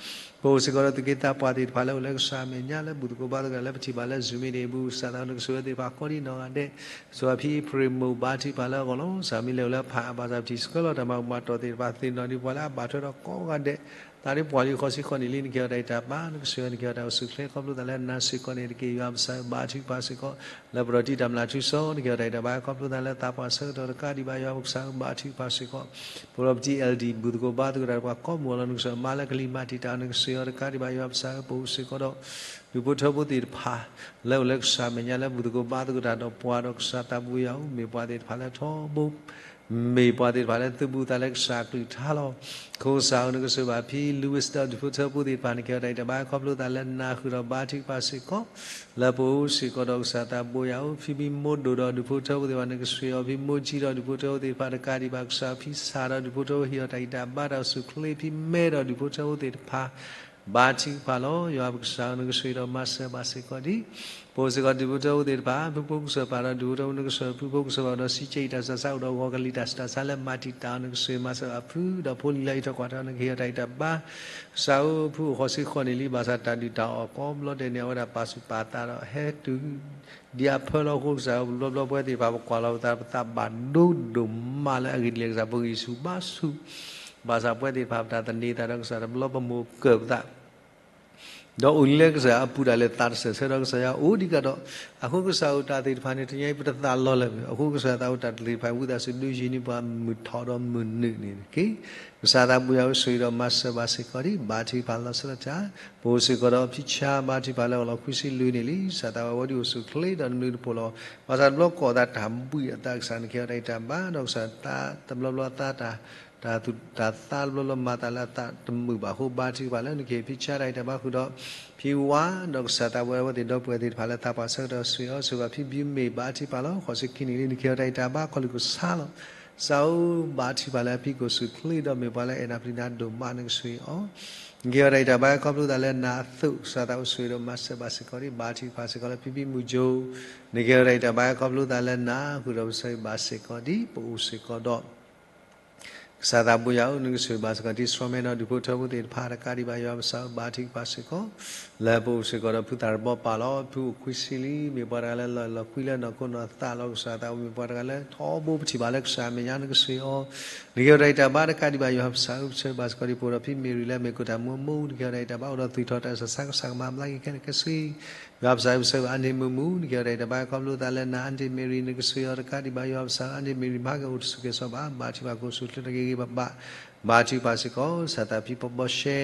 ပအိၣ်စ့ၢ်ကီးဒီးသူၣ်က့သးပှၢ်သ့ၣ်တဖၣ်လၢအိၣ်လၢကစၢ်အမဲာ်ညါလၢ ဘူၣ်သကိးဘါသကိးတၢ်လၢ ပထံၣ်ဘၣ်လၢ Zoom မ့ၢ်ဒ်အံၤအပူၤ ကစၢ်သးဘိယွၤ နကဆိၣ်ဂ့ၤသ့ၣ်တဖၣ်ကိးဒံးနီၢ်ဂၤဒဲး ဆိၣ်ဂ့ၤဖံအ့ဖြ့ၣ်မိၢ် ဘါထုကဖၣ်လၢအဂီၢ်လီၤ. ကစၢ်မ့ၢ်လဲၤအိၣ်လၢဖးအါ ဘၣ်ဆၣ်ပထံၣ်ဆှၢလီၤတၢ်မၤကမၣ်တီၢ်သ့ၣ်တဖၣ် သ့ၣ်နီၣ်ဒံးပှၤလၢအဘၣ်ထွဲဒီးကိးဂၤဒဲး သးဒ်ပှၤလၢဃိးဆံဃိးနံၣ်လံ နကဟ့ၣ်အီၤတၢ်ဂံၢ်တၢ်ဘါ နကဆိၣ်ဂ့ၤ နကဟ့ၣ်အီၤတၢ်အိၣ်ဆူၣ်အိၣ်ချ့ ခီဖျိသးလၢနၤစ့ၢ်ကီးန့ၣ်တက့ၢ်. ယွၤပကစၢ်ဧၢ ဘါထုကဖၣ်စ့ၢ်ကီး လၢပဒီးတံၢ်တၢ်မျၢ်ထူစီ နကဟ့ၣ်အီၤတၢ်ဂံၢ်တၢ်ဘါ ခီဖျိသးလၢသးပှၢ်ဆၢကတီၢ်တကးဒံးဘၣ် ယွၤပကစၢ်ဧၢ ဘါထုကဖၣ်စ့ၢ်ကီး ပအိၣ်ဒီးပတံၤ L D ဘူၣ်သကိးဘါသကိးတၢ်တဖၣ်ကိးမုၢ်လီၤ နကဆိၣ်ဂ့ၤ မၤလၢကလံၤမၤတံာ်တာ် နကဆိၣ်ဂ့ၤအီၤတကးဒံးဘၣ် ယွၤပကစၢ်ဧၢ ပအိၣ်စ့ၢ်ကီးဒီး ဒူၣ်ဖိထၢဖိသ့ၣ်တဖၣ် လၢအိၣ်လၢကစၢ်မဲာ်ညါလၢဘူၣ်သကိးဘါသကိးတၢ်ဒီးပှၤဒီး ကစၢ်သးဘိယွၤဧၢ မ့ၢ်ပှၤသ့ၣ်တဖၣ်လၢထီဘိ မ့ၢ်ပှၤသ့ၣ်တဖၣ်လၢသုးဘူးသးလၢကစၢ်အကလုၢ်ကထါလီၤ. အဃိကစၢ်ဧၢ နကဆိၣ်ဂ့ၤဘၣ်ဖံ Louis ဒီးဒူၣ်ဖိထၢဖိသ့ၣ်တဖၣ် နကဟ့ၣ်အီၤတၢ်ဂံၢ်တၢ်ဘါ ခီဖျိသးလၢနၤ ဃုာ်ဒီးဘါထုကဖၣ်စ့ၢ်ကီး လၢပအိၣ်စ့ၢ်ကီးဒီး ကစၢ်သးဘိယွၤဧၢ ဖံဘံမိၢ်ဒိၣ်ဒီးဒူၣ်ဖိထၢဖိသ့ၣ်တဖၣ် နကဆိၣ်ဂ့ၤအီၤ ဖံမိၢ်ကၠံဒီးဒူၣ်ဖိထၢဖိသ့ၣ်တဖၣ်တကးဒံးဘၣ် ကစၢ်ဧၢ ဖံစၢ်ဒီးဒူၣ်ဖိထၢဖိ ဟ့ၣ်အီၤတၢ်ဂံၢ်တၢ်ဘါ တၢ်အိၣ်ဆူၣ်အိၣ်ချ့ ဖံမဲဒီးဒူၣ်ဖိထၢဖိသ့ၣ်တဖၣ် ဘါထုကဖၣ်လီၤ. ယွၤပကစၢ်ဧၢ နကဆိၣ်ဂ့ၤဒီးမၤစၢၤဘၣ်စ့ၢ်ကီးဒံး ပအိၣ်စ့ၢ်ကီးဒူၣ်ဖိထၢဖိသ့ၣ်တဖၣ် ဖုဖိကစၢ်ပၢ်ဒီးဒူၣ်ဖိထၢဖိ နကဆိၣ်ဂ့ၤဖုဖိကစၢ်ပၢ်ဒီး စံးကဲအံၤတၢ်ဆူးတၢ်ဆါ အိၣ်ဒီးဂီၤကလံၤတၢ်ဆူးတၢ်ဆါလၢမၤတံာ်တာ် နကဆိၣ်ဂ့ၤမၤစၢၤဘၣ်ဖု ဒီးဖိလံၤလၢအံးထွဲကွၢ်ထွဲ နကဟ့ၣ်အီၤတၢ်ဂံၢ်တၢ်ဘါ ကစၢ်ဧၢ ဖုအိၣ်ဃိးဆံဃိးနံၣ်လံ ဘၣ်ဆၣ်တၢ်ဒုၣ်တၢ်အီၣ်ကိးဘျီဒဲးန့ၣ် အဝဲဒၣ်ပာ်သူၣ်ပာ်သးဒီးဟဲတုၤ ဒ်အဖၢလီၤအဃိ ကစၢ်ဧၢ ပဘျီဘျီပဝဲသ့ၣ်တဖၣ် ပကွၢ်လီၤပသး ပသးဘၣ်ဒိဒိၣ်မးလၢအဂ့ၢ်ဒ်လဲၣ် ကစၢ် ပဂံၢ်ဆူၣ်ဘါဆူၣ် ဘၣ်ဆၣ်ပဝဲသ့ၣ်တဖၣ် ပတၢ်သန့ၤသးဒီးကစၢ် တဘျီပမိၢ်ကၢၢ်ပသး ဒီးအိၣ်လၢကစၢ်အပူၤဒၣ်လဲာ် သးတစဲးဆၢဒီးကစၢ်ယွၤ အိၣ်ဒံးကဒီး အဃိကစၢ်ဧၢ တၢ်သ့ၣ်တဖၣ်န့ၣ် တနံၤအံၤ ပတသးလီၤလၢၤဘၣ် အဃိကစၢ်သးအိၣ်တၢ်သ့ၣ်တဖၣ် ဝံသးစူၤဒုးယံၤန့ၢ်ပှၤမုၢ်ထီၣ်ဒီးမုၢ်နုာ်န့ၣ်တက့ၢ်. ကစၢ်သးဘိယွၤဧၢ ဆိၣ်ဂ့ၤဒီးမၤစၢၤဘၣ်စ့ၢ်ကီးဒံး ဘါထုကဖၣ်လီၤဆီဒၣ်တၢ် ပအိၣ်စ့ၢ်ကီးဒီးဖံဆါ ဘါထုကဖၣ်လၢအလီၤခွံဆံလွံၢ်နံၣ်လံ ကစၢ်သးဝဲဝဲဒၣ်အိၣ်ဆူၣ်အိၣ်ချ့ဒီးနဘျုးနဖှိၣ်လီၤ. ဘၣ်ဆၣ်တဘျီကိးသးတၢ်ဘှံးအသး ကစၢ် နကဟ့ၣ်အီၤတၢ်ဂံၢ်တၢ်ဘါ ဒီးကစၢ်တဘျီဘျီသးတၢ် တၢ်သူၣ်တၢ်သးတဘျီဘျီမၤသးလၢအသးတမုာ်ဘၣ်အဃိ ဘါထုကဖၣ်လၢနကဟ့ၣ်ဖံဆါတၢ်ဂံၢ်တၢ်ဘါဃုာ်ဒီး ဖံဝါ ဒီးကစၢ်သးဝဲဝဲသ့ၣ်ဒီပုၢ်ဝဲၢ်သ့ၣ်တဖၣ်လၢသးပှၢ်ဆၢကတီၢ် ဆိၣ်ဂ့ၤအီၤ ဆိၣ်ဂ့ၤဘၣ်ဖံဘံမ့ၢ် ဘါထုကဖၣ်လီၤ. ဃိးဆံခံနံၣ်လံ နကဟ့ၣ်အီၤတၢ်ဂံၢ်တၢ်ဘါ ခီၣ်လုၢ်ကစၢ်လီၤ. ကစၢ်ဧၢ ဘါထုကဖၣ်လၢအဖံကအိၣ်ဆူၣ်အိၣ်ချ့ဒီးမ့ၢ်ပှၤလၢအအဲၣ်နၤပျံၤနၤဒိၣ်မး နကဆိၣ်ဂ့ၤအီၤ နကဟ့ၣ်အီၤတၢ်ဂံၢ်တၢ်ဘါ ခီဖျိသးလၢနၤအသိး ကစၢ်သးအိၣ်ဆိၣ်ဂ့ၤဒီးမၤစၢၤဘၣ်စ့ၢ်ကီးဒံး ဘါထုကဖၣ်စ့ၢ်ကီးလၢဖံဘံမုၢ်ကၠိ နကဟ့ၣ်အီၤတၢ်ဂံၢ်တၢ်ဘါ ခီဖျိသးလၢနၤ ဃုာ်ဒီးပဆိၣ်ဂ့ၤဘၣ်စ့ၢ်ကီးဒံး ပအိၣ်စ့ၢ်ကီးဒီး ကစၢ်သးဘိယွၤဧၢ နကဆိၣ်ဂ့ၤဘၣ်စ့ၢ်ကီး ဒ်စီၤမဲဒီးဒူၣ်ဖိထၢဖိသ့ၣ်တဖၣ်တကးဒံးဘၣ် ယွၤပကစၢ်ဧၢ ဘါထုကဖၣ်စ့ၢ်ကီး လၢပအိၣ်စ့ၢ်ကီးဒီးဖုသၣ်တဘီပၢ်လီၤ. ဖုအိၣ်ခွံဆံလံ မ့ၢ်ပှၤတဂၤလၢလီၤလီၤကွံလၢနီၢ်ခိနီၢ်သးလီၤ. ကစၢ်သးဝဲမ့ၢ်ပှၤတဂၤလၢထီဘိပထံၣ်ဘၣ်လၢကစၢ်အမဲာ်ညါ နကဆိၣ်ဂ့ၤအီၤ နကဟ့ၣ်အီၤတၢ်ဂံၢ်တၢ်ဘါတကးဒံးဘၣ် ယွၤပကစၢ်ဧၢ ပဆိၣ်ဂ့ၤဘၣ်စ့ၢ်ကီးဒံး ပအိၣ်ဒီးဖံမ့ၣ်ရံလၢအမ့ၢ်ကိၣ်တၢ်မူအမိၢ် နကဟ့ၣ်အီၤတၢ်ဂံၢ်တၢ်ဘါ အိၣ်ဒီးသူၣ်ထီၣ်တၢ်ဆူးတၢ်ဆါ ကစၢ်ကမၤဘျါက့ၤခဲလၢာ်ခဲဆ့ ယွၤပကစၢ်ဧၢ ပဆိၣ်ဂ့ၤဘၣ်အါန့ၢ်မုာ်မုာ် နကဟ့ၣ်အီၤတၢ်ဂံၢ်တၢ်ဘါ ခီဖျိသးလၢနၤ အါန့ၢ်မ့ၣ်ရံ နကဆိၣ်ဂ့ၤအီၤတကးဒံးဘၣ် ယွၤပကစၢ်ဧၢ အါန့ၢ်မ့ၣ်ရံ မၤကအိၣ်တဆူၣ်ကဲၤစီၤဘၣ် ဘါထုကဖၣ်ကအိၣ်ဆူၣ်အိၣ်ချ့တၢ်ဂ့ၤဂ့ၤဘၣ်ဘၣ် ဘါထုကဖၣ်စ့ၢ်ကီး ကစၢ်သးဖံဘီဘီရှဲ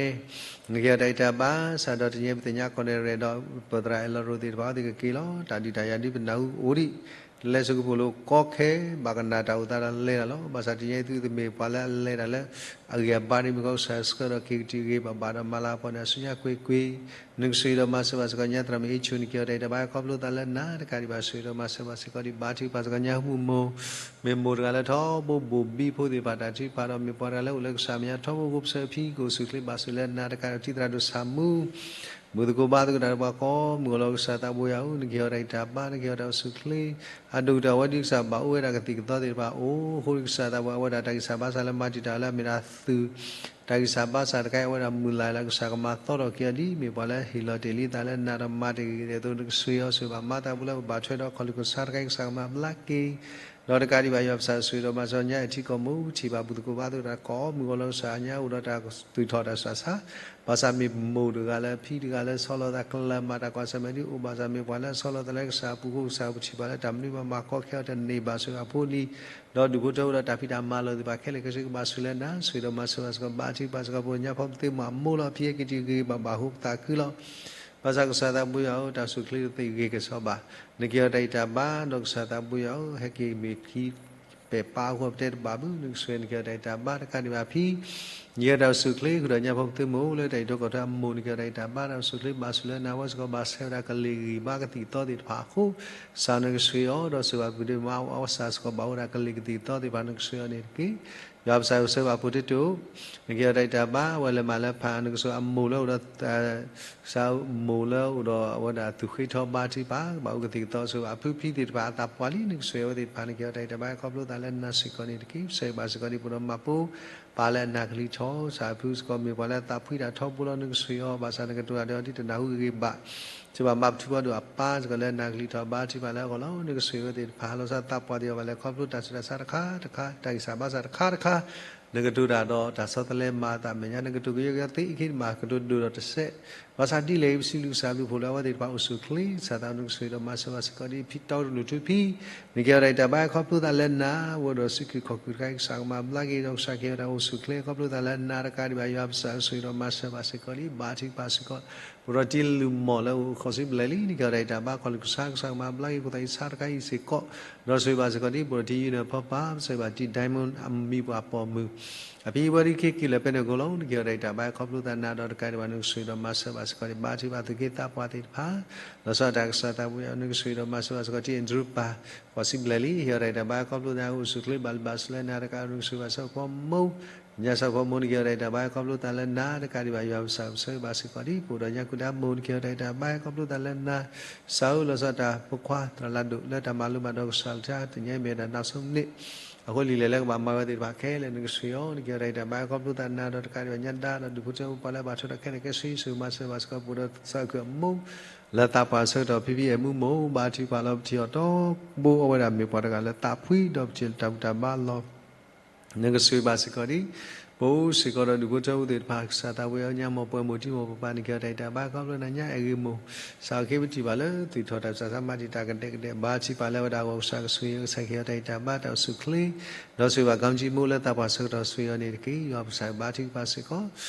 နကဟ့ၣ်အီၤတၢ်ဂံၢ်တၢ်ဘါ ကစၢ်ဒီးတနံၤအံၤ ပသ့ၣ်ညါကီၢ်နဲၣ်ရဲၣ်ဒီး ပသရၣ်အဲၣ်လီၤရိၣ်သ့ၣ်တဖၣ် အဝဲသ့ၣ်ကက့ၤလီၤ တၢ်ဒုးတၢ်ယၤဒုးပနၢ်ဟူအိၣ်ဒံး လဲၤစူးကပိာ်လိၤကီခဲ ဘၣ်ကနၣ်တၢ်အိၣ်သးဒီးလဲၤတၢ်လီၤ. ဘၣ်ဆၣ်တနံၤအံၤသုတမ့ၢ်ပှၤလၢအလဲၤတၢ်လၢအဂံၢ်အဘါန့ၣ်မ့ၢ်ကီး ကစၢ်ဆှၢဒီးက့ၤကတံာ်ဂ့ၤဂ့ၤဘၣ်ဘၣ်ဒီးမၤလၤအပီၢ်န့ၣ် အစုညါကွ့ၢ်ကွ့ၢ်, နကဆိၣ်ဂ့ၤဒီးမၤစၢၤဘၣ်စ့ၢ်ကီး ညါသရၣ်မုၣ်အ့ၣ်ဆူၣ် နက့ၤအီၤတၢ်အံၤတၢ်ဘါ ခီဖျိသးလၢနၤတကးဒံးဘၣ် ဆိၣ်ဂ့ၤဒီးမၤစၢၤဘၣ်စ့ၢ်ကီးဒံး ဘါထုကဖၣ်စ့ၢ်ကီး ညါဟူမုၢ်မိၢ် မ့ၢ်မိၢ်တဂၤလၢထီဘိဘိၣ်ဘံဖိသ့ၣ်တဖၣ် တၢ်ထုကဖၣ်ဒီး မ့ၢ်ပှၤတဂၤလၢအိၣ်လၢကစၢ်မဲာ်ညါထီဘိ အိၣ်ဖျဲၣ်အဖံ ကအိၣ်ဆူၣ်အိၣ်ချ့ဘၣ်ဆိၣ်လၢနၤတကးဒံး တံၤသရၣ်ဒိၣ်ဆၣ်မူ ဘူၣ်သကိးဘါသကိးတၢ်ဒီးပှၤကိးမုၢ်ဂီၤလီၤ ကစၢ်သးဘိယွၤဧၢ, နက့ၤအီၤတၢ်အံၤတၢ်ဘါ နက့ၤအီၤတၢ်အိၣ်ဆူၣ်အိၣ်ချ့ အဒိၣ်ကတၢၢ်ဝဲဒ်ကစၢ်ဘၣ်အိၣ်ဝဲဒၣ်ကသံၣ်ကသီသ့ၣ်တဖၣ် အိၣ်ဃိကစၢ်သးဘိယွၤ အဝဲဒၣ်တၢ်ဂံၢ်စၢ်ဘါစၢ်လၢမၤတံာ်တာ်လၢအမ့ၢ်ဒၣ်သုး တၢ်ဂံၢ်စၢ်ဘါစၢ်တခါအံၤ အဝဲဒၣ်မုၢ်လၢ်လၢကစၢ်ကမၤသီထီၣ်က့ၤအီၤဒ် မ့ၢ်ပှၤလၢဟ့ၣ်လီၤတ့ၢ်လံသးလၢနၤဒီးမၤတ့ၢ်ဂ့ၤဂ့ၤဒ်သိး နကဆိၣ်ဂ့ၤအီၤဆိၣ်ဂ့ၤဘၣ်မၤသးပူၤလၢပဘၣ်ထွဲဒီးခီၣ်လုၢ်ခီၣ်ဆါတခါအံၤ ကစၢ်ကမၤဘျါက့ၤ ဒီးတကးဒံးဘၣ် ယွၤပစၢ်ဆိၣ်ဂ့ၤဒီးမၤစၢၤညါ အထံကီၢ်မိၢ် ထံၣ်ဘၣ်ဘူၣ်သကိးဘါသကိးတၢ်ကိးမုၢ်ဂီၤလီၤ ကစၢ်ညါအိၣ်ဒီးတၢ်သူၣ်ထီၣ်တၢ်ဆးဆါ ဘၣ်ဆၣ်မ့ၢ်မိၢ်တဂၤလၢအဖံတဂၤလၢဆီလီၤသး ကလၢၤမၤတၢ်ကွၢ်ဆၢၣ်မဲာ်ဒ်အိၣ် ဘၣ်ဆၣ်မ့ၢ်ပှၤလၢအဆီလီၤသးလၢကစၢ်အပူၤအဃိ ကစၢ်ပထံၣ်ဘၣ်လၢတၢ်မနုၤမၤမၤကီခဲအီၤတန့ၢ်ဘၣ်ဆိၣ်ဂ့ၤအဖိအလံၤ ဒီးဒူၣ်ဖိထၢဖိဒီးတၢ်ဖံးတၢ်မၤလီၤသ့ၣ်တဖၣ်ခဲလၢာ်ခဲဆ့ ကဘၣ်ဆိၣ်လၢနၤ ဆိၣ်ဂ့ၤဒီးမၤစၢၤဘၣ်စ့ၢ်ကီး ဘါထုကဖၣ်စ့ၢ်ကီး ပညါဖီပသ့မိၢ်အမိၢ်လီၤ ဖံဟဲက့ၤတုၤဂ့ၤဂ့ၤဘၣ်ဘၣ်ဟိပသးခုလီၤ ဘၣ်ဆၣ်ကစၢ်သးဘိယွၤဧၢ တၢ်အိၣ်ဆူၣ်အိၣ်ချ့တသ့ဂ့ၤကစီဘၣ် နက့ၤအီၤတၢ်အံၤတၢ်ဘါ ဒီးကစၢ်သးဘိယွၤဧၢ ဟဲက့ၤမ့ၢ်ခံပဲာ်ပၢ်အဃိ ပတဲတဘၣ်ဘၣ် နကဆိၣ်ဂ့ၤ နက့ၤအီၤတၢ်အံၤတၢ်ဘါတကးဒံးဘၣ်ဖံ နက့ၤအီၤတၢ်အိၣ်ဆူၣ်အိၣ်ချ့ ဃုာ်ဒီးညါဖီပသ့မိၢ်လၢတၢ်အံၤဒီးကီၢ်ထၢအမိၢ် နက့ၤအီၤတၢ်အံၤတၢ်ဘါ တၢ်အိၣ်ဆူၣ်အိၣ်ချ့ ဘၣ်ဆိၣ်လၢနၤဝဲစ့ၢ်ကီး ဘၣ်ဆၢဝဲဒၣ်ကလ့ၢ်ဂံၢ်ဘါကသံၣ်ကသီသ့ၣ်တဖၣ်အဃိ ကစၢ်နကဆိၣ်ဂ့ၤအီၤ ဒီးဆိၣ်ဂ့ၤဘၣ်ပူၤဒ့မါဝဲစ့ၢ်ကီး ဘၣ်အိၣ်ဝဲဒၣ်ကလ့ၢ်ကသံၣ်ကသီသ့ၣ်တဖၣ် နကဆိၣ်ဂ့ၤအီၤန့ၣ်တက့ၢ် ယွၤပစၢ်ဆိၣ်ဂ့ၤဘၣ်ဖိတ့တိာ် နက့ၤအီၤတၢ်အံၤတၢ်ဘါ အဝဲလဲၤမၤလၢဖး နကဆိၣ်ဂ့ၤအမိၢ်လၢအိၣ်ဒီး ကစၢ်မိၢ်လၢအိၣ်ဒီးအဝဲဒၣ်သူၣ်ဃ့ထီဘါထုကဖၣ် ဘၣ်အိၣ်ကသံၣ်ကသီဆိၣ်ဂ့ၤ အဖုဖံသ့ၣ်တဖၣ်အသးပှၢ်လံ နကဆိၣ်ဂ့ၤအဝဲသ့ၣ်တဖၣ် နက့ၤအီၤတၢ်အံၤတၢ်ဘါ ခီဖျိသးလၢနၤစ့ၢ်ကီးန့ၣ်တက့ၢ် ပဆၢဂ့ၤဘၣ်စ့ၢ်ကီးဒ် ပဒိၣ်မၤပိ ပၢ်လၢအနၢ်ကလံၤထီၣ် ကစၢ်အဖုစ့ၢ်ကီး မ့ၢ်ပှၤလၢအသးဖှံတၢ်ထီဘိလီၤ နကဆိၣ်ဂ့ၤအီၤ ဘၣ်ဆၣ်နကတိၤတၢ်ဒီးအီၤဒ်တနၢ်ဟူဂ့ၤဂ့ၤဘၣ် ဆိၣ်ဂ့ၤဘၣ်မၤပထူဘီဒိၣ်အပၢ်စ့ၢ်ကီးလၢအနၢ်ကလံၤထီၣ်ဘါထုကဖၣ်လၢအဂီၢ်လီၤ နကဆိၣ်ဂ့ၤအဝဲသ့ၣ်တဖၣ် လီၤဆီသးပှၢ်သ့ၣ်အီၤဘၣ်လဲၤခီဖျိတၢ်ဆူးတၢ်ဆါတခါတခါ တၢ်ဂံၢ်စၢ်ဘါစၢ်တခါတခါ နကတိၤတၢ်ဒီးတၢ်ဆီတလဲမၤအသးမဲာ်ညါ နကတိၤကယဲၢ်ကယီသ့အခံတမံၤ ကတိၤဒိၣ်ဒီးတစဲး ဘၣ်ဆၣ်ဒ်လဲၣ်ဂ့ၤ ပစံးဘျုးကစၢ်အဘျုးအဖှိၣ်လၢအဝဲသ့ၣ်တဖၣ်အိၣ်ဆူၣ်အိၣ်ချ့ ကစၢ်သးနကဆိၣ်ဂ့ၤဒီးမၤစၢၤဘၣ်စ့ၢ်ကီးဒ်ဖံတီကလုာ်ထူဖံ နက့ၤအီၤတၢ်အံၤတၢ်ဘါ ခီဖျိသးလၢနၤ ဝဲဒီးစုခုၣ်ခီၣ်ခုၣ်တခါအံၤ ကစၢ်ကမၤဘျါက့ၤဒီး ကစၢ်က့ၤအီၤတၢ်အိၣ်ဆူၣ်အိၣ်ချ့ ခီဖျိသးလၢနၤတကးဒံးဘၣ် ယွၤပစၢ်ဆိၣ်ဂ့ၤဒီးမၤစၢၤဘၣ်စ့ၢ်ကီးဒ် ဘါထုကဖၣ်စ့ၢ်ကီး ပဒီးတံၤလုၢ်မီၢ်လၢအိၣ်ဃိးဆံဘျဲၣ်လံ နက့ၤအီၤတၢ်အံၤတၢ်ဘါ ခီၣ်လုၢ်ကစၢ် ကစၢ်ကမၤဘျါက့ၤ ဖိသၣ်အံၤဆါတခါအံၤစ့ၢ်ကီး ဒီးဆိၣ်ဂ့ၤဘၣ်စ့ၢ်ကီးဒ် ပဒီးတံၤယုၢ်နၢ်ဖီပၢ် ပဆၢဂ့ၤဘၣ်တံၤ Diamond အမံၤပှၤပိာ်မုၣ် အဖံဝဲဒ်ခဲက့ၤလၢာ်ဖဲန့ၣ်အဃိလီၤ နက့ၤအီၤတၢ်အံၤတၢ်ဘါ ခီဖျိသးနၤဒီးတကးဒံးဘၣ် နကဆိၣ်ဂ့ၤဒီးမၤစၢၤဘၣ်စ့ၢ်ကီးဒ် ဘါထုကဖၣ်သုးက့သးပှၢ်သ့ၣ်တဖၣ် လီၤဆီဒၣ်တၢ်ကစၢ်သးဘိယွၤ နကဆိၣ်ဂ့ၤဒီးမၤစၢၤဘၣ်စ့ၢ်ကီး တံၤအ့ဒြူပၢ် ဃိးဆံဘျဲၣ်လံ ဟ့ၣ်အီၤတၢ်အံၤတၢ်ဘါ ခီဖျိသးအိၣ်ဆူၣ်အိၣ်ချ့ ဘၣ်လုၢ်ဘၣ်စၢၤလၢနၤတကး နကဆိၣ်ဂ့ၤဘၣ်စ့ၢ်ကီးဖိမိၢ် ညါစၢ်ဖိမိၢ် နက့ၤအီၤတၢ်အံၤတၢ်ဘါ ခီဖျိသးလၢနၤတကးဒံးဘၣ် ယွၤပစၢ်ပဆၢဂ့ၤဘၣ်စ့ၢ်ကီးဒ် ပအိၣ်ဒီးညါကုၢ်တၢ်မိၢ် နက့ၤအီၤတၢ်အံၤတၢ်ဘါ ခီဖျိသးလၢနၤ စၢ်ဧၢ လီၤဆီဒၣ်တၢ်ဖိခွါ သရၣ်လၢ်ဒိၣ်လၢတၢ်မၤလိဘၣ်ဒီးကစၢ်လၢတၢ် တနံၤအံၤမ့ၢ်ဝဲဒၣ် နောက်ဆုံးနေ့ အဃိလံာ်လဲၢ်လၢကဘၣ်မၤဝဲသ့ၣ်တဖၣ်ခဲလၢာ် နကဆိၣ်ဂ့ၤအီၤ နက့ၤအီၤတၢ်အံၤတၢ်ဘါ ခီဖျိသးနၤဒီးတကးဒံးဘၣ် ညါဒါဒီးဒူၣ်ဖိထၢဖိပှၤလၢအဘၣ်ထွဲဒီးခဲလၢာ်ခဲဆ့ ဆိၣ်ဂ့ၤမၤစၢၤဘၣ်စ့ၢ်ကီး ပအိၣ်ဒီးသးခုအမိၢ် လၢသးပှၢ်ဆၢကတီၢ် ဖံဖံအဲၣ်မူမိၢ် ဘါထုကဖၣ်လီၤ ပထံၣ်အီၤတီဘိ အဝဲဒၣ်မ့ၢ်ပှၤတဂၤလၢသးဖှံဒီးပထံၣ်တၢ်ဘူၣ်တၢ်ဘါလီၤ နကဆိၣ်ဂ့ၤဘၣ်စ့ၢ်ကီးဒ် ပအိၣ်စ့ၢ်ကီးဒီးဒူၣ်ဖိထၢဖိသ့ၣ်တဖၣ် ကစၢ်သးဘိယွၤ ညါမိၢ်ပှၢ်မိၢ်တံၤမိၢ်ပၢ်ပၢ် နက့ၤအီၤတၢ်အံၤတၢ်ဘါ ခီဖျိနၤညါအဲၣ်ဂ့ၤမိၢ် စးထီၣ်က့ၤပထံၣ်ဘၣ်လၢ သူၣ်ထီၣ်တၢ်စၢ်စၢ်မၤတံာ်တာ်ကဒဲကဒဲ ဘါထုကဖၣ်လၢအဝဲဒၣ်အဂီၢ် ကစၢ်ကဆိၣ်ဂ့ၤ ကစၢ်က့ၤအီၤတၢ်အံၤတၢ်ဘါ တၢ်အိၣ်ဆူၣ်အိၣ်ချ့ ဒီးဆိၣ်ဂ့ၤဘၣ်ကီမံၤကံမိၢ်လၢသးပှၢ်ဆၢကတီၢ် ဆိၣ်ဂ့ၤအီၤန့ၣ်တက့ၢ် ယွၤပစၢ်ဘါထုကဖၣ်စ့ၢ်ကီး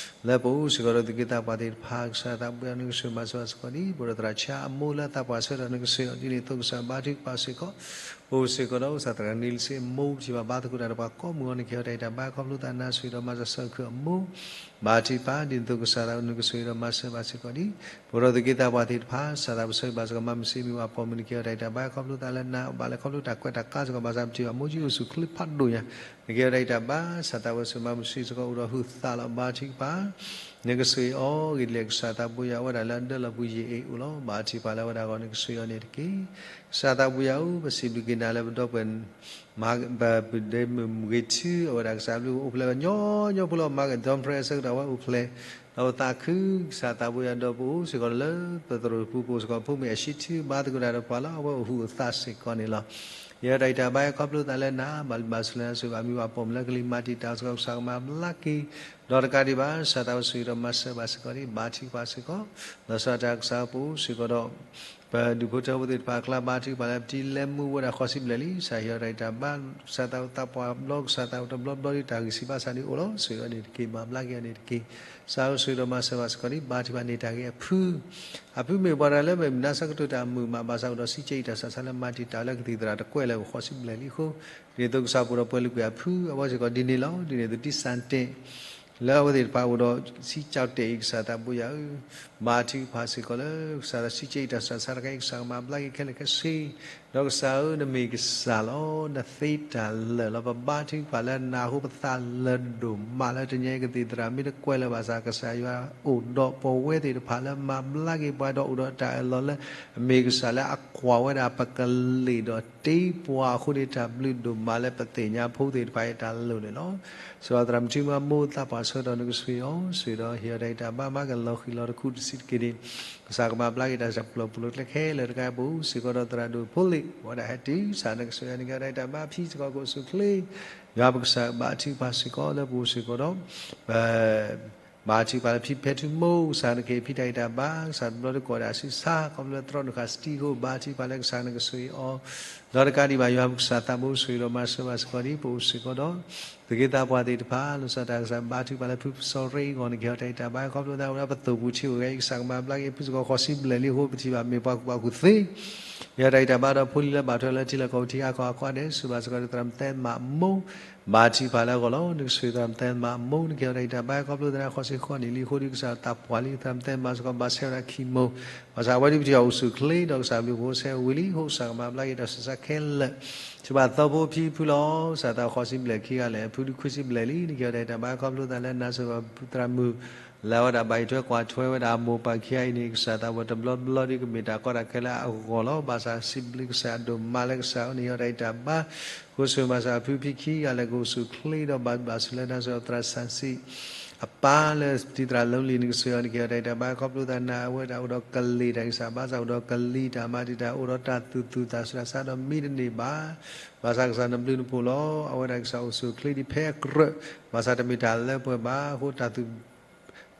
လၢပအိၣ်စ့ၢ်ကီးဒီးသူၣ်က့သးပှၢ်သ့ၣ်တဖၣ် ကစၢ်သးဘိယွၤ နကဆိၣ်ဂ့ၤမၤစၢၤဘၣ်စ့ၢ်ကီးဒ် ပအိၣ်ဒီးသရၣ်ဆါအမိၢ်လၢသးပှၢ်ဆၢကတီၢ် နကဆိၣ်ဂ့ၤအီၤဒ်န့ၣ်အသိး ကစၢ်ဘါထုကဖၣ်စ့ၢ်ကီး ပအိၣ်စ့ၢ်ကီးဒီးအိၣ်သရၣ်တဂၤန့ၣ် လံစ့အမိၢ် ပထံၣ်ဘၣ်ဘါသကိးတၢ်ဒီးပှၤကိးမုၢ်ဂီၤ နက့ၤအီၤတၢ်အံၤတၢ်ဘါ ခီဖျိသးနၤ ဆိၣ်ဂ့ၤဒီးမၤစၢၤစၢ်ခုအမိၢ် ဘါထုကဖၣ် ဒ်န့ၣ်အသိး ကစၢ်သးဘိ နကဆိၣ်ဂ့ၤဒီးမၤစၢၤဘၣ်စ့ၢ်ကီးဒ် ပအိၣ်ဒီးသူၣ်က့သးပှၢ်သ့ၣ်တဖၣ် ကစၢ်သးဘိ ပဆၢဂ့ၤဘၣ်စ့ၢ်ကီး မၤမုၢ်ဆ့ၣ်မုၢ်ဝါပိာ်မုၣ် နက့ၤအီၤတၢ်အံၤတၢ်ဘါ ခီဖျိသးလၢနၤ ဘၣ်လဲၤခီဖျိတၢ်ကွဲးတၢ်ကါစ့ၢ်ကီး ဘၣ်ဆၣ်ပထံၣ်ဘၣ်မိၢ်ကၠံအိၣ်ဆူၣ်အိၣ်ချ့ဖးဒိၣ်ညါ နက့ၤအီၤတၢ်အံၤတၢ်ဘါ ကစၢ်သးဘိ ပဆၢဂ့ၤ မၤမုၢ်ဆ့ၣ်စ့ၢ်ကီး အိၣ်ဒီးဟုးသးလီၤ ဘါထုကဖၣ် နကဆိၣ်ဂ့ၤအီၤ ဂ့ၤဒ်လဲၣ် ကစၢ်သးဘိယွၤ အဝဲဒၣ်လၢအဒၢလီၤပူၤယံာ်အ့ၣ်အိၣ်လီၤ ဘါထုကဖၣ်လၢအဝဲဒၣ်အဂီၢ် နကဆိၣ်ဂ့ၤအီၤန့ၣ်တက့ၢ် ကစၢ်သးဘိယွၤဧၢ ပစံးဘျုးက့ၤနၤလၢပဒီပုၢ်ဝဲၢ် မၤ ပဒဲမုၢ်ဂ့ၤထူ အဝဲဒၣ်ကစၢ်အဘျုး အိၣ်ဖျဲၣ်ညီညီဖိလီၤ မၤကဒီဖရဲအဆၢကတီၢ် အဝဲအိၣ်ဖျဲၣ် ဒီးပသးခု ကစၢ်သးဘိယွၤ ဒီးပအိၣ်စ့ၢ်ကီးလၢပသရိာ်ပူၤ ပအိၣ်စ့ၢ်ကီးဖိမ့ၢ်အဆံထူ ဘါသကိးတၢ်ဒီးပှၤလီၤ အဝဲအိၣ်ဟုးအိၣ်သးစ့ၢ်ကီးန့ၣ်လီၤ. ယဲဒၣ်တၢ်အံၤတၢ်ဘါ ခီဖျိသးလၢနၤ ဘၣ်လုၢ်ဘၣ်စၢၤလၢနၤ ဆိၣ်ဂ့ၤဘၣ်မုၢ်ဘၣ်ပိာ်မုၣ်လၢကလံၤမၤတံာ်တာ်စ့ၢ်ကီး ကစၢ်ကမၤဘျါက့ၤ ဒီးတကးဒံးဘၣ် ကစၢ်သးဘိ ဆိၣ်ဂ့ၤဒီးမၤစၢၤဘၣ်စ့ၢ်ကီးဒ် ဘါထုကဖၣ်စ့ၢ်ကီး လီၤဆီဒၣ်တၢ် ကစၢ်ပအိၣ်စ့ၢ်ကီးဒီး ပဒူၣ်ဖိထၢဖိသ့ၣ်တဖၣ်အကျါ ဘါထုကဖၣ်လၢပတံၤလဲၤမူဝဲဒၣ်ဃီစံဘျဲၣ်လံ, ကစၢ်ဟ့ၣ်အီၤတၢ်ဂံၢ်တၢ်ဘါ, ကစၢ်သးအိၣ်သးပှၢ်ဘျီ, ကစၢ်သးအိၣ်တဘျီဘျီဒီးတၢ်ဂံၢ်ဆံးဘါစၢ်န့ၣ်အိၣ်လီၤ. ဆိၣ်ဂ့ၤအီၤန့ၣ်တက့ၢ်, မၤဘျါက့ၤအီၤန့ၣ်တက့ၢ်. ကစၢ်ဧၢ ဆိၣ်ဂ့ၤဒီးမၤစၢၤဘၣ်စ့ၢ်ကီးဒ်ဘါထုကဖၣ်န့ၢ်တၢ်ဂ့ၤအဖု အဖုမ့ၢ်ပှၤတဂၤလၢမ့ၢ်မုၢ်နံၤဆၢကတီၢ်တၢ်မုာ်မး ဘၣ်ဆၣ်အိၣ်ဒီးစံးကဲအံၤတၢ်ဆၢဆၢလၢမၤတံာ်တာ်လၢကသံၣ်သရၣ်တကွဲၢ်လၢပဃီစံဘျဲၣ်လံအဃိ, ဒ်သိးကစၢ်ပူၤဒီးပှဲၤလုာ်ကွံာ်အဖု အဝဲစ့ၢ်ကီးဒ်န့ၣ်လီၤ. ဒ်န့ၣ်သုတံၢ်စၢ်တဲာ် လၢအဝဲသ့ၣ်တဖၣ်အိၣ်ဒီးစံးကၠီၣ်တဲာ်အံၤ ကစၢ်သးဘိယွၤဧၢ, ဘါထုကဖၣ်စ့ၢ်ကီးလၢ ကစၢ်သးစံးကဲအံၤတၢ်ဆၢဆၢတခါအံၤ ကစၢ်ကမၤဘျါက့ၤခဲလၢာ်ခဲဆ့ ဒီးကစၢ်ဧၢ နမ့ၢ်ကစၢ်လီၤ. နသ့တၢ်လၢာ်လီၤ. ပဘါထုကဖၣ်လၢနၤအဃိ ပသးလၢာ်ဒိၣ်မးလၢတနံၤအံၤ ကသံၣ်သရၣ်မ့ၢ်တကွဲၢ်လၢၤဘၣ်ဆၣ် ကစၢ်ယွၤအိၣ်ဒီးပဝဲသ့ၣ်တဖၣ်လၢမၤဘျါက့ၤပှၤဒီးအိၣ်ဒီးတၢ်အၢၣ်လီၤလၢ အမ့ၢ်ကစၢ်လၢအကွၢ်ဝဲဒၣ်ပကလ့ၢ်ဒီးတ့ပှၤအဃိန့ၣ် တၢ်ဘျုးဒိၣ်မးလၢပသ့ၣ်ညါဖိသ့ၣ်တဖၣ်အတၢ်လိၣ်န့ၣ်လီၤ. စံးဘၣ်သရၣ်မုၣ်ထံမုၢ်အမိၢ်သးပှၢ်ဆၢကတီၢ် နကဆိၣ်ဂ့ၤအီၤ ဆိၣ်ဂ့ၤဒီးဟ့ၣ်အီၤတၢ်ဂံၢ်တၢ်ဘါ မၤကလီၤဃံၤလီၤတခူတစံးတက့ၢ်န့ၣ် ကစၢ်ကမၤဘျါက့ၤတၢ်စၢ်ပျီပူၤလီၤကျဲခဲလၢာ်တခါအံၤ ပအိၣ်စ့ၢ်ကီးဒီးသရၣ်ဒိၣ်ဖိလ့ၣ် ဝဲဒၣ်ဟဲတုၤ ကစၢ်နကဆိၣ်ဂ့ၤအီၤ နကဟ့ၣ်အီၤတၢ်ဂံၢ်တၢ်ဘါ ဖံစ့ၢ်ကီးကအိၣ်ဆူၣ်ချ့ ယွၤပကစၢ်ဘါထုကဖၣ်စ့ၢ်ကီးလၢပအိၣ်စ့ၢ်ကီးဒီး ပ ဘါထုကဖၣ်လၢဖံဖဲထူမိၢ် ကစၢ်နကဟ့ၣ်ဖံတၢ်ဂံၢ်တၢ်ဘါ ကစၢ်တဘျီတကိးဒၣ်ဆံးဆါ ခီဖျိလၢသရီနုာ်ဃာ်စတံအဃိ ဘါထုကဖၣ်လၢကစၢ်နကဆိၣ်ဂ့ၤအီၤ ဒီးတကးဒံးဘၣ် ယွၤပကစၢ်သးဘိဆိၣ်ဂ့ၤဒီး မၤစၢၤဘၣ်စ့ၢ်ကီးဒ်ပအိၣ်စ့ၢ်ကီးဒီး သုးက့သးပှၢ်သ့ၣ်တဖၣ် လီၤဆီဒၣ်တၢ်ကစၢ်ဘါထုကဖၣ်လၢဖုစီၤရ့အဂီၢ် နကဟ့ၣ်အီၤတၢ်ဂံၢ်တၢ်ဘါ ခီဖျိလၢအဝဲဒၣ်ပသိၣ်ပူၤထံအိၣ်ဂဲၤအံၤ ကစၢ်ကမၤဘျါက့ၤ ဖုစ့ၢ်ကီးဃီစံဘျဲၣ်လံအဃိ ပထံၣ်ဘၣ်မ့ၢ်ပှၤကူၣ်ဘၣ်ကူၣ်သ့ ကဟ့ၣ်အီၤတၢ်ဂံၢ်တၢ်ဘါဒီးဖိလံၤလၢဘၣ်ထွဲလၢထံလီၢ်ကီၢ်ပူၤထံအါခီအါခီအါဒဲး ဆိၣ်ဂ့ၤဘၣ်စ့ၢ်ကီးဒီးသရၣ်မုၣ်သဲမးအမိၢ် ဘါထုကဖၣ်လၢအဂီၢ်လီၤ. နကဆိၣ်ဂ့ၤသရၣ်မုၣ်သဲမးအမိၢ် နကဟ့ၣ်အီၤတၢ်ဂံၢ်တၢ်ဘါ ခီဖျိသရၣ်ဃီစံဃီန့ၣ်လံအဃိဒီး ကစၢ်သးပှၢ်လံ သရၣ်မုၣ်သဲမးစ့ၢ်ကီး ဘၣ်ဆၣ်ဝဲဒၣ်ခံမိၢ် ဘၣ်ဆၣ်အဝဲဒၣ်ပထံၣ်အီၤအိၣ်ဆူၣ်ချ့ ဒီးကစၢ်ဘျုးဖှိၣ်ဆၢဝံၤလံအဃိ ကစၢ်ကမၤဘျါက့ၤတၢ်ဆၢဆၢခဲလၢာ် ဆိၣ်ဂ့ၤဘၣ်သီဖိဖံဖုလီၤ. ကစၢ်သးဃီစံဘျဲၣ်ခံဂၤလဲၣ် အဖုဒုးခွံစံဘျဲၣ်လံ နကဟ့ၣ်အီၤတၢ်ဂံၢ်တၢ်ဘါ ခီဖျိသရၣ်လၢနၤဆိၣ်ဂ့ၤဘၣ်သရၣ်မုၣ် လၢအဝဲဒၣ်ဘၣ်ယွၤထွဲကွၢ်ထွဲဝဲဒၣ်အမိၢ်ပၢ်ခံဂၤအံၤန့ၣ် ကစၢ်သးဝဲတဘျီဘျီဒီးကမ့ၢ်တၢ်ကီတၢ်ခဲလၢအဂီၢ်လီၤ. ဘၣ်ဆၣ်စံးဘျုးကစၢ်ဒိၣ်မးလၢကစၢ်အံၤန့ၣ် ဟ့ၣ်အီၤတၢ်ဂံၢ်တၢ်ဘါ ဃိဆိၣ်ဂ့ၤဘၣ်စ့ၢ်ကီးအဖုဖံခံဂၤလၢကအိၣ်ဆူၣ်ချ့ဒီးဘၣ်ဘၣ်ဆိၣ်လၢနၤဆိၣ်ဂ့ၤသရၣ်စၣ်စံး အပၢ်လၢတံၤသရၣ်လီလံၤ နကဆိၣ်ဂ့ၤအီၤ နကဟ့ၣ်အီၤတၢ်ဂံၢ်တၢ်ဘါ ခီဖျိသရၣ်လၢနၤအဝဲဒၣ်အိၣ်ဒီးကလံၤတၢ်ဂံၢ်စၢ်ဘါစၢ် အိၣ်ဒီးကလံၤတၢ်မၤတံာ်တာ် အိၣ်ဒီးတၢ်သူၣ်သူၣ်သးဆူၣ်သးဆါဒီးမံတန့ၢ်ဘၣ် ဘၣ်ဆၣ်ကစၢ်နဘျုးနဖှိၣ်လီၤ. အဝဲဒၣ်ကစၢ်အိၣ်ဆူၣ်ချ့ဒ်ဖဲအကြၢး ဘၣ်ဆၣ်တမ့ၢ်တၢ်လၢပှဲၤဘၣ်အဃိ တၢ်သူၣ်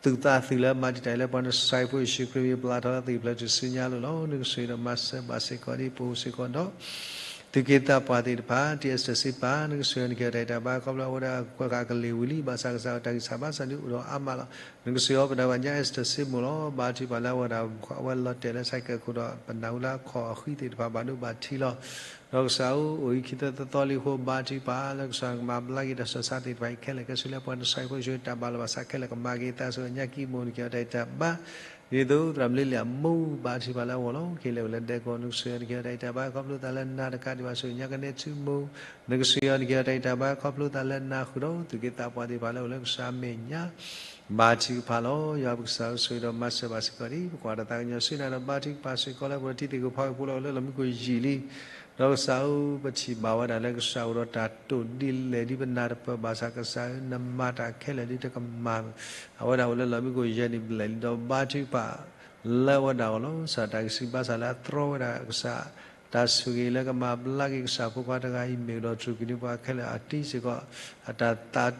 သူၣ်သးသ့ၣ်လၢမၤတံာ်တာ်အံၤလၢပှၤ နစၢ်ဖိယ့ၣ်ၡူးခရံာ်မံၤ ပျၢ်ထီၣ်လၢသ့ၣ်ဖျၢၣ်ထူၣ်စုညါလိၤလီၤ. နကဆိၣ်ဂ့ၤဒီးမၤစၢၤဘၣ်စ့ၢ်ကီးဒ်ပအိၣ်စ့ၢ်ကီးဒီး သုးက့သးပှၢ်သ့ၣ်တဖၣ် တံၤအ့စတၢၣ်စ့ပၢ် နကဆိၣ်ဂ့ၤအီၤ နကဟ့ၣ်အီၤတၢ်ဂံၢ်တၢ်ဘါ ခီဖျိအဝဲဒၣ်ကွဲးဃာ်ကလံၤဝံၤလံ ဘၣ်ဆၣ်ကစၢ်တၢ်ဂံၢ်စၢ်ဘါစၢ်ဒုးအိၣ်ဒီးအါမးလီၤ. နကဆိၣ်ဂ့ၤအီၤပနၢ်ပၢ်ညါအ့စတၢၣ်စ့မိၢ်လီၤ. ဘါထုကဖၣ်လၢအဝဲဒၣ် အဝဲလီၤတဲာ်လၢဆဲးကဲးခိၣ်ဒီး ပနၢ်ဟူလၢအခီၣ်အဃံသ့ၣ်တဖၣ်ဘၣ်ဒိဘၣ်ထံးလီၤ. ဒီးကစၢ်ဧၢ အိၣ်အံၤခံသၢသီသီလံအဃိ ဘါထုကဖၣ်လၢကစၢ်ကမၤဘျါက့ၤတၢ်ဆူးတၢ်ဆါသ့ၣ်တဖၣ်အံၤခဲလၢာ်ခဲဆ့လၢပှၤ နစၢ်ဖိယ့ၣ်ၡူးတၢ်ဘၣ်လီၤဘၣ်ဆးခဲလၢာ် ကမၤက့ၤသးစူၤညါကံၢ်မိၢ် နကဟ့ၣ်အီၤတၢ်ဂံၢ်တၢ်ဘါ ဒ်သိးသရၣ်မုၣ်လ့လံအမိၢ် ဘါထုကဖၣ်လၢအဂီၢ်လီၤ. ကဟ့ၣ်လၢာ်ဝဲလၢဒဲကဝီၤ နကဆိၣ်ဂ့ၤအီၤ နကဟ့ၣ်အီၤတၢ်ဂံၢ်တၢ်ဘါ ခီဖျိသးလၢနၤတကးဒံးဘၣ် ဆိၣ်ဂ့ၤညါကနဲထူမိၢ် နကဆိၣ်ဂ့ၤအီၤ နကဟ့ၣ်အီၤတၢ်ဂံၢ်တၢ်ဘါ ခီဖျိသးလၢနၤဃုာ်ဒီး သုးက့သးပှၢ်သ့ၣ်တဖၣ်လၢအိၣ်လၢကစၢ်အမဲာ်ညါ ဘါထုကဖၣ်လီၤ. ယွၤပကစၢ်ဧၢ ဆိၣ်ဂ့ၤဒီးမၤစၢၤဘၣ်စ့ၢ်ကီးဒ် ပကွၢ်တၢ်သးကညီၤဆူနၤဒီး ဘါထုကဖၣ်စ့ၢ်ကီးလၢပထံသ့ၣ်ကီၢ်ဖိအဖီခိၣ်လၢအိၣ်လၢလီၢ်မံခိၣ်ယံာ်လံ ဒီးကစၢ်ဧၢ ပထံၣ်ဘၣ်ဝဲဒၣ်လၢကစၢ်အိၣ်ဒီးတၢ်တိာ်ဒ်လဲၣ်ဒ်ပနၢ်တပၢၢ်ဘၣ်ဆၣ် ကစၢ်ဧၢ နမၤတၢ်ခဲလၢာ်ဒ်တကမၤ အဝဲဒၣ်အိၣ်လၢလီၢ်မံခိၣ်ယဲၢ်နံၣ်ဘျဲၣ်လံ ဒီးဘါထုကဖၣ်လၢအဝဲဒၣ်အဂီၢ်လီၤ. ကစၢ်တၢ်ဂံၢ်ဆံးဘါစၢ်လၢအတြီဝဲဒၣ်ကစၢ် တၢ်ဆိၣ်ဂ့ၤလၢကမၤဘျါက့ၤကစၢ်ဖိခွါတဂၤအံၤ မ့ၢ်ကဒီးတြူာ်ကံၤန့ၢ်ပှၤခဲလၢာ်အတံၤစ့ၢ်ကီး အတၢ်သး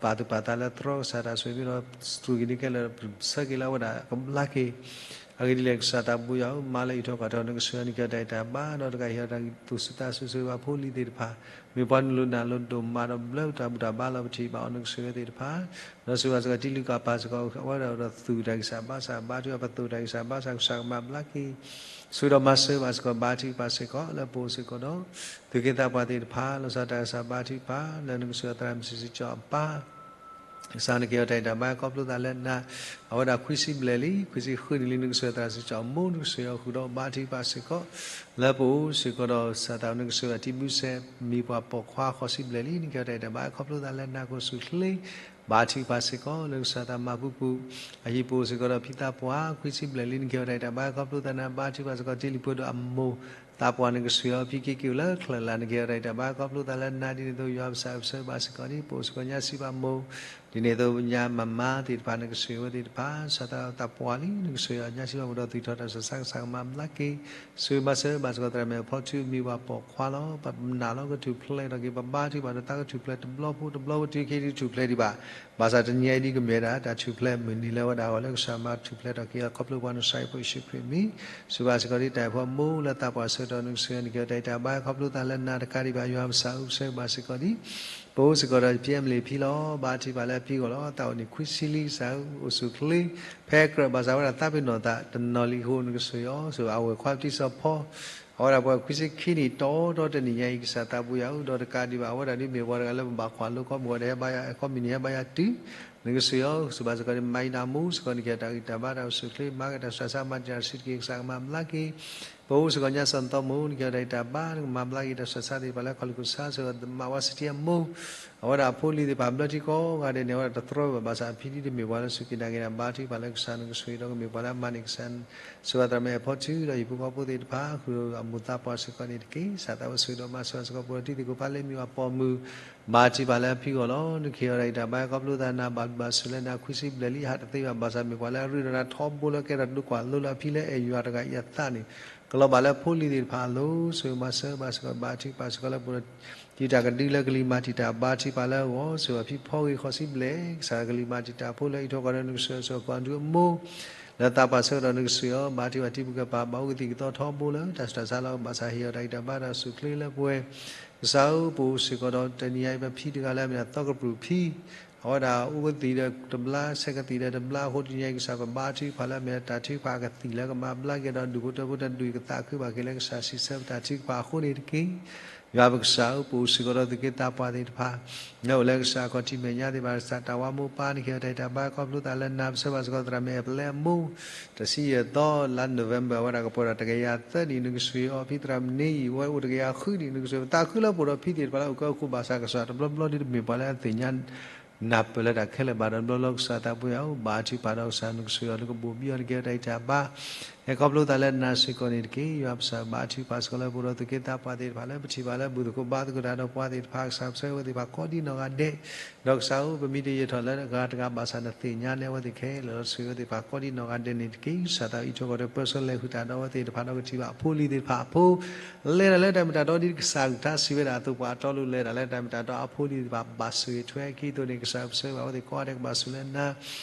ပာ်သူၣ်ပာ်သးလၢတြီကစၢ်တၢ်ဆိၣ်ဂ့ၤ ဒီးတြူာ်ကံၤန့ၢ်ခဲလၢာ် ဆၢက့ၤလၢအဝဲဒၣ်ကဘျါက့ၤ အဂ့ၢ်ဒ်လဲၣ် ကစၢ်သးဘိယွၤဧၢ မၤလၢအံးထွဲကွၢ်ထွဲ နကဆိၣ်ဂ့ၤအီၤ နကဟ့ၣ်အီၤတၢ်ဂံၢ်တၢ်ဘါ ဒီးတကးဟ့ၣ်အီၤတၢ်သူၣ်ဆူၣ်သးဆူၣ် ဆိၣ်ဂ့ၤဘၣ်ဖိလံၤသ့ၣ်တဖၣ် မ့ၢ်ပှၤနုာ်လီၤနၢ်လီၤဒိၣ်မးဒီးဘျၢတၢ်ဘူၣ်တၢ်ဘါလီၤ ပထံၣ်ဘၣ်အီၤ နကဆိၣ်ဂ့ၤအီၤသ့ၣ်တဖၣ် ဒီးဆိၣ်ဂ့ၤဘၣ်စ့ၢ်ကီး တံၤလုၢ်ကီၢ်ပၤစ့ၢ်ကီး အဝဲဒၣ်အိၣ်ဒီးသူၣ်တၢ်ဂံၢ်စၢ်ဘါစၢ် ဘါထုကဖၣ်ပသိၣ်တၢ်ဂံၢ်စၢ်ဘါစၢ် ကစၢ်ကမၤဘျါက့ၤ ဆိၣ်ဂ့ၤဒီးမၤစၢၤဘၣ်စ့ၢ်ကီး ဘါထုကဖၣ်စ့ၢ်ကီး လၢပအိၣ်စ့ၢ်ကီးဒီး သုးက့သးပှၢ်သ့ၣ်တဖၣ် လီၤဆီဒၣ်တၢ်ကစၢ်ဘါထုကဖၣ် လၢနကဆိၣ်ဂ့ၤအီၤသရၣ်မုၣ်စံးစံးကၠီအပၢ် ကစၢ်နကဟ့ၣ်အီၤတၢ်ဂံၢ်တၢ်ဘါ ခီဖျိသးလၢနၤ အဝဲဒၣ်ခွံဆံဘျဲၣ်လံ ခွံဆံဃုနံၣ်လံ နကဆိၣ်ဂ့ၤအီၤသရၣ်စံးကၠီအမိၢ် နကဆိၣ်ဂ့ၤအီၤဃုာ်ဒီးဘါထုကဖၣ်စ့ၢ်ကီး လၢပအိၣ်စ့ၢ်ကီးဒီး ကစၢ်သးနကဆိၣ်ဂ့ၤအီၤတံၤဘုစဲး မ့ၢ်ပှၤပိာ်ခွါဃီဆံဘျဲၣ်လံ နကဟ့ၣ်အီၤတၢ်ဂံၢ်တၢ်ဘါ ခီဖျိသးလၢနၤကအိၣ်ဆူၣ်ချ့ ဘါထုကဖၣ်စ့ၢ်ကီး လၢကစၢ်သးမၤပူၤပူၤ အဟံၣ်ပူၤစ့ၢ်ကီးဒီးဖံသးပှၢ် ခွံဆံဘျဲၣ်လံ နကဟ့ၣ်အီၤတၢ်ဂံၢ်တၢ်ဘါ ခီဖျိသးနၤ ဘါထုကဖၣ်စ့ၢ်ကီး တံၤလုၢ်ဖိဒီးအမိၢ် သးပှၢ်နကဆိၣ်ဂ့ၤအီၤ ဖံက့က့ၤအိၣ်လၢချၢၣ်လၢ် နကဟ့ၣ်အီၤတၢ်ဂံၢ်တၢ်ဘါ ခီဖျိသးလၢနၤ ဒ်န့ၣ်အသိး ယွၤပကစၢ်ပဆၢဘၣ်စ့ၢ်ကီးဒ် ပအိၣ်စ့ၢ်ကီးညါစံးဘၣ်မိၢ် ဒ်န့ၣ်အသိးညါမၤမါသ့ၣ်တဖၣ် နကဆိၣ်ဂ့ၤဝဲသ့ၣ်တဖၣ် စးထီၣ်သးပှၢ်လံ နကဆိၣ်ဂ့ၤအီၤ ညါစံးဘၣ်ပဒီး သုးထီၣ်တၢ်ဆူးတၢ်ဆါ ကစၢ်ကမၤဘျါက့ၤ ဆိၣ်ဂ့ၤမၤစၢၤဘၣ်စ့ၢ်ကီး သရၣ်မုၣ်အဖီထူမံၤဝၤပိာ်ခွါလီၤ. ပနာ်လီၤကထူၣ်ဖျဲးထီၣ်က့ၤ ပဘါထုကဖၣ်ဒီးသးကထူၣ်ဖျဲးတဘျီဖိတဘျီဖိတုၤခဲအံၤ တထူၣ်ဖျဲးဒံးဘၣ်. ဘၣ်ဆၣ်တနံၤအံၤဒ်ကမ့ၢ်ဝဲဒၣ် တၢ်ထူၣ်ဖျဲးမုၢ်နံၤလၢဝဲဒၣ်အဂီၢ်လၢကစၢ်မၤထူၣ်ဖျဲးထီၣ်က့ၤအီၤ ခီဖျိပှၤနစၢ်ယ့ၣ်ဖိယ့ၣ်ၡူးခရံာ်အမံၤ ဆိၣ်ဂ့ၤဘၣ်စ့ၢ်ကီးဒ်တၢ်အဲၣ်ဖိအမိၢ်လၢသးပှၢ်ဆၢကတီၢ် နကဆိၣ်ဂ့ၤအီၤ နကဟ့ၣ်အီၤတၢ်ဂံၢ်တၢ်ဘါ ခီဖျိသးလၢနၤတကးဒံးဘၣ် ယွၤပစၢ်ဧၢ ပဆၢဂ့ၤဘၣ်စ့ၢ်ကီးဒ် ပအိၣ်စ့ၢ်ကီးဒီး ပျဲမလ့ၣ်ဖံလီၤ. ဘါထုကဖၣ်လၢအဖံအဂီၢ်လီၤ. သးအိၣ်န့ၣ်ခွံဆံလံ ကစၢ်ဧၢ အိၣ်ဆူၣ်ချ့ ဖဲကြၢးဘၣ်ဆၣ်ဝဲဒၣ်သးပ့ၤနီၣ်သးတနီၤလံအဃိ နကဆိၣ်ဂ့ၤအီၤ ဆိၣ်ဂ့ၤအဝဲၢ်ခွါပတံၤစီၤဖီ အဝဲဒၣ်ပှၤခွံဆံခံနံၣ် တီတီတနံၣ်ညါအံၤ ကစၢ်သးပူၤယၤဧၢ ဒီးတကးဒံးဘၣ် အဝဲဒၣ်ဒ်မ့ၢ်ပှၤတဂၤလၢပဘၣ်ကွၢ်လိခီမုၢ်ဂီၤဒီး ဟဲဘါယၤ အဲၣ်ခီမံၤန့ၣ် ဟဲဘါယၤတုၤ နကဆိၣ်ဂ့ၤအီၤ ဆိၣ်ဘၣ်စ့ၢ်ကီးန့ၣ် မၤအံၤနၤမိၢ်စ့ၢ်ကီး နကဟ့ၣ်အီၤတၢ်ဂံၢ်တၢ်ဘါ တၢ်အိၣ်ဆူၣ်ချ့ မၤက့ၤတၢ်ဆူးတၢ်ဆါ မၤတံာ်တာ်တၢ်စုတက့ၢ် ကစၢ်ကမၤဘျါက့ၤ ပအိၣ်စ့ၢ်ကီးညါစီၤသီမိၢ် နကဟ့ၣ်အီၤတၢ်ဂံၢ်တၢ်ဘါ နကမၤဘျါက့ၤတၢ်ဆူးတၢ်ဆါသ့ၣ်တဖၣ်လၢခီၣ်လ့ၢ်ခိၣ်ဆါ ဆိၣ်ဂ့ၤမၤဝါစတံအမိၢ် အဝဲဒၣ်အဖိလံၤသ့ၣ်တဖၣ်ဘျၢထံကိးဂၤဒဲးန့ၣ် အဝဲဒၣ်တသြီဘၣ် ဘၣ်ဆၣ်အဖံဒ်တမ့ၢ်ပှၤလၢစူၢ်က့ၤနာ်က့ၤတၢ် ဘါထုကဖၣ်လၢကစၢ် နကဆိၣ်ဂ့ၤဒီးကမ့ၢ်ပှၤလၢအမၤန့ၢ်ကစၢ် ဆိၣ်ဂ့ၤသရၣ်မုၣ်အဲၣ်ဖီထူဒီးဟံၣ်ဖိဃီဖိသ့ၣ်တဖၣ် ဃုာ်ဒီးအမိၢ်သးပှၢ်စ့ၢ်ကီးန့ၣ်တက့ၢ်. ကစၢ်သးဝဲဆိၣ်ဂ့ၤဒီးမၤစၢၤဘၣ်စ့ၢ်ကီး ပှၤတံၤသကိးဖးလၢမံၤဝၤပိာ်မုၣ် ဘါထုကဖၣ်လၢအဖံအဂီၢ်လီၤ. နကဟ့ၣ်အီၤတၢ်ဂံၢ်တၢ်ဘါ ခီဖျိသးနၤဘၣ်ဘျုးဘၣ်ဆိၣ်လၢနၤ ခွံဆံဘျဲၣ်လံ ဟးတသ့ဘၣ် ဘၣ်ဆၣ်မ့ၢ်ပှၤလၢအရ့ဒီးနၤထီဘိလၢ ကဲထီၣ်ဒိကွၢ်လိလၢအဖံလၢအဲၣ်ယွၤတဂၤအံၤအသးန့ၣ် ကလီၤဘၣ်လၢဖိလံၤသ့ၣ်တဖၣ်အလိၤ ဆိၣ်ဂ့ၤမၤစၢၤဘၣ်စ့ၢ်ကီး ဘါထုကဖၣ်စ့ၢ်ကီးလၢပဒိၣ် တံၤတၢ်ကဒုလၢကလံၤမၤတံာ်တာ် ဘါထုကဖၣ်လၢအဂီၢ် ဆိၣ်ဂ့ၤအဖံဖီဂ့ၤဃိးဆံဘျဲၣ် ကစၢ်ကလံၤမၤတံာ်တာ်ဖိလၢအံးထွဲကွၢ်ဒီး နကဆိၣ်ဂ့ၤအီၤ ဆိၣ်ဂ့ၤအီၤ ကီၢ်ဒုအမိၢ် လၢသးပှၢ်ဆၢကတီၢ် နကဆိၣ်ဂ့ၤအီၤ ဘါထုကဖၣ်တံၤဖိကပၤ ဘၣ်အိၣ်ကသံၣ်ကသီထီဘိလၢ တၢ်ဆူးတၢ်ဆါလီၤ. ဘၣ်ဆၣ်ဟ့ၣ်အီၤတၢ်ဂံၢ်တၢ်ဘါ တၢ်အိၣ်ဆူၣ်ချ့လၢပဝဲ ကစၢ်ဧၢ ပအိၣ်စ့ၢ်ကီးဒီးတနံၤအံၤ ပဖံတဂၤလၢအမ့ၢ်ဒၣ်သီကပြုၢ်ဖံ အဝဲဒၣ်အိၣ်ကသံၣ်ဒီးတဘျါ ဆဲးကသံၣ်ဒီးတဘျါအဃိ တနံၤအံၤ ကစၢ်ပဘါထုကဖၣ်လၢအမ့ၢ်ဒၣ် တၢ်ထုကဖၣ်အကသံၣ်လၢကမၤဘျါက့ၤဒီး ဒူၣ်ဖိထၢဖိတၢ်ဒုးကသးခုဘၣ်က့ၤလၢကစၢ်စံးဆၢပတၢ်ထုကဖၣ်အဃိန့ၣ်တက့ၢ်. ယွၤပကစၢ်ဧၢ ပအိၣ်စ့ၢ်ကီးဒီးသုးက့သးပှၢ်သ့ၣ်တဖၣ် လၢအိၣ်လၢကစၢ်အခီၣ်ထံးမဲာ်ညါသ့ၣ်တဖၣ် ကစၢ်တၢ်ဝါမိၢ်ပၢ် နကဟ့ၣ်အီၤတၢ်ဂံၢ်တၢ်ဘါ ခီဖျိသးလၢနၤ ပဆၢဘၣ်စ့ၢ်ကီးသရၣ်မုၣ်အဲၣ်ပလဲအမိၢ် တဆံယဲၢ်သီ လါ November အဝဲဒၣ်ကပှဲၤဒီးတကယၤသၢနံၣ် နကဆိၣ်ဂ့ၤအီၤ ဖံသရၣ်မုၣ်န့ၣ်အံၤ ဝဲအိၣ်တကယၤဃုနံၣ် နကဆိၣ်ဂ့ၤ ပသးခုလၢပအိၣ်ဒီးဖံသ့ၣ်တဖၣ်လၢအိၣ်ကဲအိၣ်ခိး ဘၣ်ဆၣ်ကစၢ်တဘျီဘျီဒ်တမ့ၢ်ပှၤလၢအသ့ၣ်ညါ နၢ်ပၢၢ်လၢတၢ်ခဲလၢာ်ဘၣ်ဒီး တဘျီဘျီကစၢ်သးပူၤယၤဧၢ ဘါထုကဖၣ်ဒီးကစၢ် နကဆိၣ်ဂ့ၤအီၤ နကဘိၣ်ဘံအီၤ နကဟ့ၣ်အီၤတၢ်ဂံၢ်တၢ်ဘါ ဟဲခီဖျိသးလၢနၤစ့ၢ်ကီးန့ၣ်တက့ၢ်. ယွၤပကစၢ်ဘါထုကဖၣ်စ့ၢ်ကီးလၢပအိၣ်ဒီးသုးက့သးပှၢ်သ့ၣ်တဖၣ်လၢပထံၣ်ဘၣ်လၢဘူၣ်သကိးဘါသကိးတၢ်ဒီးပှၤသ့ၣ်တဖၣ် ကစၢ်ပဆၢဝဲသ့ၣ်တဖၣ်ကိးဒံနီၢ်ဂၤဒဲး ဒီးကစၢ်ဧၢ ပမ့ၢ်တယဲၢ်ထီၣ်လၢအဂၤတဂၤဘၣ်ဆၣ် နသ့ၣ်ညါန့ၢ်အဝဲသ့ၣ်ခဲလၢာ်လီၤ. ဆိၣ်ဂ့ၤဝဲသ့ၣ်တဖၣ်ကိးဒံနီၢ်ဂၤဒဲးန့ၣ်တက့ၢ်. ကစၢ်သးအံးထွဲကွၢ်ထွဲပၢဆှၢလဲၤဃုာ်တၢ်ဒီးအဝဲသ့ၣ်တဖၣ်ဒီးကထံၣ်ဘၣ်အဖိအလံၤသ့ၣ်တဖၣ်အဖိ လဲၤတၢ်လၢတၢ်မ့ၢ်တၢ်တီဒ်ကစၢ်ကထါစံးဝဲဒၣ်အသိး ပှၤအတီအလိၤလဲၤတၢ်လၢတၢ်မ့ၢ်တၢ်တီအဖိအလံၤသ့ၣ်တဖၣ် ဘၣ်ဆိၣ်ဂ့ၤထွဲအခံအသိးန့ၣ် ကစၢ်ပဆၢဘၣ်အဝဲသ့ၣ်ကိးဂၤဒဲးကဘၣ်ဆိၣ်လၢနၤ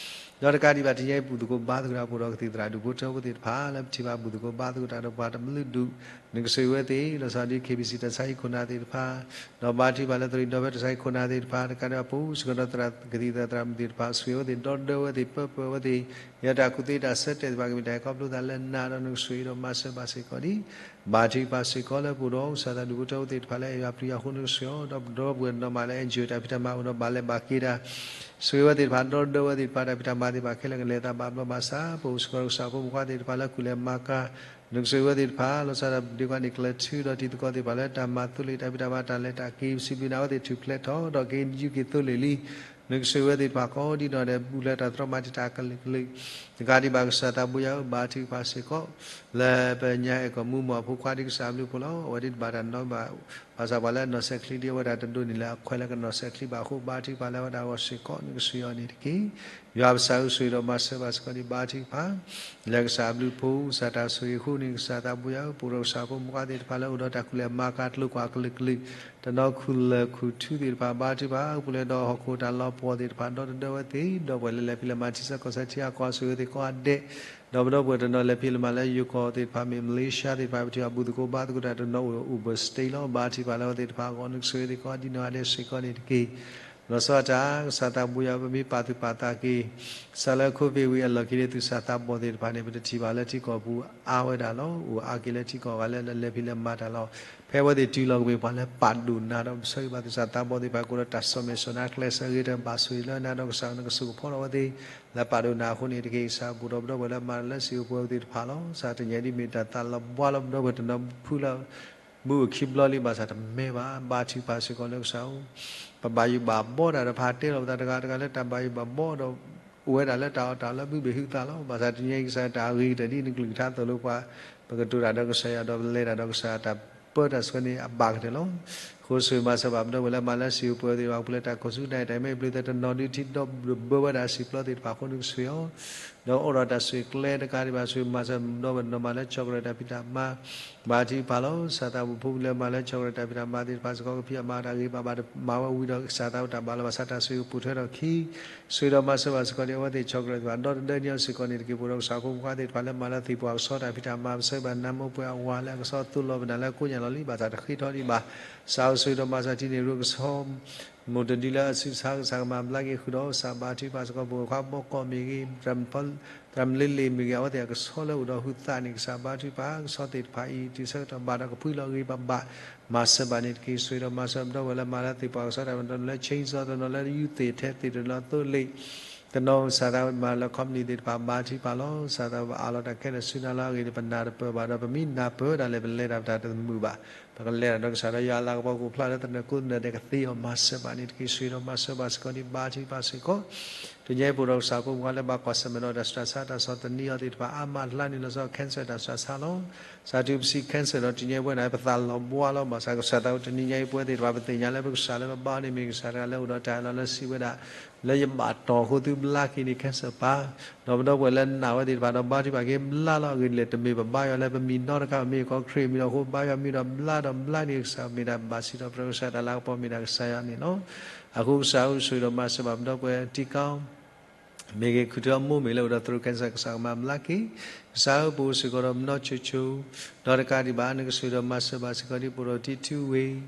ဒီးတကးဒံးဘၣ်တနံၤအံၤ ဘူၣ်သကိးဘါသကိးတၢ် ပအိၣ်ဒီးကသံၣ်သရၣ်ဒူၣ်ဖိထၢဖိသ့ၣ်တဖၣ် လၢပထံၣ်ဘၣ်ဘူၣ်သကိးဘါသကိးတၢ်ဒီးပှၤတမုာ်လုၢ်ဒူၣ် နကဆိၣ်ဂ့ၤဝဲသ့ၣ် လီၤဆီဒ် KBC တၢ်ဆါဟံၣ်ခိၣ်နၢ်သ့ၣ်တဖၣ် ဒီးဘါထုကဖၣ်လၢသရံးဒီဖဲတၢ်ဆါဟံၣ်ခိၣ်နၢ်သ့ၣ်တဖၣ် တကးဒံးဘၣ် ပအိၣ်စ့ၢ်ကီးဒီးသရၣ်ကသံၣ်သရၣ်သရၣ်မုၣ်သ့ၣ်တဖၣ် ဆိၣ်ဂ့ၤဝဲသ့ၣ် ဒီဒၢဝဲသ့ၣ် ပၢပၢၢ်ဝဲသ့ၣ် ယတၢ်ကူၣ်သ့တၢ်ဆၢတဲာ်သ့ၣ်တဖၣ် ကမ့ၢ်တၢ်ဟဲခီဖျိသးလၢနၤဒီးနကဆိၣ်ဂ့ၤဒီးမၤစၢၤဘၣ်စ့ၢ်ကီးဒ် ဘါထုကဖၣ်စ့ၢ်ကီးလၢပအိၣ်ဒီး ကစၢ်သးဒူၣ်ဖိထၢဖိသ့ၣ်တဖၣ်လၢအဲၣ်ယွၤပျုၤယွၤအဃိ နကဆိၣ်ဂ့ၤအီၤ ဒီးပဒီပုၢ်ဝဲၢ်တနီၤမးလၢ NGO တၢ်ဖံးတၢ်မၤအိၣ်ဒီးဘၣ်လဲၤဘၣ်က့ၤတၢ် ဆိၣ်ဂ့ၤဝဲသ့ၣ်တဖၣ် ဒီဒၢဝဲသ့ၣ်တဖၣ် တၢ်ဖံးတၢ်မၤသ့ၣ်တဖၣ်ခဲလၢာ်ကလဲၤသးဘၣ်ဘျီးဘၣ်ဆၣ် ပအိၣ်စ့ၢ်ကီးဒီးကစၢ်ဖိမုၣ်ဖိခွါသ့ၣ်တဖၣ်လၢကူၣ်လဲၤမၤကၤ နကဆိၣ်ဂ့ၤဝဲသ့ၣ်တဖၣ် လီၤဆီဒၣ်တၢ်ဒ့ကွၢ်န့ၣ် ကျဲၤထုဒီးတံၤသကိးသ့ၣ်တဖၣ်လၢတၢ်မၤသိလ့ၣ် တၢ်ဖံးတၢ်မၤတၢ်လဲၤတၢ်က့ၤ ပစံးဘျုးနၤအဝဲသ့ၣ်ထူၣ်ဖျဲးထီၣ်ဒီးက့ၤယူးက့ၤသိလ့ၣ်လံ နကဆိၣ်ဂ့ၤဝဲသ့ၣ်တဖၣ်ကိးဒံနီၢ်ဂၤဒဲး ဘူၣ်လဲၤတၢ်သရီမၤတံာ်တာ်ကလုာ်ကလုာ် တကးဒံးဘၣ်ကစၢ်သးဘိယွၤဧၢ ဘါထုကဖၣ်စ့ၢ်ကီး လၢပညါအဲၣ်ကီၢ်မူမီၢ်အဖိခွါဒ်ကစၢ်အဘျုးအဖှိၣ်လီၤ. အဝဲဒ်တဘၣ်တၢ်နီတမံၤဘၣ် ဘၣ်ဆၣ်ပှၤလၢအနီၢ်ဆဲးချံဒ်အဝဲဒၣ်တဒိးန့ၢ်လၢအခွဲးလၢကနီၢ်ဆဲးချံဘၣ်အဃိ ဘါထုကဖၣ်လၢအဝဲဒၣ်အဂီၢ်စ့ၢ်ကီး နကဆိၣ်ဂ့ၤအီၤန့ၣ်တက့ၢ်. ယွၤပကစၢ်ဧၢ ဆိၣ်ဂ့ၤဒီးမၤစၢၤဘၣ်စ့ၢ်ကီးဒ်ဘါထုကဖၣ် လၢကစၢ်အဘျုးအဖှိၣ် ကစၢ်တၢ်ဆိၣ်ဂ့ၤအဃိန့ၣ် ကစၢ်သးဘိယွၤဧၢ ပအိၣ်ဒီးကစၢ်ဖိမုၣ်ဖိခွါသ့ၣ်တဖၣ်လၢအိၣ်ဒီးတၢ်ကူၣ်လဲၤမၤကၤကျိၤကွၢ်ကလုာ်ကလုာ် တနီၤခူၣ်လၢၢ်ခူၣ်ထူသ့ၣ်တဖၣ် ဘါထုကဖၣ် ပူၤလဲၤဒီးဟီၣ်ခိၣ်တၢ်လီၤပှီၢ်သ့ၣ်တဖၣ် ဒီတဒၢဝဲသ့ၣ် ဒီပုၢ်ဝဲၢ်လၢလဲၤဖံးလဲၤမၤထံဆၢကီၢ်ဆၢထံအကီၢ် ဆိၣ်ဂ့ၤဝဲသ့ၣ်ကိးဂၤဒဲး ဒီးပဒီပုၢ်ဝဲၢ်တနီၤလဲၤဖံးလဲၤမၤလၢယိၤကီၢ်သ့ၣ်တဖၣ် မ့ၢ် Malaysia သ့ၣ်တဖၣ် ပထံၣ်ဘၣ်ဘူၣ်သကိးဘါသကိးတၢ်တနီၤအိၣ် Uber State လီၤ. ဘါထုကဖၣ်လၢအဝဲသ့ၣ်တဖၣ်အဂီၢ် နကဆိၣ်ဂ့ၤသ့ၣ်ကိးဂၤဒဲးစ့ၢ်ကီးန့ၣ်တက့ၢ်. လီၤဆီဒၣ်တၢ် ကစၢ်သးဘိယွၤဧၢ ပမ့ၢ်ပာ်သူၣ်ပာ်သးက့ၤ ကစၢ်လၢ COVID ဝံၤအလီၢ်ခံန့ၣ် သုးစၢ်သးဘီၣ်သ့ၣ်တဖၣ်န့ၣ် ပတထံၣ်ဘၣ်လၢထံကီၢ်ပူၤအါဝဲဒၣ်လီၤ. အိၣ်အါက့ၤလၢထံကီၢ်ဂၤလၢလဲၤဖံးလဲၤမၤတၢ်လီၤ. ဖဲအဝဲသ့ၣ်တုၤလီၤကမ့ၢ်ပှၤလၢပာ်ဒိၣ်နၤဒီး ပဆၢဂ့ၤဘၣ်သုးစၢ်သးဘီၣ်သ့ၣ်တဖၣ် ကိးဒီးတၢ်စီၤမဲာ်စီၤနါကျဲးစၢးဂ့ၤတၢ်ဘၣ်ဆိၣ်ဂ့ၤလၢနၤဒီးကစၢ် နကဆိၣ်ကဖီထီၣ်အဝဲသ့ၣ် လၢပာ်ဒိၣ်နၤအဃိန့ၣ်တက့ၢ်. ကစၢ်ဘူၣ်ဒီးပဒီပုၢ်ဝဲၢ်လၢမၤတၢ်လၢစံာ်အိၣ်ပှဲၤဝဲသ့ၣ်တဖၣ်လီၤ. ကစၢ်တနံၤအံၤဒ်မ့ၢ်တၢ်သးလီၤဘှါလၢပဒီပုၢ်ဝဲၢ်တနီၤဖုလၢ မုၢ်အိၣ်ခံဘျီလံဘၣ်ဆၣ်တမဲဘၣ် ဘါထုကဖၣ်စ့ၢ်ကီးလၢကစၢ်ဧၢ ပဘၣ်ယိၣ်ဘၣ်ဘီတၢ်ဒီး ပဟးတဲလီၤပသးတဂၤတဂၤလၢတၢ်ဘၣ်ယိၣ်ဘၣ်ဘီဒီး အိၣ်ဝဲဒၣ်လၢတၢ်အီၣ်တၢ်အီလၢဘုဘ့ၣ်ဟုသးလီၤ. ဘၣ်ဆၣ်တနံၤအံၤကစၢ်တၢ်အဂ့ၤကတၢၢ်ဒ်နကလုၢ်ကထါသိၣ်လိပှၤ ပကတိၤတၢ်ဒီးကစၢ်ယွၤဒီးပလဲၤတၢ်ဒီးကစၢ်တၢ်ပၢတၢ်ဆှၢန့ၣ်အဘၣ်ကတၢၢ်လီၤ. အဃိဆိၣ်ဂ့ၤမၤစၢၤဘၣ်ပဒီပုၢ်ဝဲၢ်လၢမၤလၢစံာ်ပှဲၤသ့ၣ်တဖၣ် ပူၤလၢတၢ်ခိၣ်ဆူတၢ်အဲၣ်တၢ်မ့ၢ်ဘျုးသဲတနီၤဒုးထံဒီးဘၢဝဲဒၣ်စံာ်ပျီသ့ၣ်တဖၣ်အဃိနကဆိၣ်ဂ့ၤအီၤ, ဒီးအိၣ်ဒီးတၢ်ဆိၣ်ဂ့ၤကျဲတကးဒံးဘၣ် ဆိၣ်ဂ့ၤမၤစၢၤပဒီပုၢ်ဝဲၢ်နီၢ်မၤလၢဆီၣ်ကရၢၢ်တၢ်ဖံးတၢ်မၤ ဘါထုကဖၣ်လီၤ. ကစၢ်သးဖိမုၣ်ဖိလၢမၤလၢဆီၣ်ကရၢၢ်တၢ်ဖံးတၢ်မၤသ့ၣ်တဖၣ်စ့ၢ်ကီး ကဖံးအမၤတၢ်ဂ့ၤဘၣ်ဘၣ်တမၤဝဲဝံၤဒီး ကစၢ်သးဝဲတၢ်ဘၣ်လီၤဘၣ်စးတၢ်ဆိၣ်ဂ့ၤပူၤထွဲထီၣ်အခံ ဆိၣ်ဂ့ၤဒီးမၤစၢၤဘၣ်စ့ၢ်ကီးဒံးအဝဲသ့ၣ်ဆီၣ်ကရၢၢ်သ့ၣ်တဖၣ် ဒီတဒၢန့ၣ်အီၤစ့ၢ်ကီးန့ၣ်တက့ၢ်. ပအိၣ်ဒီးကစၢ်ဖိမုၣ်ဖိသ့ၣ်တဖၣ်လၢမၤလၢသ့ၣ်ပှၢ်ကဆီတၢ်ဖံးတၢ်မၤ ပဆၢဘၣ်နါမိၢ်ပှၢ်အဝၤလၢအကဆီသိၣ်လီၤပနၢ်လၢကိးညါလီၤလံ ဘၣ်ဆၣ်တဃ့ထီဒံးဘၣ် ကစၢ်ဧၢ ဆိၣ်ဂ့ၤဒီးမၤစၢၤထံန့ၣ် ရိကဆီ မိၢ်တဒုလၢအစုဆါ ကစၢ်ကမၤဘျါက့ၤဃုာ်ဒီး ကစၢ်ဘါထုကဖၣ်စ့ၢ်ကီး ပဝဲခွါဘီကီၢ်မ့ၢ်ဂ့ၤ, သရၣ်မုၣ်လ့လ့ၣ်မ့ၢ်ဂ့ၤ အဝဲသ့ၣ်အကဆီလၢအိၣ်ဒီးဟုသးန့ၣ် ကစၢ်ဘါထုကဖၣ် ကဆီသ့ၣ်တဖၣ်အံၤ တုၤဆၢကတီၢ်ဘၣ်ဒီးကဖှံလီၤဂ့ၤဘၣ်ဘၣ် မၤစၢၤဘၣ်န့ၣ်တက့ၢ်. ဆိၣ်ဂ့ၤဒီးမၤစၢၤပဒီပုၢ်ဝဲၢ်လၢမၤလၢသ့ၣ်ပှၢ်ကဆီတၢ်ဖံးတၢ်မၤ တနီၤလၢ chainsaw တနီၤလၢ ယူးသ့ၣ်ထဲ သ့ၣ်တနီၤသိလ့ၣ် တနီၤကစၢ်သးဝဲမၤလၢ company သ့ၣ်တဖၣ် ဘါထုကဖၣ်လီၤ. ကစၢ်သးဝဲအးလီၤတၢ်ခဲလၢာ်ဆူနၤလီၤ. အဂ့ၢ်ဒ်အံၤ ပနၢ်တပၢၢ်ဘၣ်ဒီး ပမ့ၢ်နၢ်ပၢၢ်ဒၣ်လဲာ် ပလဲၤတၢ်ပတၢ်တမုာ်ဘၣ်. ပကလဲၤတၢ်ဒီးကစၢ်ဒီးယွၤလၤကပီၤကအိၣ်ဖျါလၢသနၢၣ်ကိးသနၢၣ်ဒဲးကသ့အီၤ မၤစၢၤဘၣ်န့ၣ်တက့ၢ်. ဆိၣ်ဂ့ၤဒီးမၤစၢၤဘၣ်စ့ၢ်ကီးဒံး ဘါထုကဖၣ်စ့ၢ်ကီး တနံၤအံၤပအိၣ်ဒီးကစၢ်ဖိမုၣ်ဖိလၢဘၣ်ကွၢ်ဆၢၣ်မဲာ်ဒီးတၢ်ဆူးတၢ်ဆါ တၢ်ဆီၣ်သနံးအီၤသ့ၣ်တဖၣ် အါမးအလါန့ၣ်လီၤဆီ cancer တၢ်ဆူးတၢ်ဆါလီၤ. စးထီၣ်ပစံး cancer ဒီးတနံၤအံၤပဝဲဒၣ် ပသးလီၤဘှါလီၤ ဘၣ်ဆၣ်ကစၢ်သးဝဲတနံၤညါအံၤပဝဲသ့ၣ်တဖၣ် ပသ့ၣ်ညါလၢပကစၢ်လၢပဘါန့ၣ်မ့ၢ်ကစၢ်တဂၤလၢအိၣ်ဒီးတၢ်အၢၣ်လီၤလၢစံးဝဲဒၣ် လၢယဘၣ်တီၢ်အဃိသုဘျါက့ၤန့ၣ် cancer ပၢ် ဒီးပဒီပုၢ်ဝဲၢ်လၢနာ်ဝဲသ့ၣ်တဖၣ်ဒီးဘါထုကဖၣ်က့ၤဘျါလီၤ. အဂ့ၢ်ဒ်လဲၣ် တမ့ၢ်ပဘါယွၤလၢပမံၤနီတခါ ပမ့ၢ်ကီၢ်ခရံာ်မံၤဒီးအဃိ ဘါယွၤမံၤဒီးဘျါဒီးဘျါန့ၣ် ကစၢ်မ့ၢ်ဒၣ်ဘၣ်စံးထီၣ်ပတြၢၤကစၢ် တၢ်လၤကပီၤမ့ၢ်ဒၣ်ကစၢ်ယွၤန့ၣ်လီၤ. အဃိကစၢ်ဧၢ ဆိၣ်ဂ့ၤဒီးမၤစၢၤဘၣ်ပဒီပုၢ်ဝဲၢ် တံၤကီ မ့ၢ်ဂ့ၤ ခူၣ်ထၢအမိၢ်မ့ၢ်လၢအိၣ်ဒီးသရိာ် cancer ကစၢ်ကမၤဘျါက့ၤ ကစၢ်ဧၢ ပအိၣ်စ့ၢ်ကီးဒီးမနီၤဆိၣ်ဆိၣ် ဒီးတကးဒံးဘၣ် နကဆိၣ်ဂ့ၤဒီးမၤစၢၤဘၣ်စ့ၢ်ကီးဒံး ပအိၣ်ဒီးတံၤထူဝ့ၢ်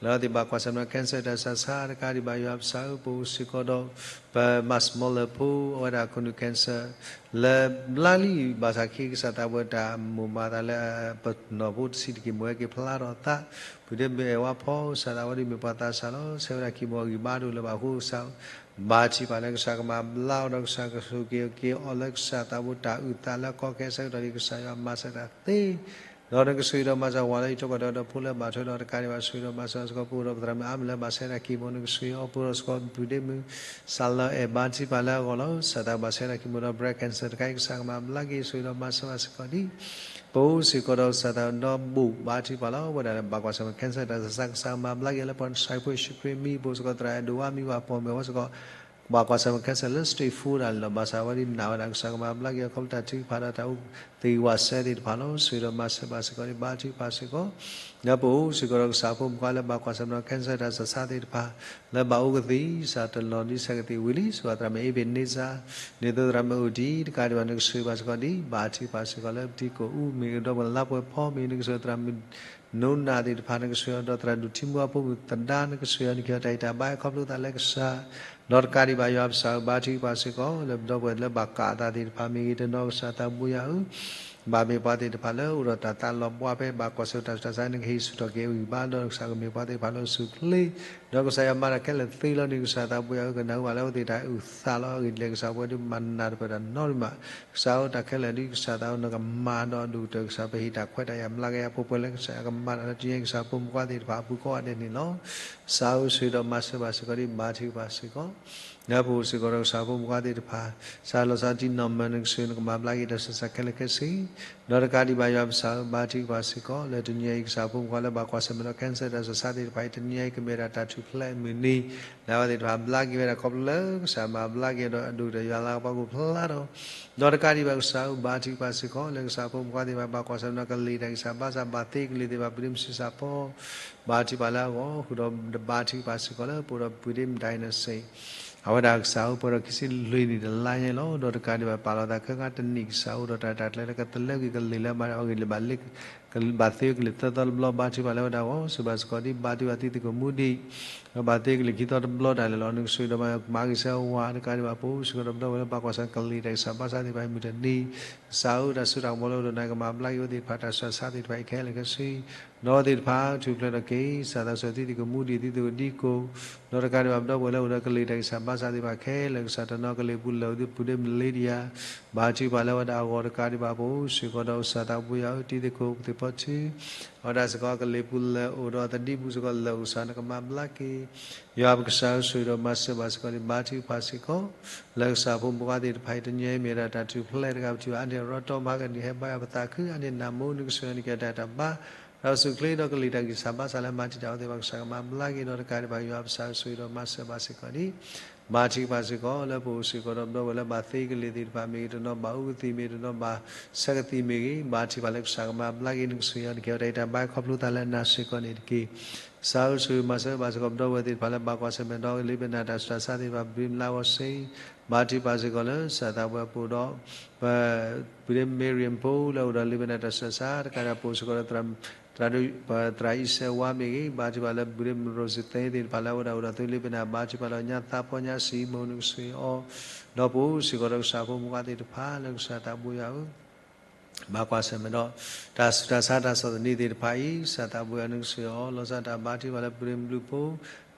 လၢအဝဲသ့ၣ်ဘၣ်ကွၢ်ဆၢၣ်မဲာ်ဒီး cancer တၢ်ဆူးတၢ်ဆါ တကးဒံးဘၣ် ယွၤပကစၢ်ဧၢ ပအိၣ်စ့ၢ်ကီးဒီး ပမၤစမီလၢဖိ အဝဲဒၣ်ခိၣ်နူာ် cancer လၢဘျါလံ ဘၣ်ဆၣ်ခဲကစၢ်သးပဝဲတၢ်မိၢ်မၤသးလၢ ပနီၢ်ဖိတဆံးတက့ၢ် မ့ၢ်ဝဲက့ၤဖျါထီၣ်သး ပုၢ်ဒ့မုၣ်အဲၣ်ဝါဖီ ကစၢ်သးဝဲဒၣ်မ့ၢ်ပှၤသးစၢ်လီၤ ဆဲးဝဲဒၣ်ခံဘိအဂံၢ်ဘါဒိၣ်လၢၤဘၣ်အဃိ ကစၢ် ဘါထုကဖၣ်လၢကစၢ်ကမၤဘျါအီၤဒီးကစၢ်ကဆိၣ်ဂ့ၤက့ၤအီၤလၢကစၢ်သးဘိတၢ်အုၣ်သးလၢကီခဲအဆၢကတီၢ်ဒံး ကစၢ်ယွၤမၤစၢၤတၢ်သ့ ဒီးနကဆိၣ်ဂ့ၤဒီးမၤစၢၤဝၤလၢယထီၣ်ကီၢ်ဒီးဖိလၢဘၣ်ထွဲဒီးတကးဒံးဘၣ် ဆိၣ်ဂ့ၤဒီးမၤစၢၤစ့ၢ်ကီး ပအိၣ်ဒီးပသရၣ်မုၣ်အါမံၤလၢဘၣ်ဆဲးတၢ်ခံဘိ နကဆိၣ်ဂ့ၤအီၤ ပအိၣ်ဒီးစ့ၢ်ကီးပုၢ်ဒ့မုၣ် စးလၢအဲၣ် ဘါထုကဖၣ်လၢအဂီၢ်လီၤ ကစၢ်သးဘၣ်ဆဲးတၢ်ခံဘိဒီး breast cancer တခါအံၤ ကစၢ်ကမၤဘျါက့ၤ ဆိၣ်ဂ့ၤဒီးမၤစၢၤဘၣ်စ့ၢ်ကီးဒံး ပအိၣ်စ့ၢ်ကီးဒီးကစၢ်သးဒီဘိၣ် ဘါထုကဖၣ်လီၤ ဝဲဒၣ်လၢဘၣ်ကွၢ်ဆၢၣ်မဲာ် cancer တၢ်ဆူးတၢ်ဆါ ကစၢ်ကမၤဘျါက့ၤလၢပှၤကစၢ်ဖိယ့ၣ်ၡူးခရံာ်မံၤ ပအိၣ်စ့ၢ်ကီးသရၣ်အဲၣ်ဒိးဝါမံၤ ပှၤပိာ်မုၣ်အဝဲစ့ၢ်ကီး ဘၣ်ကွၢ်ဆၢၣ်မဲာ် cancer လၢ stage four ဒၣ်လဲာ်လီၤ ဘၣ်ဆၣ်ဝဲဒၣ်နာ်ဝဲဒၣ်ကစၢ်ကမၤဘျါက့ၤအီၤ ခီဖျိတၢ်ထုကဖၣ်ဒီးတၢ်အိၣ်သ့ၣ်ဝးစဲသ့ၣ်တဖၣ်လီၤ ဆိၣ်ဂ့ၤဒီးမၤစၢၤဘၣ်စ့ၢ်ကီးဒံး ဘါထုကဖၣ်စ့ၢ်ကီး ဒီးပအိၣ်စ့ၢ်ကီးဒီးကစၢ်ဖိမုၣ်ဖိလၢဘၣ်ကွၢ်ဆၢၣ်မဲာ်ဒီး cancer တၢ်ဆူးတၢ်ဆါသ့ၣ်တဖၣ် လၢဘၣ်အိၣ်ကသံၣ် ကစၢ်တလီၤဒုးဆဲးကသံၣ်ဝံၤလံ ဆိၣ်ဂ့ၤသရၣ်မုၣ်အ့ဘ့းန့စၢ် ဒ်သိးသရၣ်မုၣ်အိၣ်တ့ၢ် တကးဒံးဘၣ် နကဆိၣ်ဂ့ၤဘၣ်စ့ၢ်ကီးဒံး ဘါထုကဖၣ်စ့ၢ်ကီးလၢပတံၤကိၣ်အူမ့ၢ်ဂ့ၤ ဒီပုၢ်ဝဲၢ်လါပှဲၤဖီမ့ၢ်ဂ့ၤ နကဆိၣ်ဂ့ၤသရၣ်မုၣ် နိနၢ်သ့ၣ်တဖၣ် နကဆိၣ်ဂ့ၤအီၤဒီးသရၣ်ဒိၣ်ထံမူအဖိမုၣ်သဒါ နကဆိၣ်ဂ့ၤအီၤ နကဟ့ၣ်အီၤတၢ်ဂံၢ်တၢ်ဘါ ခီဖျိသးလၢကစၢ် ဒီးတကးဒံးဘၣ် ယွၤပကစၢ်ဧၢ ဘါထုကဖၣ်စ့ၢ်ကီး လၢပဒီပုၢ်ဝဲၢ်လၢဘၣ်ကးအသးသ့ၣ်တဖၣ်မ့ၢ်ဂ့ၤ တနီၤကစၢ်သးဘိယွၤဧၢ ဘၣ်မ့ၢ်ပှၤသ့ၣ်တဖၣ်လၢအိၣ်ဒီးတၢ်သးလီၤဘှါဖဲဘၣ်ကွၢ်ဆၢၣ်တၢ်ဆူးတၢ်ဆါ နကဟ့ၣ်ဆူၣ်ထီၣ်က့ၤအဂံၢ်ဘါ ဒီးကစၢ်ကမ့ၢ်ပှၤသ့ၣ်တဖၣ်လၢအစိၤချ့ ဒီးကစၢ်ယွၤမၤတၢ်ခဲလၢာ်သ့လီၤန့ၣ် ကစၢ်သးဘိယွၤဧၢ ကနၢ်ဟူဘၣ်လၢအဝဲသ့ၣ်တၢ်အုၣ်သးလီၤ အဂ့ၢ်ဒ်လဲၣ် ကစၢ်ပဝဲဒၣ်မၤနၢ်တပၢၢ်တၢ်နီတမံၤဘၣ် ကစၢ်ဧၢ တၢ်ခဲလၢာ်ဒ်ကစၢ်သးဧၢ နကမၤဒီးအဒိၣ်ကတၢၢ် ကစၢ်ပဟ့ၣ်တၢ်ခွဲးတၢ်ယာ်မျးကယၤ ပှဲၤပှဲၤလၢကစၢ်ယွၤကမၤတၢ်လၢတနံၤအံၤ ကစၢ်ဖိမုၣ်ဖိသ့ၣ်တဖၣ်အပူၤကိးဂၤဒဲးန့ၣ်လီၤ. ကစၢ်ဧၢ ဆိၣ်ဂ့ၤဒီးမၤစၢၤဘၣ်စ့ၢ်ကီးဒံး ဘါထုကဖၣ်စ့ၢ်ကီး ဒီးပအိၣ်စ့ၢ်ကီးဒီးကစၢ်ဖိမုၣ်ဖိသ့ၣ်တဖၣ် စးလီၤစးထံနီၢ်မၢနကဆိၣ်ဂ့ၤ နကမၤဘျါက့ၤတၢ်ဆူးတၢ်ဆါခဲလၢာ်ခဲဆ့ ဒီးတကးဒံးဘၣ် ယွၤပကစၢ်ဧၢ ဘါထုကဖၣ်စ့ၢ်ကီး လၢတနံၤအံၤ ကစၢ်ဖိမုၣ်ဖိလၢဘၣ်ကွၢ်ဆၢၣ်မဲာ်ဒီး cancer တၢ်ဆူးတၢ်ဆါသ့ၣ်တဖၣ်အံၤ တနံၤအံၤကမ့ၢ်ဒၣ်တၢ်ထူၣ်ဖျဲးအမုၢ်နံၤ လၢအဝဲသ့ၣ်တဖၣ်ဘျါက့ၤဝဲဒၣ် ခီဖျိလၢကစၢ်မၤဘျါက့ၤဒီးအဒိၣ်ကတၢၢ် ယွၤလၤကပီၤကအိၣ်ဖျါထီၣ် ဒီးတကးဒံးဘၣ် ကစၢ်ဧၢ ဘါထုကဖၣ်စ့ၢ်ကီး လၢကစၢ်ဖိမုၣ်ဖိသ့ၣ်တဖၣ် ဘၣ်ကွၢ်ဆၢၣ်မဲာ်ဒီးကလံၤတၢ်ဂံၢ်စၢ်ဘါစၢ် ဘၣ်သ့ကလံၤသ့ၣ်တဖၣ် ပုၢ်ဒ့မုၣ်ဆံးစၢ်ဖီ ဘါထုကဖၣ်လၢအဂီၢ် ဃုာ်ဒီးဘါထုကဖၣ်စ့ၢ်ကီးလၢ ပအိၣ်ဒီးပုၢ်ဒ့မုၣ် ဒိၣ်နၣ်စ့ၣ် အဝဲဒၣ်ကစၢ်ဧၢ ပှဲၤဒီးခံဆံလွံၢ်နံၣ်တလါညါလီၤ. ဒီးတကးဒံးဘၣ် ပာ်လီၤသးခဲခါတနံၣ် ကစၢ်အိၣ်ဒီးတၢ်ရဲၣ်တၢ်ကျဲၤလၢ ကသလၢကွံာ်ကလံၤလၢ ဘၣ်အဂ့ၢ်လၢ ဘၣ်သ့ကလံၤသၢသီတဘျီ ဘါထုကဖၣ်လၢဝဲဒၣ်အဂီၢ် ဆိၣ်ဂ့ၤဘၣ်စ့ၢ်ကီးဒံး ဘါထုကဖၣ်သုသကိးမူဒံး ဒီးဘၣ်သ့ကလံၤခံသီတဘျီဒၣ်လဲာ်လီၤ. နကဆိၣ်ဂ့ၤဒီးမၤကစၢ်ဝၤ တကးဒံးဘၣ် ပအိၣ်စ့ၢ်ကီးဒီးပဒီပုၢ်ဝဲၢ်လၢဘၣ်ကွၢ်ဆၢၣ်ကလံၤတၢ်ဂံၢ်စၢ်ဘါစၢ်သ့ၣ်တဖၣ်အံၤ မုၢ်တနံၤ ကစၢ်ဧၢ တၢ်စိတၢ်ကမီၤလၢအိၣ်ဒီးနၤ ကမၤဘျါက့ၤအဝဲသ့ၣ်တဖၣ် တၢ်ဆူးတၢ်ဆါသ့ၣ်တဖၣ်အံၤခဲလၢာ်ခဲဆ့ ဒီးသ့ၣ်တဖၣ်ထူၣ်ဖျဲးထီၣ်က့ၤ ကစၢ်သးစီဆှံသုသကိးမူဒံး သုသကိးဒံကိး ဒီးတကးဒံးဘၣ် ပဒီပုၢ်ဝဲၢ်လၢအိၣ်ဒီးကလံၤတၢ်ဂံၢ်စၢ်ဘါစၢ်သ့ၣ်တဖၣ်ခဲလၢာ် ကစၢ်တနီၤကလံၤပူၤလၢာ် ပုၢ်ဒ့မုၣ်လ့ဒံယၤ ဘါထုကဖၣ်လၢဝဲဒၣ်အဂီၢ် တကးဒံးဘၣ် ပအိၣ်စ့ၢ်ကီးဒီးကစၢ်သးပူၤယွၤဧၢ တံၤသကိးပသ့ၣ်ဖီထူ အဝဲဒၣ်စ့ၢ်ကီးကလံၤပူၤလၢာ်အိၣ်ဒီးသဒံပူၤစ့ၢ်ကီးလၢာ်အိၣ် ကစၢ်နကမၤဘျါက့ၤ ယွၤပကစၢ်ဧၢ ဆိၣ်ဂ့ၤဒီးမၤစၢၤဘၣ်စ့ၢ်ကီးဒံး ဘါထုကဖၣ်စ့ၢ်ကီး လၢကစၢ်ဖိမုၣ်ဖိသ့ၣ်တဖၣ်အံၤ တနံၤအံၤမ့ၢ်ဝဲဒၣ်တၢ်ထူၣ်ဖျဲးတဂၤ ပထံၣ်ဘၣ်အါန့ၢ်ရီတီမၤကနံၤ ဟဲဘါယွၤပသးခု အါန့ၢ်နးမူ နကဆိၣ်ဂ့ၤနက့ၤတၢ်တၢ်ဘါ ဒီးစူၢ်ချ့ဒီးကလံၤတၢ်ဂံၢ်စၢ်ဘါစၢ်လၢမၤတံာ်တာ်အီၤသ့ၣ်တဖၣ် ကစၢ်ကမၤဘျါက့ၤဒီးတကးဒံးဘၣ် ယွၤပကစၢ်ဆိၣ်ဂ့ၤဒီးမၤစၢၤဘၣ်စ့ၢ်ကီးန့ၣ် ဘါထုကဖၣ်စ့ၢ်ကီး လၢပအိၣ်စ့ၢ်ကီးဒီးပဒီပုၢ်ဝဲၢ်လၢဘၣ်သ့ကလ့ၤသ့ၣ်တဖၣ် မ့ၢ်ဂ့ၤ တနီၤဘၣ်အူကသံၣ်မ့ၢ်ဂ့ၤ တနီၤဘၣ်ဆၢကသံၣ်မ့ၢ်ဂ့ၤ ဘါထုကဖၣ်လၢကစၢ်ကမၤဘျါက့ၤနကစၢ်ယွၤ နကဲအီၤတၢ်အံၤတၢ်ဘါခီဖျိသးလၢနၤစ့ၢ်ကီးန့ၣ်တက့ၢ်. ကစၢ်ဧၢ ဆိၣ်ဂ့ၤမၤစၢၤဘၣ်စ့ၢ်ကီး ပဒီပုၢ်ဝဲၢ်သ့ၣ်တဖၣ်လၢဘၣ်ကွၢ်ဆၢၣ်မဲာ်ဒီးလ့ပနၢ်တၢ်ဆူးတၢ်ဆါသ့ၣ်တဖၣ် ပဒုးမလါဝီၤစ့ၢ် ဘါထုကဖၣ်စ့ၢ်ကီးလၢကစၢ်သးပှၢ်ပအိၣ်ဒီး ပ ပုၢ်ဒ့မ့ရံဖိလၢအိၣ်ဒီးလ့ပနၢ်တၢ်ဆူးတၢ်ဆါ တကးဒံးပအိၣ်စ့ၢ်ကီးဒီး သရၣ်ဒိၣ် ပသရၣ်အံၤစဲးဝါမ့ၢ်ဂ့ၤ ဘါထုကဖၣ်လၢပုၢ်ဒ့မ့ရံသုသ့သ့ၣ်တဖၣ်လၢအဝဲဒၣ်အိၣ်ဒီးသုလ့ပနၢ် ဘါထုကဖၣ်လၢညါသးပှၢ်ညါစံးမိၢ်နကစၢ်အီၤ ဒီးပအိၣ်စ့ၢ်ကီးဒီးကစၢ်ဖိမုၣ်ခွါသ့ၣ်တဖၣ်လၢကစၢ်သးပှၢ်ယွၤဧၢ ဘၣ်ကွၢ်ဆၢၣ်မဲာ်ဒီး တၢ်ဆူးတၢ်ဆါတၢ်ဆီၣ်သနံးသ့ၣ်တဖၣ်အံၤ ကစၢ်သးပှၢ်ယွၤနကစၢ်အီၤ လီၤဆီဒၣ်တၢ်ဘါထုကဖၣ်လၢပုၢ်ဒ့မ့ရံဖိ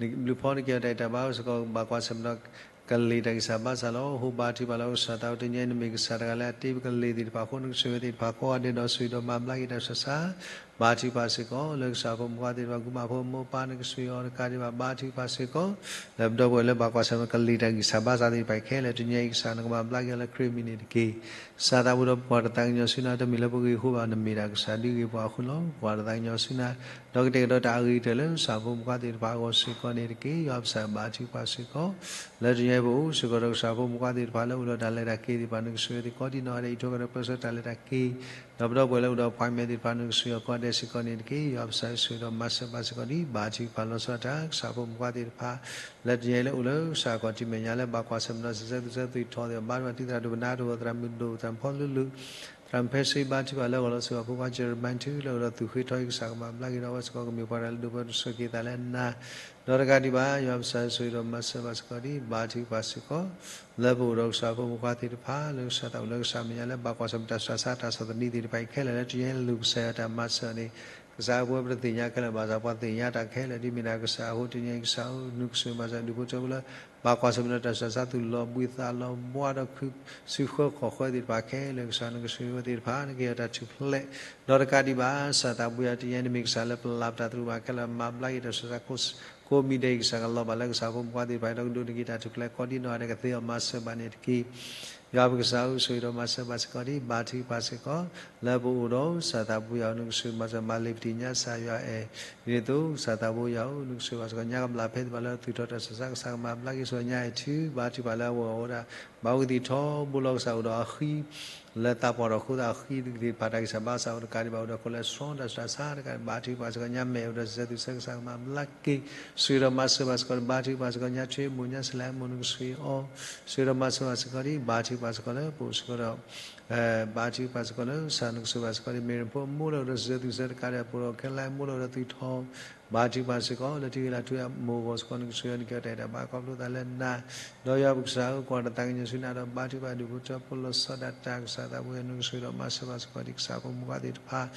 ဘျုးဖီနကဲအီၤတၢ်အံၤတၢ်ဘါစ့ၢ်ကီး ဘၣ်ကွၢ်ဆၢၣ်မဲာ်ဒီး ကလ့ၤတၢ်ဂံၢ်စၢ်ဘါစၢ်လီၤ. အဃိဘါထုကဖၣ်လၢကစၢ်သးပှၢ်တနံၤအံၤ နမ့ၢ်ကစၢ်တဂၤလၢအတ့ပကလ့ၤသ့ၣ်တဖၣ်အဃိ နကစၢ်ယွၤသ့ၣ်တဖၣ်ကိးဂၤဒဲးဒီးဆိၣ်ဂ့ၤဒီးမၤဘျါက့ၤတၢ်ဆူးတၢ်ဆါ ဘါထုကဖၣ်စ့ၢ်ကီး လၢကစၢ်ဖိမုၣ်ခွါသ့ၣ်တဖၣ် ကုမၤဖိမိၢ်ပၢ်နကစၢ်ယွၤအီၤတကးဒံးဘၣ် ဘါထုကဖၣ်စ့ၢ်ကီး လၢပဒီပုၢ်ဝဲၢ်လၢဘၣ်ကွၢ်ဆၢၣ်မဲာ်ကလ့ၤတၢ်ဂံၢ်စၢ်ဘါစၢ်သ့ၣ်တဖၣ်ခဲလၢာ် တနံၤအံၤကစၢ်နကမၤဘျါက့ၤလၢခရံာ်မံၤန့ၣ်တက့ၢ်. ကစၢ်သးပှၢ်ဒီးပကွၢ်တသးကညီၤဆူနၤ တမ့ၢ်လၢပဂ့ၤအဃိဘၣ် နမ့ၢ်ဒၣ်ကစၢ်ဒုးဂ့ၤပှၤအဃိလီၤ. ပကွၢ်တသးကညီၤဆူနၤ ဒီးကတဲာ်ကတီၤတၢ်အဂ့ၤကတၢၢ်လၢကစၢ်ဖိမုၣ်ခွါသ့ၣ်တဖၣ်အဂီၢ်စ့ၢ်ကီးန့ၣ်တက့ၢ်. ယွၤပကစၢ်ဘါထုကဖၣ်စ့ၢ်ကီး လၢတနံၤအံၤပအိၣ်စ့ၢ်ကီးဒီးကစၢ်ဖိမုၣ်ခွါသ့ၣ်တဖၣ်လၢအိၣ်ဒီးတၢ်လဲၤတၢ်က့ၤသ့ၣ်တဖၣ် နကစၢ်ယွၤသ့ၣ်ကိးဒံနီၢ်ဂၤဒဲး အံးထွဲကဒီးပၢဆှၢတၢ်လဲၤတၢ်က့ၤ ဒီးပဒီပုၢ်ဝဲၢ်လၢအိၣ်ဒီး appointment သ့ၣ်တဖၣ် နကစၢ်ယွၤကိးဂၤဒဲးစ့ၢ်ကီးန့ၣ်တက့ၢ်. ယွၤပကစၢ်ဆိၣ်ဂ့ၤဒီးမၤစၢၤဘၣ်စ့ၢ်ကီးန့ၣ် ဘါထုကဖၣ်လီၤဆီဒၣ်တၢ် ကစၢ်ဖိမုၣ်ခွါသ့ၣ်တဖၣ် လၢတနံၤအံၤလၢအိၣ်လၢကစၢ်အခီၣ်ထံးမဲာ်ညါလၢဘၣ်ကွၢ်ဆၢၣ်မဲာ်ဒီး စံးဆၢသူၣ်ဆၢသူၣ်ထီၣ်သ့ၣ်တဖၣ် ဘါထုကဖၣ်တံၤသရၣ်ဒိၣ်ပနါတဝီ သရၣ်မုၣ်ဒိၣ် သရၣ်မုၣ်ဖဲဆ့ ဘါထုကဖၣ်လၢအဂီၢ်လီၤစ့ၢ်ကီး ဖိခွါ Jeremiah ထူလၢအိၣ်ဒီးသူၣ်ဃ့ထီအံၤ ကစၢ်ကမၤဘျါက့ၤဒီးအဝဲစ့ၢ်ကီး ကမ့ၢ်ပှၤတဂၤလၢဒိးပၢဆှၢက့ၤသးလၢနၤ ဒီးတကးဒံးဘၣ် ယွၤပကစၢ်ဆိၣ်ဂ့ၤဒီးမၤစၢၤဘၣ်စ့ၢ်ကီးန့ၣ် ဘါထုကဖၣ်စ့ၢ်ကီး လၢပအိၣ်ဒီးကစၢ်ဖိမုၣ်ခွါသ့ၣ်တဖၣ် လၢကစၢ်သးအိၣ်လၢကစၢ်မဲာ်ညါလၢဘၣ်ကွၢ်ဆၢၣ်မဲာ်တၢ်ဆူးတၢ်ဆါတၢ်ဆီၣ်သနံးသ့ၣ်တဖၣ်အံၤခဲလၢာ် လၢတနံၤအံၤလၢလူၤကစၢ်ယွၤတၢ်မၤစၢၤန့ၣ် ကစၢ်အပှဲၤပတသ့ၣ်ညါခဲလၢာ်ဘၣ်ဆၣ် ပှၤသ့ၣ်ညါတၢ်ခဲလၢာ် ဒ်မ့ၢ်ဒၣ်ကစၢ်အဃိ တနံၤအံၤကစၢ်ဧၢ နကစၢ်မၤစၢၤဒူၣ်ဖိထၢဖိလၢ ဘၣ်ကွၢ်ဆၢၣ်မဲာ်ဒီးတၢ်ဆူးတၢ်ဆါ သူၣ်လီၤဘှံးသးလီၤဘှါဒီးခုစုဃၢခီၣ်ဃၢသ့ၣ်တဖၣ်ခဲလၢာ် ကစၢ်နကစၢ်ယွၤသ့ၣ်တဖၣ် နကဟ့ၣ်အီၤတၢ်ထူၣ်ဖျဲး ဒီးတကးဒံးဘၣ် ကစၢ်သးပှၢ်ယွၤ တနံၤအံၤနမ့ၢ်ကစၢ်လၢပလၤပတၢ်သရူးဘၣ်ခဲလၢာ် မၤဘျါက့ၤတၢ်ဆူးတၢ်ဆါ ကိးမံၤဒဲးအံၤ ကစၢ်ကလီၤဘၣ်လၢကစၢ်ဖိမုၣ်ခွါသ့ၣ်တဖၣ် ဒီးကဒိးန့ၢ်က့ၤတၢ်ထူၣ်ဖျဲးကိးဒံနီၢ်ဂၤဒဲး ကသ့အီၤမၤစၢၤဘၣ်န့ၣ်တက့ၢ်. ယွၤပကစၢ်ဧၢ ဆိၣ်ဂ့ၤဒီးမၤစၢၤဘၣ်စ့ၢ်ကီးဒ် ဘါထုကဖၣ်စ့ၢ်ကီး လၢပအိၣ်ဒီးကစၢ်သးပှၢ်ယွၤဧၢ နကစၢ်မၤစၢၤမၤလ့ၤပတံၢ်ညါကစၢ်ယွၤအဲၣ် ဒ်န့ၣ်အသိး ကစၢ်သးပှၢ်ယွၤဧၢ နကစၢ်ဘၣ်စ့ၢ်ကီး ညါကဘျၣ်ဖဲသ့ၣ်တဖၣ်လၢသူၣ်ထီၣ်တၢ်ဆူးတၢ်ဆါ ကစၢ်ကမၤဘျါက့ၤ ဆိၣ်ဂ့ၤညါအဲၣ်ထူ ဘါထုကဖၣ်လၢအဝဲအိၣ်ဝဲဒၣ် ဘၣ်အူကသံၣ်ထီဘိလီၤ ကစၢ်အိၣ်ဒီးအဃံ လၢသးပှၢ်ထီၣ်ဃိသးအဃံသ့ၣ်တဖၣ် တၢ်ဂံၢ်စၢ်ဘါစၢ်အိၣ်တကးဒံးဘၣ် အိၣ်ဒီး cholesterol တၢ်ဆူးတၢ်ဆါတကးဒံး ဘါထုကဖၣ်စ့ၢ်ကီး ညါမဲာ်အိၣ်ဒီးစံးဆၢသူၣ်ဆၢ ကစၢ်ကမၤဘျါက့ၤ ဆိၣ်ဂ့ၤဒီးမၤစၢၤဘၣ်စ့ၢ်ကီး ဘါထုကဖၣ်စ့ၢ်ကီး ညါထွ့မိၢ်ညါစလဲမိၢ် နကစၢ်အီၤ ဆိၣ်ဂ့ၤဒီးမၤစၢၤဘၣ်စ့ၢ်ကီးဒ် ဘါထုကဖၣ်စ့ၢ်ကီးလၢပအိၣ်စ့ၢ်ကီးဒီး ဘါထုကဖၣ်စ့ၢ်ကီးလၢကစၢ် နကစၢ်ဘၣ်စ့ၢ်ကီးဒ် မ့ၢ်ရဖိအမိၢ်လၢအိၣ်ဒီးစံးဆၢသူၣ်ဆၢတကးဒံး အပူၤဒီးခဲလၢာ်မိၢ်လၢအိၣ်ဒီးသူၣ်ထီၣ် ဘါထုကဖၣ်စ့ၢ်ကီး လၢထံဂ့ၤလၢထူအမိၢ်အဂီၢ်စ့ၢ်ကီး နကစၢ်ယွၤ နကဲတၢ်အံၤတၢ်ဘါခီဖျိသးလၢနၤ ဒီးယွၤပကစၢ်ဧၢ ကွၢ်တသးကညီၤဆူနၤဒီး ဘါထုကဖၣ်ဒူၣ်ဖိထၢဖိလီၤဆီဒၣ်တၢ် ကစၢ်သးပှၢ်ယွၤ နကစၢ်ဒီးမၤစၢၤဘၣ်စ့ၢ်ကီးဒ် ကစၢ်ဖိမုၣ်ခွါသ့ၣ်တဖၣ်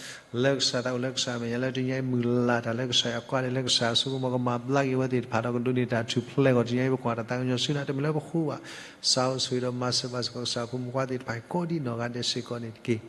လၢကစၢ်သးအိၣ်လၢကစၢ်မဲာ်ညါ လၢတနံၤအံၤမုၢ်လၢ်တၢ်လၢကစၢ်ယွၤကွၢ်ဒဲး လၢကစၢ်အစိကမီၤကမၤဘျါက့ၤဝဲသ့ၣ်တဖၣ်ဒီး ကဒိးန့ၢ်တၢ်ထူၣ်ဖျဲးအဂီၢ် တနံၤအံၤပကွၢ်တသးကညီၤဆူနၤ တမ့ၢ်လၢပဃိဘၣ် ကစၢ်ဧၢ ဆိၣ်ဂ့ၤဒီးမၤစၢၤဘၣ်စ့ၢ်ကီး ကစၢ်ဖိမုၣ်ခွါသ့ၣ်တဖၣ် ကိးဒံနီၢ်ဂၤဒဲးစ့ၢ်ကီးန့ၣ်တက့ၢ်.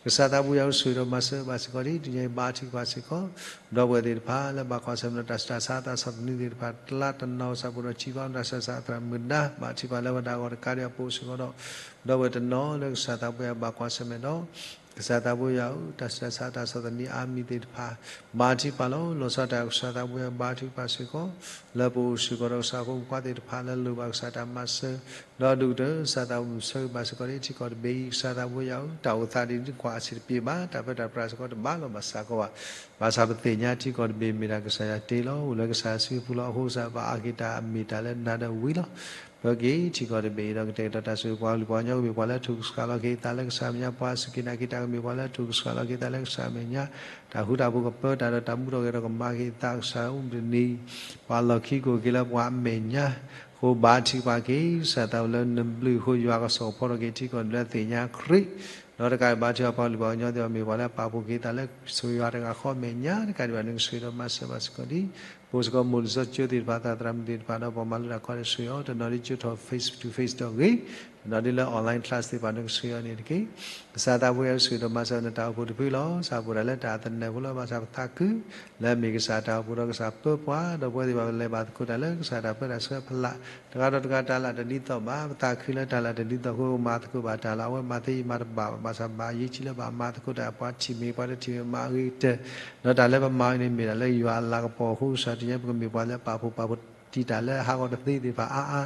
ကစၢ်သးပှၢ်ယွၤဧၢ ဆိၣ်ဂ့ၤဒီးမၤစၢၤဘၣ်စ့ၢ်ကီးဒ် တနံၤအံၤ ဘါထုကဖၣ်စ့ၢ်ကီး ဒီပုၢ်ဝဲၢ်သ့ၣ်တဖၣ် လၢဘၣ်ကွၢ်ဆၢၣ်မဲာ်ဒီးတၢ်ဆူးတၢ်ဆါ တၢ်ဆီၣ်သနံးသ့ၣ်တဖၣ် တလါတနီၤ ကစၢ်ပူၤဒီးစံးဘၣ်တၢ်ဆူးတၢ်ဆါ သရၣ်မုၣ်ဒါ ဘါထုကဖၣ်လၢဝဲဒၣ်အဂီၢ်တကးဒံး အပူၤစ့ၢ်ကီးဒီး ဒီပုၢ်ဝဲၢ်တနီၤလၢကစၢ်သးပှၢ်ယွၤဘၣ်ကွၢ်ဆၢၣ်မဲာ်ဒီး ကစၢ်သးပှၢ်ယွၤဧၢ တၢ်ဆူးတၢ်ဆါ တၢ်ဆီၣ်သနံးအါမံၤသ့ၣ်တဖၣ် ဘါထုကဖၣ်လီၤ. လီၤဆီဒၣ်တၢ် ကစၢ်သးပှၢ်ယွၤ ဘါထုကဖၣ်စ့ၢ်ကီး လၢပအိၣ်စ့ၢ်ကီးဒီးကစၢ်ဖိမုၣ်ခွါသ့ၣ်တဖၣ် လၢလိၣ်ဘၣ်ကစၢ်တၢ်မၤစၢၤ ဒီးဒိၣ်ကတၢၢ် ကစၢ်သးပှၢ်ဆိၣ်ဂ့ၤဘၣ်စ့ၢ်ကီးဒ်ထံကီၢ်တဘ့ၣ်အံၤ ကစၢ်သးပှၢ်ယွၤဧၢ တၢ်အိၣ်သးဒ်နကွၢ်အဆံးတပျ့ၤဘၣ် တၢ်ပၢတၢ်ပြးစ့ၢ်ကီးတဘၣ်လီၤဘၣ်စ့ၢ်ကီးဘၣ် ဘၣ်ဆၣ်ပသ့ၣ်ညါထံကီၢ်တဘ့ၣ်မ့ၢ်ဒၣ်ကစၢ်ယွၤတ့လီၤ အိၣ်လၢကစၢ်စုပူၤလီၤ. အဃိကစၢ်ပအါက့ၤတၢ်အမ့ၢ်တၢ်လၢနၤဒီးဝံၤလီၤ. ပက့ၤထံကီၢ်တဘ့ၣ်အံၤဒီးကတဲာ်ကတီၤတၢ်ဆိၣ်ဂ့ၤ ပှၤကလုာ်ပှၤကညီ ကမ့ၢ်ပှၤလၢအထုးကဆှီလီၤက့ၤသးလၢကစၢ်အမဲာ်ညါ ပှၤစူၢ်က့ၤနာ်က့ၤတၢ် ကမ့ၢ်ပှၤလၢအထုးကဆှီလီၤက့ၤသးလၢကစၢ်အမဲာ်ညါ တၢ်ဃူတၢ်ဖိးကပၢတၢ်ဒီးတၢ်မူထီၣ်က့ၤဒီးကမၤက့ၤသး ကစၢ်အိၣ်မုၢ်တနံၤ ပှၤလီၢ်ခံကအိၣ်က့ၤလၢပှၤအမဲာ်ညါ အဃိဘါထုကဖၣ်က့ၤ ကစၢ်သးပှၢ်လၢနဘျုးအဃိ ယွၤကဆီၣ်ဖီထီၣ်က့ၤထံကီၢ်လၢသ့ၣ်ညါခရံာ် ဒီးတကးဘၣ် ဘါထုကဖၣ်ပှၤကလုာ်ပှၤကညီသ့ၣ်တဖၣ် မ့ၢ်ပှၤလၢအပာ်ဖှိၣ်က့ၤသးလၢကစၢ်ယွၤတဂၤဃီအမဲာ်ညါ တကးဒံးဘၣ် နကဆိၣ်ဂ့ၤဒီးမၤစၢၤဘၣ်စ့ၢ်ကီးဒ် ပအိၣ်စ့ၢ်ကီးမိၢ်လံၤစီဆှံကၠိသ့ၣ်တဖၣ် သရၣ်မုၣ်သ့ၣ်တဖၣ်ဒီး ပှၤမၤလိတၢ်ခီန့ၣ် ဆှၢအီၤ တနီၤဒ်ကၠိထီၣ် face to face ဒီးဂ့ၤ, တနီၤဒ်လၢ online class သ့ၣ်တဖၣ်န့ၣ် ကဆှၢအီၤန့ၣ်တက့ၢ်. ကစၢ်သးပှဲၤအီၤ ဆှၢဒီးမၤစၢၤနတၢ်အိၣ်ဖှိၣ်တဖုလီၤ. ကစၢ်ပှဲၤဒၣ်လၢတၢ်သနၢၣ်ဖိလီၤ. ဘၣ်ဆၣ်ပသးခု လၢအမ့ၢ်ကစၢ်တၢ်အိၣ်ဖှိၣ်ဒီးကစၢ်ပၢပှၤ, ဒီးပဝဲသ့ၣ်တဖၣ်ပလဲၤဘၣ်သကိးတၢ်လၢကစၢ်တၢ်ပၢတၢ်ဆှၢဖးလၢ်, တဂၤဒီးတဂၤတၢ်လၢတဒ်သိးဘၣ်, ပသးခုလၢတၢ်လၢတဒ်သိးအဃိ မၤသကိးဘၣ်တၢ်လၢအဝဲမၤသ့ယမၤတဘၣ်ဘၣ်, ဘၣ်ဆၣ်ဘၣ်ယံာ်ဆံးလၢဘၣ်မၤသကိးတၢ် ပှၤထံၣ်မ့ၢ်ပှၤတထံၣ်မ့ၢ်မၤအဂ့ၤကတၢၢ်, ဒီးတၢ်လၢပမၤအီၤန့ၣ်မ့ၢ်ဒၣ်လၢယွၤအလၤကပီၤအဃိ ကစၢ်ယွၤပကမ့ၢ်ပှၤလၢပာ်ဖှိၣ်ပာ်ဖှိၣ်တံၢ်တၢ်လၢဟးဂီၤတသ့သ့ၣ်တဖၣ်အါအါ,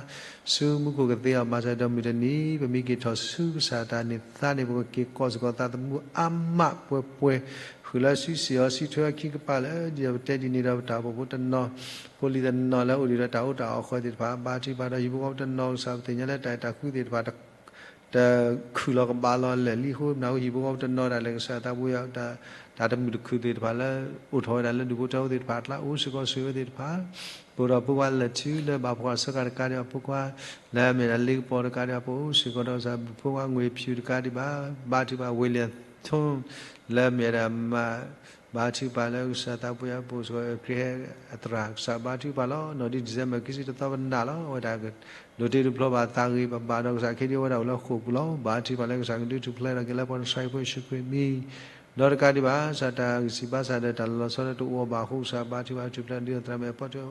ဆူမူခိၣ်ကသ့အီၤ မၤစၢၤဒီးမုၢ်တနံၤ ပမ့ၢ်က့ၤထီၣ်ဆူကစၢ်တၢ်န့ၢ်သါန့ၣ် ပကက့ၤကိးစ့ၢ်ကီးသးသမူအါမးပှဲၤပှဲၤ, ဃုာ်လၢစုစ့ၣ်အီၤ စုထွဲအီၤခံကပၤလၢ ဒ်ပတဲဒ်န့ၣ်ဒီးပတၢ်အိၣ်ဖှိၣ်ဖိတနီၤ, ဖိလံၤတနီၤလၢအိၣ်ဒံးဒီးတၢ်အိၣ်တၢ်အီၣ်ဃီသ့ၣ်တဖၣ် ဘါထုကဖၣ်ဒီး ဟံၣ်ဖိဃီဖိတနီၤကစၢ်ပသ့ၣ်ညါလၢတၢ်အဲၣ်တၢ်ကွံသ့ၣ်တဖၣ် တခုၣ်လီၤကဘၣ်လီၤလၢာ်လံအဃိ မနုၤအဃိ ဟံၣ်ဖိဃီဖိတနီၤဒၣ်လဲာ် ကစၢ်သးပှဲၤအီၤ တၢ်တမုာ်တခုၣ်သ့ၣ်တဖၣ်လၢ အိၣ်ထီၣ်ဝဲဒၣ်လၢဒူၣ်ဖိထၢဖိသ့ၣ်တဖၣ်အကျါ အိၣ်စ့ၢ်ကီးဆှၢဝဲသ့ၣ်တဖၣ်, ပအိၣ်ဒီးဖိခွါလၢာ်ထူလၢဘၣ်ဖှီၣ်စၢဃာ်တကးဒံးဘၣ် ဖိခွါလၢအမ့ၢ်ဒၣ်လ့ကပီၤတကးဒံးဘၣ် ပအိၣ်စ့ၢ်ကီးဒီးကစၢ် ဖိခွါငွေဖြူတကးဒံးဘၣ် ဘါထုကဖၣ် William Thorn လၢအမ့ၢ်ဒၣ်မၤ ဘါထုကဖၣ်လၢကစၢ်သးပှဲၤအပူၤစ့ၢ်ကီး ခရံာ်ဟဲအသရၣ် ကစၢ်ဘါထုကဖၣ်လီၤ. နီၢ်ဒံၣ် December ခံဆံတသီပနၢ်လီၤ. အဝဲဒၣ်ဒိးတ့ဒိးဖျီဘၣ်သးဂ့ၤ ပဘၣ်ဒီးကစၢ်ခ့ဒံ အဝဲဒၣ်အိၣ်လၢဃိာ်ပူၤလီၤ. ဘါထုကဖၣ်လၢကစၢ်ကဒုးထူၣ်ဖျဲးထီၣ်က့ၤလၢပှၤကစၢ်ဟံၣ်ဖိယ့ၣ်ၡူးခရံာ်အမံၤ ဒီးတကးဒံးဘၣ် ကစၢ်တၢ်ဂံၢ်စၢ်ဘါစၢ်ဒီးတၢ်လီၤဆီဒီးတအိၣ်ဘၣ်အဃိ ကစၢ်ဘါထုကဖၣ်ထူၣ်ဖျဲးဒီးသရၣ်မုၣ်အဖီထၢ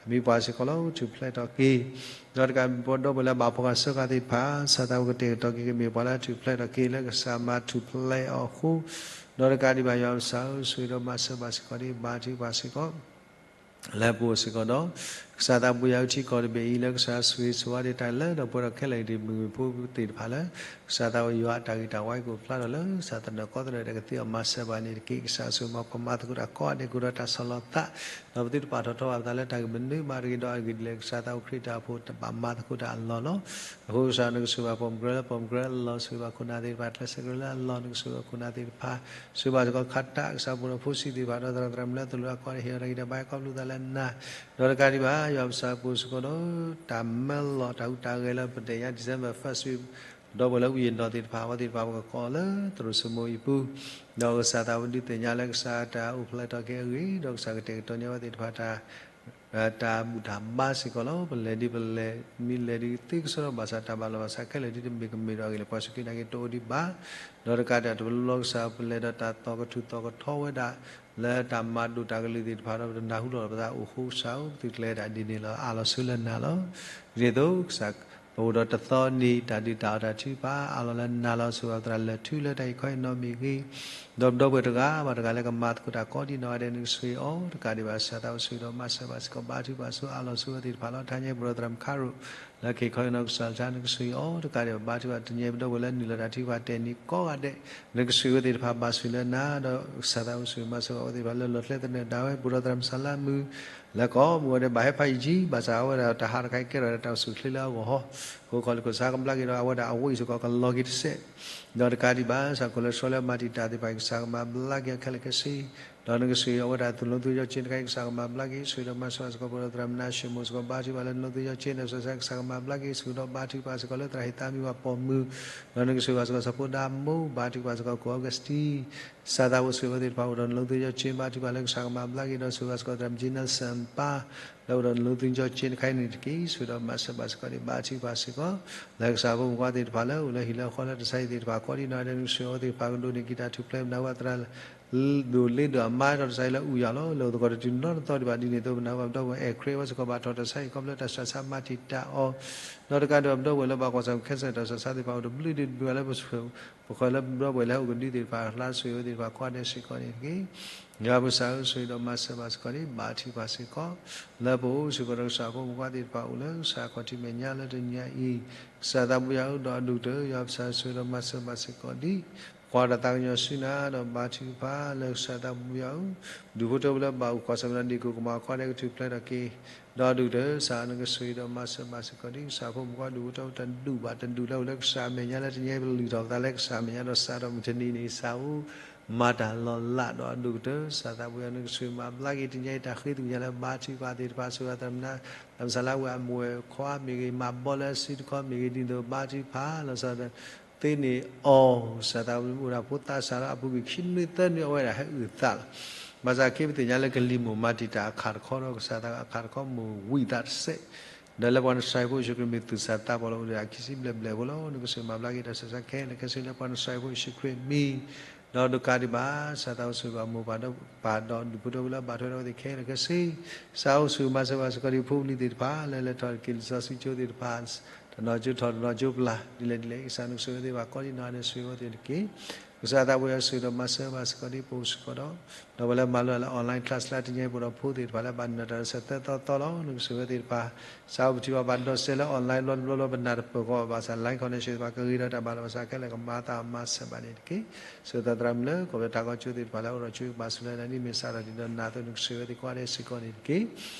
အမံၤပှၢ်စ့ၢ်ကီးလီၤ ထူၣ်ဖျဲးထီၣ်က့ၤ ဒီးတကးဒံးဘၣ် ပဒီပုၢ်ဝဲၢ်လၢဘၣ်ဖှီၣ်စၢဃာ်သ့ၣ်တဖၣ် ကစၢ်သးပှဲၤကတဲာ်ကတီၤက့ၤကမ့ၢ်ပှၤလၢထူၣ်ဖျဲးထီၣ်က့ၤ လၢကစၢ်မၤထူၣ်ဖျဲးအီၤအဃိ ဒီးတကးဒံးဘၣ် ယွၤပကစၢ်ဧၢ ဆိၣ်ဂ့ၤဒီးမၤစၢၤဘၣ်စ့ၢ်ကီးဒံး ဘါထုကဖၣ်စ့ၢ်ကီး လၢပအိၣ်စ့ၢ်ကီးဒီး ကစၢ်သးပှဲၤယၤအထံကီၢ်တဘ့ၣ်အံၤ လၢကစၢ်ဆိၣ်ဂ့ၤဆိၣ်ဝါဒံးတၢ်လၢဒီပုၢ်ဝဲၢ်ဒီးခဲလၢာ်ကဒံး မုၢ်မုၢ်ဖိသ့ၣ်တဖၣ်လၢ ကစၢ်သးပှဲၤယွၤအတၢ်ဂ့ၤတၢ်ဝါကအိၣ်ဖျါထီၣ်လၢ ကစၢ်သနၢၣ်ကီသနၢၣ်ဒီးကသ့အီၤမၤစၢၤဘၣ်န့ၣ်တက့ၢ်. ကစၢ်ဆိၣ်ဂ့ၤမၤပှၤမၤသကိးတၢ်ကိးဂၤဒဲး ကအိၣ်ဒီးတၢ်ဆီၣ်လီၤသး ဒီးပသုတပာ်ထီၣ်ထီဘၣ်ပသးလၢတၢ်ဂ့ၢ်မနုၤမးတဂ့ၤဒီးအဂ့ၢ်ဒ်လဲၣ် ကစၢ်သးအိၣ်ခရံာ်တၢ်အိၣ်ဖှိၣ်တဘၣ်မၤသကိးတၢ်အလီၢ်လီၤ. အဃိကစၢ်နကဆိၣ်ဂ့ၤဘၣ်ပိာ်မုၣ်ကရၢလၢပိာ်မုၣ်ကရၢအလီၢ် ဆိၣ်ဂ့ၤဘၣ်ခိၣ်နၢ်သ့ၣ်တဖၣ် ကျဲးစၢးကရၢလၢအလီၢ် နကဆိၣ်ဂ့ၤဘၣ်ခိၣ်နၢ်သ့ၣ်တဖၣ် ဆိၣ်ဂ့ၤဘၣ်စ့ၢ်ကီးခါတၢ် ကစၢ်ပူၤဒီးဖိဆံးသ့ၣ်တဖၣ် ဒီးသရၣ်သရၣ်မုၣ်လၢအသိၣ်လိအကီၢ်န့ၣ် ဟ့ၣ်အီၤတၢ်ဂံၢ်တၢ်ဘါ ဟဲခီဖျိသးလၢနၤ ဒီးတကးဒံးဘၣ် ယွၤပကစၢ်ပူၤစ့ၢ်ကီးဒီး တၢ်မၢလီၤတၢ်ဟူးတၢ်ဂဲၤလၢပဒဲးညါ December first week ဒီပုၢ်ဝဲၢ်လၢဝံယနီၢ်သ့ၣ်တဖၣ် အဝဲသ့ၣ်တဖၣ်ပကကိးလၢသရိာ်စမိၤအံၤပူၤ ဒီးကစၢ်သးပှဲၤဒုးသ့ၣ်ညါလၢကစၢ်တၢ်အိၣ်ဖျဲၣ်ထီၣ်က့ၤအဂ့ၢ် ဒီးကစၢ်ကတဲာ်ကတီၤန့ၢ်အဝဲသ့ၣ်တဖၣ်တၢ် တၢ်ဘူၣ်တၢ်ဘါစ့ၢ်ကီးလီၤ. ပလဲၤဒ်ပလဲၤ မ့ၢ်လဲၤဒ်သ့ကစီဒီ ဘၣ်ဆၣ်တၢ်ဘၣ်လီၤဘၣ်ဆၣ်ခဲလၢာ်ဒ်တမ့ၢ်ကမ့ၢ်ဒီးအဂ့ၢ်လၢ ပှၤစူၢ်က့ၤနာ်က့ၤတအိၣ်ဒံးဘၣ် ဒီးတကးဒံးတဘျီဘျီကစၢ်ပလဲၤဒီးတၢ်သီၣ်ကထူၣ်သီၣ်ကထီဝဲဒၣ် လၢတၢ်မၤဒိၣ်တၢ်ကလုၢ်သ့ၣ်တဖၣ်ဒီး ပတနၢ်ဟူလီၤပသးအိၣ်ဃိကစၢ်ဧၢ ပသုတလဲၤဒၣ်ဒ်န့ၣ်လီၤ အးလီၤဆှၢလၢနၤလီၤ. ဒ်န့ၣ်အသိး ကစၢ် ပအိၣ်ဒီးတသီနံၤ တၢ်ဒုးတၢ်အီၣ်တၢ်ထုကဖၣ် အးလီၤလၢနၤလီၤ ဆိၣ်ဂ့ၤပသရၣ်လၢာ်ထူလၢတၢ်အံၤခီအံၤနီတမံၤဂ့ၤ ဒီးပဒီပုၢ်ဝဲၢ်တဂၤဘၣ်တဂၤလၢကမၤသကိးတၢ်ကိးဒံးနီၢ်ဂၤဒဲး နကဆိၣ်ဂ့ၤအီၤ တကးဒံးဘၣ်ကစၢ်သးအိၣ်ဆိၣ်ဂ့ၤဒီးမၤစၢၤဘၣ်စ့ၢ်ကီး ဘါထုကဖၣ်ဆိၣ်ဂ့ၤအးလီၤဆိၣ်ဂ့ၤဝဲသ့ၣ်တဖၣ်လီၤ. ထါညါပဒီပုၢ်ဝဲၢ်သရၣ်မုၣ်ခါရိၣ် လၢကဟ့ၣ်ခီဟ့ၣ်နီၤကစၢ်တၢ် နကဆိၣ်ဂ့ၤအီၤ တကးဒံးဘၣ် ဘါထုကဖၣ်တနံၤညါပဒီပုၢ်ဝဲၢ်လၢနုာ်လီၤတၢ်ထုကဖၣ်တဲာ်နံၤကိးဂၤဒဲး နကဆိၣ်ဂ့ၤဝဲသ့ၣ်တဖၣ်ဘၣ်ဆိၣ်လၢနၤ ဒီးကစၢ်သးအိၣ်ဆိၣ်ဂ့ၤမၤစၢၤဘၣ်ဝဲသ့ၣ်တဖၣ်လၢလီၢ်ကျဲသနၢၣ်ဒၣ်ဝဲ ပဒီပုၢ်ဝဲၢ်သရၣ်မုၣ်စၤလါမုၣ် လၢကီၢ်မုၢ်ဝဲဒၣ်ဘၣ်ဟဲဖးယံာ်ကံ ဘၣ်ဆၣ်အဝဲဒၣ်တၢ်ဟးတခါအံၤကဲထီၣ်ဒီးတၢ်အိၣ်ဆူၣ်အိၣ်ချ့လၢအဂီၢ်ဟီ အဃိခီလ့ၣ်ခိၣ်စါကဘျါက့ၤဒီးအဝဲဒၣ်အဝဲအံၤစ့ၢ်ကီးကလီၤက့ၤတစဲး ဒီးတကးဒံးဘၣ် ကစၢ်ခိၣ်လၢဆှီလၢအမၤတံာ်တာ်သ့ၣ်တဖၣ် ကစၢ်ကမၤဘျါက့ၤအီၤခဲလၢာ်ခဲဆ့ ဒီးနကဆိၣ်ဂ့ၤအဝဲဒၣ်သူၣ်လီသူၣ်ယီၢ်ကၠ့တခါအံၤ ကစၢ်ကမၤဘျါက့ၤ ဆိၣ်ဂ့ၤဒီးမၤစၢၤဘၣ်စ့ၢ်ကီး ပဒီပုၢ်ဝဲၢ်သရၣ်မုၣ်နါၡမူၣ်စ့ၢ်ကီး ဘါထုကဖၣ်လၢသူၣ်လီသူၣ်ယီၢ်ကၠ့ ဒီးကစၢ်ကမၤဘျါက့ၤ ဆိၣ်ဂ့ၤဒီးဘါထုကဖၣ်စ့ၢ်ကီးလၢသရၣ်ဟ့ၣ်သးမံၤဝဲပိာ်မုၣ် ဒီးနကဆိၣ်ဂ့ၤဘၣ်စ့ၢ်ကီးစီၤဖိဒါမိၢ် ဘါထုကဖၣ်စ့ၢ်ကီး ကီၢ်အီကူးစတံ ကစၢ်သးအိၣ်ဆိၣ်ဂ့ၤဝဲသ့ၣ်တဖၣ် အိၣ်ဒီးနလီသူၣ်ယီၢ်ကၠ့ ဘါထုကဖၣ်လၢကစၢ်ကမၤဘျါက့ၤ ဒီးဆိၣ်ဂ့ၤဘၣ်စ့ၢ်ကီးသရၣ်မုၣ်ကၠ့နၢ်စၢၣ်ပၢ် လၢအိၣ်ဒီးနလီသူၣ်ယီၢ်ကၠ့တခါအံၤန့ၣ်တက့ၢ် ဆိၣ်ဂ့ၤဒီးမၤစၢၤဘၣ်စ့ၢ်ကီးန့ၣ် ဘါထုကဖၣ်စ့ၢ်ကီး လၢကစၢ်ဖိမုၣ်ဖိခွါသ့ၣ်တဖၣ်လၢအိၣ်လၢဟံၣ်လၢဃီလၢတၢ်ဆါဟံၣ်သ့ၣ်တဖၣ် ကိးဒံးနီၢ်ဂၤဒဲး နကဆိၣ်ဂ့ၤအဝဲသ့ၣ်တဖၣ်ကဒိးန့ၢ်က့ၤတၢ်ထူၣ်ဖျဲးမနုၤဝဲသရၣ် ဒိၣ်လ့ဒိၣ်အမါဒီးတၢ်ဆါဟံၣ်လၢအုၣ်ယၤလီၤ လၢအိၣ်သကိးတတုၤနီတသီဒံးဘၣ်ဒ်န့ၣ်အသိး ပနၢ်ဟူဘၣ်ပဒီပုၢ်ဝဲၢ်အဲၣ်ခရံာ်ဝဲစ့ၢ်ကီးဘၣ်ထီၣ်တၢ်ဆါဟံၣ်ခီဖျိတၢ်ဆူးတၢ်ဆါမၤတံာ်တာ်အီၤ ဒီးတကးဒံးဘၣ်ပဒီပုၢ်ဝဲၢ်လၢဘၣ်ကွၢ်ဆၢၣ်ခဲစၢၣ်တၢ်ဆူးတၢ်ဆါသ့ၣ်တဖၣ် အိၣ်တဘျုးဒံးဒံးဘၣ်လၢ ပဃၢၤလၢပဒီပုၢ်ဝဲၢ်လၢဟဲအိၣ်ကဒုသ့ၣ်တဖၣ် လၢဆိၣ်ဂ့ၤဝဲသ့ၣ်တဖၣ်ကိးဂၤဒဲးစ့ၢ်ကီးန့ၣ်တက့ၢ်. ယွၤပကစၢ်ဧၢ ဆိၣ်ဂ့ၤဒီးမၤစၢၤဘၣ်စ့ၢ်ကီးန့ၣ် ဘါထုကဖၣ်စ့ၢ်ကီး လၢပအိၣ်စ့ၢ်ကီးဒီးကစၢ်ဖိမုၣ်ဖိခွါသ့ၣ်တဖၣ်အိၣ်လၢ ကစၢ်ခီၣ်ထံးမဲာ်ညါလၢတနံၤအံၤ ကစၢ်သးပှဲၤယၤဧၢ ဒီးအဒိၣ်ကတၢၢ် ယွၤပကစၢ်ဆိၣ်ဂ့ၤဒီးမၤစၢၤဘၣ်စ့ၢ်ကီးဒံး ကွၢ်တၢ်သးကညီၤဆူနၤ ဒီးဘါထုကဖၣ်လၢကစၢ်သးပှဲၤယၤဧၢ ဒူၣ်ဖိထၢဖိလၢဘၣ်အိၣ်ကွၢ်ဆၢၣ်မဲာ်ဒီးဒ့ၣ်ကိၣ်ကမၣ်အဃီဒဲးကထူၣ်ဖျဲးထီၣ်က့ၤ ဒီးအဒိၣ်ကတၢၢ် ကစၢ်နကဆိၣ်ဂ့ၤဒီးမၤစၢၤဘၣ်စ့ၢ်ကီးဒံး ကစၢ်ဖိမုၣ်ဖိခွါဒူၣ်ဖိထၢဖိတဒူၣ်ဘၣ်တဒူၣ်လၢအိၣ်လၢကစၢ်အမဲာ်ညါလၢတနံၤအံၤ ပလုၢ်ထီၣ်ပသးလၢကစၢ်အမဲာ်ညါဒီးစးထီၣ်မုၢ်တနံၤန့ၣ် စးအိၣ် မၤတၢ်လီၤလးဒီးအဒိၣ်ကတၢၢ် ကစၢ်သးပှဲၤယၤ နကဆိၣ်ဂ့ၤမၤဘျါက့ၤတနံၤအံၤ တၢ်ဃ့သကွံၢ်ညါလၢဘါထုကဖၣ်သ့ၣ်တဖၣ် ဆိၣ်ဂ့ၤသရၣ်မုၣ်နါ သရၣ်မုၣ်စၤလါဝဲအမိၢ်ဝဲခွါမ့ၢ်ဂ့ၤ မၤဘီလၢစုတခီမ့ၢ်ဂ့ၤ ဒ်သိးဘါထုကဖၣ်လီၤဆီဒီး သ့န့ၢ်အီၤ ကစၢ်သးပှဲၤအိၣ်ဒၣ်ဖိသးစၢ်လၢအပူၤကွံာ်ခံနွံသၢနွံ အဝဲဒၣ်ဟဲအုၣ်သးလီၤ ဘၣ်ဆၣ်ခဲအံၤပသ့ၣ်ညါလၢကလံၤမိၢ်မၤတံာ်တာ်အခးတခီဒီး ကစၢ်သးအခးတခီမိၢ်ဝံသးတစဲး, ဒီးလၢပှၤနစၤရ့းဖိယ့ၣ်ၡူးခရံာ်မ့ၢ်သူၣ်စၢ်သးဘီၣ်လီၤ အိၣ်ဒီးအခံဆံဘျဲၣ်ဘျဲၣ်ဖိလီၤ. နကစၢ်မၤဘျါက့ၤတၢ်ဆၢကတီၢ်ခဲလၢာ်ခဲဆ့လၢပှၤနစၤရ့းဖိယ့ၣ်ၡူးခရံာ်အမံၤ, ဒီးဒိးကးဒံးဘၣ် ကစၢ်သးအိၣ်ဆိၣ်ဂ့ၤဘၣ်မိၢ်ပၢ်ဒီးပၢ်ဒီးဒူၣ်ဖိထၢဖိလၢအဘၣ်ထွဲဒီးအဝဲသ့ၣ်ခဲလၢာ်ခဲဆ့ ကစၢ်အိၣ်ဆိၣ်ဂ့ၤမၤစၢၤဘၣ်စ့ၢ်ကီးဒံးဖိလံၤသ့ၣ်တဖၣ် လၢလဲၤထီၣ်က့ၤလံာ်စီဆှံကၠိသ့ၣ်တဖၣ် တနီၤကၠိထီၣ်တနီၤကၠိပျၢ် ဒ်လဲၣ်ဒ်လဲၣ် ကစၢ်နကဆိၣ်ဂ့ၤဝဲသ့ၣ်တဖၣ်ကိးဒံနီၢ်ဂၤဒဲး ဆိၣ်ဂ့ၤဝဲသ့ၣ်တက့ၢ်. ကစၢ်သးပှဲၤယွၤဆိၣ်ဂ့ၤဒီးမၤစၢၤဘၣ်စ့ၢ်ကီးဒံးပအိၣ်စ့ၢ်ကီးဒီး ဒီးပှၤလၢမၤလိလၢ online class လၢတနံၤအံၤ ပအိၣ်ဒီးဖိသ့ၣ်တဖၣ်လၢဘၣ်နုာ်တၢ်ဒီးဆၢသၢသီသီလီၤ. နကဆိၣ်ဂ့ၤဝဲသ့ၣ်တဖၣ် ကစၢ်အိၣ်ပထံၣ်ဘၣ်ဘၣ်ဒီးစဲးလၢ online ဘျီတဘျီဘျီ ပနၢ်တပၢၢ်ဃီဘၣ်ဆၣ် line connection သ့ၣ်တဖၣ်ကဂ့ၤဒီးတၢ်ဘၣ်လီၤဘၣ်ဆၣ်ခဲလၢာ် ကမၤသးမၤစၢၤဘၣ်န့ၣ်တက့ၢ်. ဆိၣ်ဂ့ၤသးသရၣ်မုၣ်လၢ ကီၢ်ပယီၤထးကီၢ်ကၠိသ့ၣ်တဖၣ်လၢအအိၣ်ဒီးကၠိကပၤဆူၣ်လၢဒၣ်နံၣ်မ့ၢ်စးထီၣ်ဒံးဒီးနၢ်အသိး နကဆိၣ်ဂ့ၤဝဲသ့ၣ်ကိးဂၤဒဲးစ့ၢ်ကီးန့ၣ်တက့ၢ်.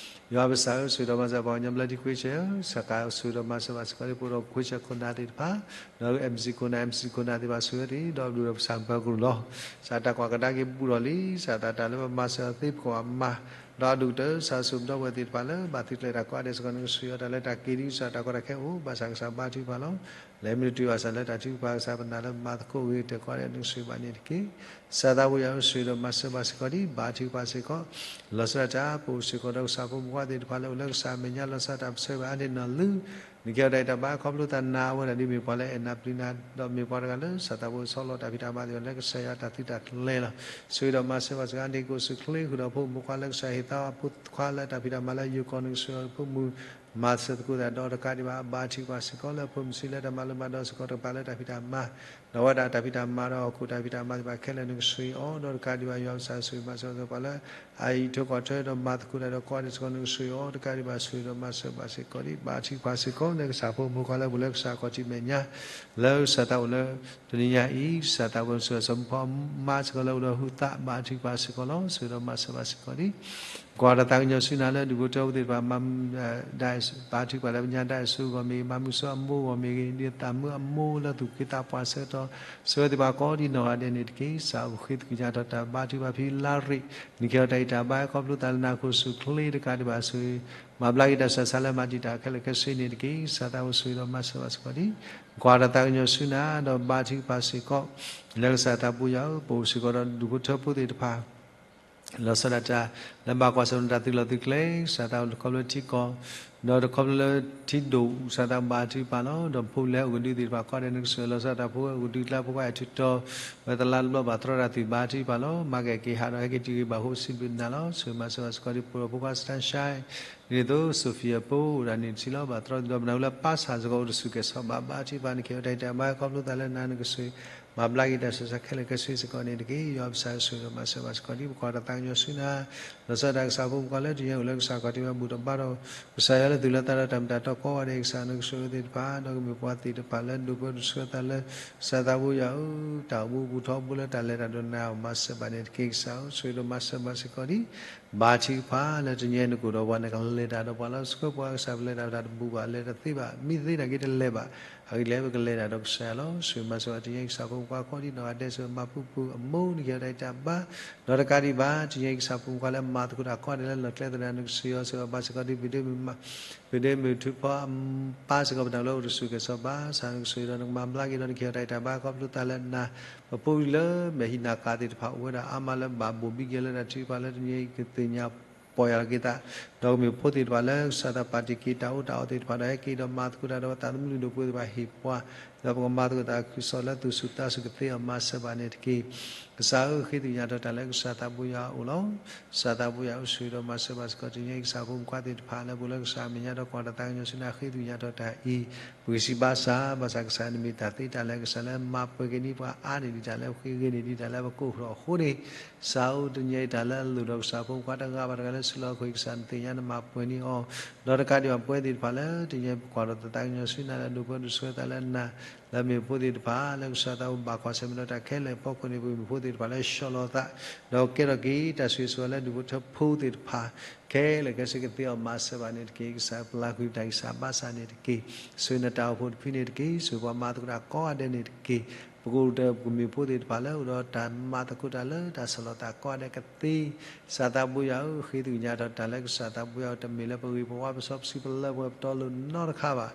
ယွၤပစၢ်ဧၢ ဆိၣ်ဂ့ၤဒီးမၤစၢၤပှၤကညီဘျၢထံခဝ့ၡၢၣ်ဧၢ, စကၤဧၢ ဆိၣ်ဂ့ၤဒီးမၤစၢၤဘၣ်စ့ၢ်ကီးဒံးပအိၣ်ဒီးခဝ့ၡၢၣ်ခိၣ်နၢ်သ့ၣ်တဖၣ် ဒီး MC ခိၣ်နၢ် MC ခိၣ်နၢ်သ့ၣ်တဖၣ်ဆိၣ်ဂ့ၤဝဲသ့ၣ် ဒီးဘျုးဒီးပစၢ်ဘၢကရူၢ်လီၤ. စးတၢ်ကွၢ်ကဒါက့ၤဘူးထီၣ်လံ, စးတၢ်တၢ်လၢပမၤစၢၤအီၤသ့ပကီၢ်အမၤ, ဒီးအဒိၣ်ကတၢၢ် ကစၢ်ဆိၣ်ဂ့ၤပဒီပုၢ်ဝဲၢ်သ့ၣ်တဖၣ်လၢ ဘၣ်သုးကျဲၤတၢ်ကိးဂၤဒဲးစ့ၢ်ကီး နကဆိၣ်ဂ့ၤအီၤတၢ်လၢတၢ်က့ၤဒံး ကစၢ်တၢ်ကီတၢ်ခဲအိၣ် ဘၣ်ဆၣ်ကစၢ်ဘါထုကဖၣ်လီၤ. လဲၤမ့ၢ်တတုၤဘၣ်ဆၣ်လၢတၢ်ထုကဖၣ်ကစၢ်ပနၢ်လၢမၤသကိးဂ့ၤကတၢၢ်ကိးဂၤဒဲး နကဆိၣ်ဂ့ၤဘၣ်န့ၣ်တက့ၢ်. ကစၢ်သးပှဲၤယွၤဧၢ ဆိၣ်ဂ့ၤဒီးမၤစၢၤဘၣ်စ့ၢ်ကီးဒံး ဘါထုကဖၣ်စ့ၢ်ကီး လီၤဆီဒၣ်တၢ် ပအိၣ်စ့ၢ်ကီးဒီးကစၢ်ဖိမုၣ်ဖိခွါသ့ၣ်တဖၣ်လၢအိၣ်လၢကစၢ်အမဲာ်ညါ လီၤဆီဒၣ်တၢ်ပဆၢဝဲအါန့ၢ်နီၢ်လုၢ် နကဲထီၣ်တၢ်အံၤတၢ်ဘါခီဖျိသးနၤ အဝဲဒၣ်ဒ်မ့ၢ်ပှၤလၢအဲၣ်နၤပျံၤနၤ ဒီးမ့ၢ်ပှၤတဂၤလၢကစၢ်သးဘိဆီလီၤတၢ်ဖံးတၢ်မၤသ့ၣ်တဖၣ်လၢကစၢ်ယွၤတၢ်သုးတၢ်ကျဲၤလီၤ. ဆိၣ်ဂ့ၤဒီးမၤစၢၤဘၣ်စ့ၢ်ကီး အဒ့ကိၣ်စူၣ်ချ့ဃုာ်ဒီးဖိမုၣ်ဖိခွါလၢကစၢ်ဟ့ၣ်သါအဖိခွါလၢတၢ်ဖံးတၢ်မၤလၢယိၤကီၢ် နကဆိၣ်ဂ့ၤဖိမုၣ် မၤစၢၤသကိးသးဒီးတကးဒံးဘၣ် ဘါထုကဖၣ်စ့ၢ်ကီးလၢအဖိမုၣ်ဆံးလၢတၢ်မၤလိမၤဒိးစ့ၢ်ကီးတကပၤလၢတၢ်ဖံးတၢ်မၤ ဒီးအဝဲဒၣ်တၢ်ဖံးတၢ်မၤဒီးဟီၣ်ခိၣ်တၢ်ဖံးတၢ်မၤသ့ၣ်တဖၣ်ခဲလၢာ် နကဆိၣ်ဂ့ၤအီၤဒီးတကးဒံးဘၣ် ယွၤကစၢ်ဆိၣ်ဂ့ၤမၤစၢၤပှၤလၢ အအံးထွဲကွၢ်ထွဲဒီးမၤသကိးတၢ်ဒီးကိးဂၤဒဲးစ့ၢ်ကီး နကဆိၣ်ဂ့ၤအီၤ တကးဒံးဘၣ်ဆိၣ်ဂ့ၤဒီးမၤစၢၤဘၣ်စ့ၢ်ကီးဒံး ဘါထုကဖၣ်စ့ၢ်ကီးလၢကစၢ်ဖိမုၣ်ဖိခွါလၢပူၤလၢကစၢ်ခီၣ်ထံးမဲာ်ညါ လၢကစၢ်သးအိၣ်လၢ တနံၤညါအံၤ ကစၢ်သးဝဲဆိၣ်ဂ့ၤစီၤမူဖီမါစ့ၢ်ကီးလၢအိၣ်ဒီးဟုသး ဘါထုကဖၣ်စ့ၢ်ကီးလီၤ. ဆိၣ်ဂ့ၤဒီးမၤစၢၤဘၣ်စ့ၢ်ကီးဒံး ကွၢ်တၢ်သးကညီၤဆူနၤလၢဒူၣ်ဖိထၢဖိသ့ၣ်တဖၣ် မၤ ဒၣ်ဘါထုကဖၣ်လၢပညါဒၣ်အစိအဂီၢ်မ့ၢ်ဂ့ၤ မၤမုာ်စီၤအမိၢ်အဂီၢ်မ့ၢ်ဂ့ၤ ဒ်သးမုၣ်အမိၢ်လၢသူၣ်က့သးပှၢ်ဆၢကတီၢ် ဆိၣ်ဂ့ၤဝဲသ့ၣ်တဖၣ်ကိးဒံးနီၢ်ဂၤဒဲးန့ၣ်တက့ၢ်. ကစၢ်အိၣ်ဃ့သကွံၢ်ညါထီၣ်တၢ်ဘါထုကဖၣ်ဖံလါရ့ၣ် နကဲထီၣ်တၢ်အံးတၢ်ဘါခီဖျိသးလၢနၤခိၣ်ဆူၣ်ချ့တကးဒံးဘၣ်ဆိၣ်ဂ့ၤ မၤဘျါက့ၤတၢ်ဆၢဆါလၢမၤတံာ်တာ်ခဲလၢာ်ခဲဆ့န့ၣ်တက့ၢ်. ကစၢ်သးအိၣ်ဆိၣ်ဂ့ၤဒီးမၤစၢၤဘၣ်စ့ၢ်ကီးဒံး ကွၢ်တၢ်သးကညီၤဆူနၤဒီးဘါထုကဖၣ်စ့ၢ်ကီး လၢကစၢ်သးပူၤယၤဧၢ ပအိၣ်စ့ၢ်ကီးဒီးဒူၣ်ဖိထၢဖိသ့ၣ်တဖၣ် လီၤဆီဒၣ်တၢ် လၢဘၣ်ကွၢ်ဆၢၣ်မဲာ်တၢ်သုးလီၢ်သုးကျဲ ကစၢ်သးအိၣ်တခီဖျိထံကီၢ် ဒီးတခီဖျိလၢထံဒိၣ် ကစၢ်သးဘါထုကဖၣ်လီၤ. ဒီးဖိလၢအိၣ်ကဒုသ့ၣ်တဖၣ်ကိးဂၤဒဲး နကဆိၣ်ဂ့ၤလီၤဆီဒၣ်တၢ်ဖိဝဲအိၣ်ကဒုကျါဖိခွါအဲၣ်ထူးတီၤ ဝဲတလါတဘျီဘၣ်တြီတၢ်သ့ၣ်ဘါထုကဖၣ်လီၤ. မၤက့ၤက့ၤဟးဒီးဟဲက့ၤတုၤဂ့ၤဘၣ်ဃိစံးဘျုးနၤလီၤ. ဆိၣ်ဂ့ၤမၤစၢၤဘၣ်စ့ၢ်ကီးဒံး ပဖိခွါ Sunshine ဒ်သိး Sophia ဖိအိၣ်ဒၣ်န့ၣ်တထံၣ်လီၤ. ဘၣ်တြီသ့ၣ်ဒီးပနၢ်ဟူလၢပၢ်ဆၣ်စ့ၢ်ကီးအိၣ်တဆူၣ်ကဲၣ်ဆိးဘၣ် ဘါထုကဖၣ် နကဲထီၣ်တၢ်အံးတၢ်ဘါခီဖျိသးလၢနၤ နကဆိၣ်ဂ့ၤ မၤဘျါက့ၤတၢ်ဆၢဆါခဲလၢာ်ခဲဆ့စ့ၢ်ကီးန့ၣ်တက့ၢ်. ယွၤပစၢ်ဆိၣ်ဂ့ၤဒီးမၤစၢၤဘၣ်စ့ၢ်ကီးဒံး ပကွၢ်တၢ်သးကညီၤဆူနၤ လီၤဆီဒၣ်တၢ်ကစၢ်ဖိမုၣ်ဖိခွါလၢတနံၤအံၤအိၣ်လၢကစၢ်ခီၣ်ထံးဝဲဘူၣ်ထီၣ်ဘါထီၣ် ကစၢ်ယွၤလၢသူၣ်လၢသးဒီးတၢ်မ့ၢ်တၢ်တီကိးဂၤဒဲး ကစၢ်နကဆိၣ်ဂ့ၤသ့ၣ်တဖၣ် ဒီးကမ့ၢ်ပှၤသ့ၣ်တဖၣ်လၢဒိၣ်ပှဲၤဒိၣ်ဆှၢသးလၢ ကစၢ်သးဘိယွၤဧၢ တၢ်အိၣ်မူဘူၣ်ထီဘိလၢတၢ်လဲၤတၢ်ဒိးနၤအီၤ မၤစၢၤဘၣ်န့ၣ်တက့ၢ်. ကစၢ်ဧၢ ဆိၣ်ဂ့ၤဒီးမၤစၢၤဘၣ်စ့ၢ်ကီးဒံး ဘါထုကဖၣ်လၢတနံၤအံၤနကအိၣ်ဒီးပှၤ နကလဲၤတၢ်ဒီးပှၤလီၤ. ဆှၢပှၤကစၢ်ပလဲၤတၢ်တၢ်တဘူးဘၣ် လဲၤတသ့ဘၣ် မ့ၢ်သ့နာ်က့တလဲၤဘၣ် အဂ့ၢ်ဒ်လဲၣ် ပကလဲၤတၢ်ဒီးကစၢ်ယွၤလီၤ. ဆိၣ်ဂ့ၤမၤစၢၤဘၣ်တနံၤအံၤ ကစၢ်ဖိမုၣ်ဖိခွါကိးဒံးနီၢ်ဂၤဒဲး ဆိၣ်ဂ့ၤမၤပူၤပူၤအမိၢ် နကဲထီၣ်တၢ်အံးတၢ်ဘါ ဒီးတကးဒံးဘၣ် တနံၤအံၤကစၢ်ဖိမုၣ်ဖိခွါလၢမၤသကိးတၢ်ကိးဂၤဒဲးလၢလီၢ်ကျဲသနၤ နကဆိၣ်ဂ့ၤအီၤ ဆိၣ်ဂ့ၤအီၤဘၣ်စ့ၢ်ကီးဒံး ပဒ့မုၣ် ပဒ့မုၣ်ထုကဖၣ် ပၢ်စ့ၢ်ကီးပနၢ်ဟူလၢအိၣ်တဆူၣ်ကဲၣ်ဆိးဘၣ် ကစၢ်နကဆိၣ်ဂ့ၤဒီး နကမၤဘျါက့ၤဒီးနကဲထီၣ်တၢ်အံးတၢ်ဘါခီဖျိသးလၢနၤ ပဖိလၢမဲာ်ဟံးနၤဃာ်သ့ၣ်တဖၣ်အိၣ်ဝဲဒၣ်အါမးလၢဘၣ်ဘိၣ်ဘံက့ၤလၢတၢ်ထုကဖၣ်လၢတနံၤအံၤကသ့ၣ်ညါပီၢ်ယၢ်လီၤက့ၤသး ဒီးကမ့ၢ်ဖိသ့ၣ်တဖၣ်လၢကစၢ်သးပာ်တ့ၢ်က့ၤတၢ်အီၣ်တၢ်အီသ့ၣ်တဖၣ်ဒီးဟဲက့ၤဒီးမၤသကိးတၢ်ဒီးပသးသမူလုၢ်ဒိၣ်ပှ့ၤသ့ၣ်တဖၣ်ဟ့ၣ်ပှၤ ဒီးပကမၤသကိးတၢ်ခုၣ်စီၣ်လၢသူၣ်ဆူၣ်သးဆူၣ်ကသ့အီၤ မၤစၢၤဘၣ်န့ၣ်တက့ၢ်. ကစၢ်ဧၢဃ့သကွံာ်ညါထီၣ်တၢ်လၢကစၢ်သးဘိယွၤအအိၣ်လီၤ. ကစၢ်သးဘိယွၤဧၢ ဆိၣ်ဂ့ၤဒီးမၤစၢၤဘၣ်စ့ၢ်ကီးတနံၤအံၤ ကစၢ်ဖိမုၣ်ဖိခွါသ့ၣ်တဖၣ်လၢပအိၣ်လၢကစၢ်အမဲာ်ညါဒီးကွၢ်တၢ်သးကညီၤဆူနၤဃ့သကွံာ်ညါထီၣ်တၢ်အံၤ ပဂံၢ်စၢ်ဘါစၢ် ဘၣ်ဆၣ်ကစၢ်နမ့ၢ်တၢ်သ့တၢ်လၢကစၢ်လၢမၤပှဲၤက့ၤန့ၢ်ပှၤအါန့ၢ်ဒံးတၢ်လၢပဃ့ဂ့ၤန့ၢ်ဒံးတၢ်လၢပကိးထီၣ်အဃိန့ၣ် ကစၢ်ဧၢတနံၤအံၤတၢ်လၢအလိၣ်ဒီးကစၢ်ဖိမုၣ်ဖိခွါတဂၤဘၣ်တဂၤလၢဆူလီၢ်ခီၣ်အံၤ ကစၢ်နသ့ၣ်ညါနမၤပှဲၤန့ၢ်အီၤ ဒီးတကးဒံးဘၣ်ပဝဲသ့ၣ်တဖၣ်လၢတနံၤအံၤပကွၢ်ထီၣ်တၢ်သးကညီၤဆူနၤလၢဒိၣ်ပှဲၤဒိၣ်ဆှၢသးလၢနၤ လၢမ့ၢ်ဖိသ့ၣ်တဖၣ်လၢကစၢ်သးဘိဘၣ်ကွၢ်ဆၢၣ်မဲာ်ဒီးတၢ်ခဲလၢာ်အဖီခိၣ်န့ၣ် ပမ့ၢ်ဖိသ့ၣ်တဖၣ်လၢဆီၣ်လီၤသး ဒီးကဲထီၣ်က့ၤတၢ်ဆိၣ်ဂ့ၤဆိၣ်ဝါလၢဒူၣ်ဖိထၢဖိသ့ၣ်တဖၣ် ခဲလၢာ်ခဲဆ့ကသ့အီၤ မၤစၢၤဘၣ်န့ၣ်တက့ၢ်. ကစၢ်ပျၢ်ကွံာ်တၢ်ဂံၢ်စၢ်ဘါစၢ်န့ၣ်တက့ၢ်. ဆိၣ်ဂ့ၤနတၢ်အိၣ်ဖှိၣ်တဖုန့ၣ်တက့ၢ်. ဆိၣ်ဂ့ၤပှၤမၤသကိးတၢ်ကိးဂၤဒဲးန့ၣ်တက့ၢ်. ပကအိၣ်ဒီးပကမ့ၢ်ဖိသ့ၣ်တဖၣ်လၢအိၣ်ဒီးတၢ်မၤသကိးတၢ်လၢတၢ်ဆီၣ်လီၤသးကိးဂၤဒဲးကသ့ ကစၢ်သးဘိယွၤဧၢ ဃ့သကွံာ်ညါထီၣ်တၢ်လၢကစၢ်သးဘိယွၤ တမ့ၢ်လၢပဂ့ၤပဝါ ပစီပဆှံပလၢပှဲၤပတီလိၤနီတခါဘၣ်.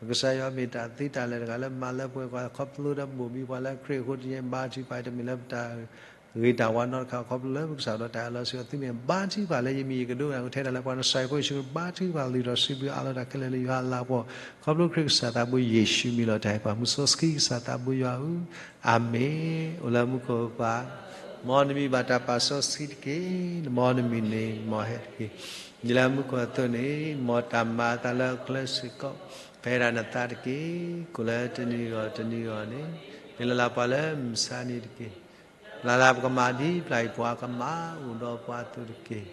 ကစၢ်ယွၤမ့ၢ်တၢ်သ့တၢ်လၢာ်တဂၤလၢမၤလၢပှဲၤပှၤ ခီဖျိဒီးဘိၣ်ဘံပှၤလၢခရံာ်အဃိ တနံၤအံၤဘါထုကဖၣ်အံၤ တမ့ၢ်လၢပတၢ် ဂ့ၤတၢ်ဝါနီတခါ ခီဖျိလၢပကစၢ်ဒီးတၢ်အၢၣ်လီၤစ့ၢ်ကီး သုမ့ၢ်ဘါထုကဖၣ်လၢယမံၤယကဒိကနၣ်ကထဲတၢ်လၢပှၤ နစၤရံဖိယ့ၣ်ၡူးခရံာ် ဘါထုကဖၣ်လုၢ်ထီၣ်စံးဘျုးအးလီၤတၢ်ခဲလၢာ်လၢယွၤအလၤကပီၤ ခီဖျိခရံာ်ကစၢ်သးဘိယ့ၣ်ၡူးမံၤလီၤတၢ်ဟဲပှၤ မုၢ်စီဆှံကစၢ်သးဘိယွၤဧၢ, အၤမ့ၣ်. အိၣ်လၢမူခိၣ်ပၢ်, မ်နမံၤဘၣ်တၢ်ပာ်စီဆှံတက့ၢ်. မ်နမံၤန့ၣ်မ်ဟဲတက့ၢ်. ဒ်လၢမူခိၣ်အသိးန့ၣ် မ်တၢ်မၤအသးလၢအချၢစ့ၢ်ကီး ဖဲဒၣ်နသးတက့ၢ်. ကိၣ်လၢတနံၤဂီၢ်တနံၤဂီၢ်န့ၣ် မ့ၢ်လၢ်လၢ်ပှၤလၢမုၢ်ဆါနံၤတက့ၢ်. လၢ်လၢ်ပကမၤဒ်ပျၢ်အံၤပှၤကမၤ အိၣ်ဒီးပှၤအသိးတက့ၢ်.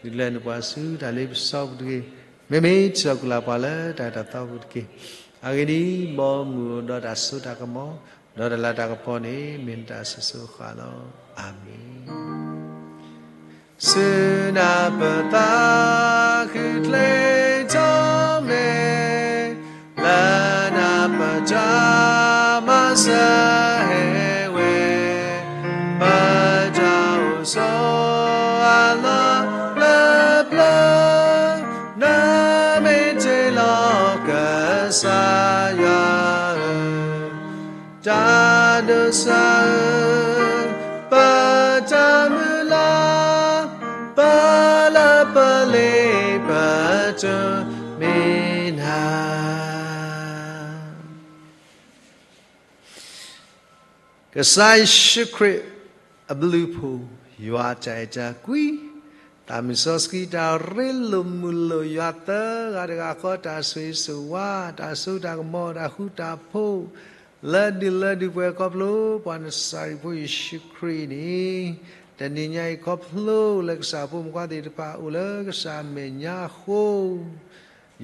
ဒုးလဲနုာ်ပှၤဆူတၢ်လ့ပစီပူၤတက့ၢ်. မ့မ့ၢ်ထံၣ်ထီၣ်ကုၢ်လၢ်ပှၤလၢတၢ်အဲၣ်တၢ်သီပူၤတက့ၢ်. အဂ့ၢ်ဒ်အံၤ, မ်မုၢ်အိၣ်ဒီးတၢ်စိတၢ်ကမီၤ, ဒီးတၢ်လၤတၢ်ကပီၤန့ၣ် မ့ၢ်နတၢ်အစိၤစိၤအဃၣ်လီၤ. အၤမ့ၣ်. ဆူနၢ်ပၢၢ်သးဃုထံၣ်ထီၣ်မဲာ်, လၢနၢ်ပၢၢ်တၢ်မၤစၢၤဟဲဝဲ, ပတၢ်အိၣ်ဆိးအလီၢ်လၢပျၢၤ, နမ့ၢ်တ့ၢ်လီၤ ကစၢ်ယွၤဧၢ, တၢ်ဒိးစၢ်ဧၢ, ပတၢ်မုၢ်လၢ်, ပလၢပလ့ပတမ့ၢ်နၤ ကစၢ်ယ့ၣ်ၡူးခရံာ်အဘျုးအဖှိၣ်, ယွၤအတၢ်အဲၣ်တၢ်ကွံ, တၢ်မုၢ်စီဆှံတၢ်ရ့လိာ်မုာ်လိာ်ယွၤသၢဂၤတဂၤဃီ တၢ်ဆိၣ်ဂ့ၤဆိၣ်ဝါ, တၢ်စိတၢ်ကမီၤ, တၢ်ဃူတၢ်ဖိး, လၢဒုးလၢဒုးပှဲၤခီဖျိ ပှၤနစၤရံဖိယ့ၣ်ၡူးခရံာ်န့ၣ်, တနံၤညါအံၤခီဖျိလၢကစၢ်ဖိမုၣ်ဖိခွါသ့ၣ်တဖၣ် အိၣ်လၢကစၢ်အမဲာ်ညါအဃိ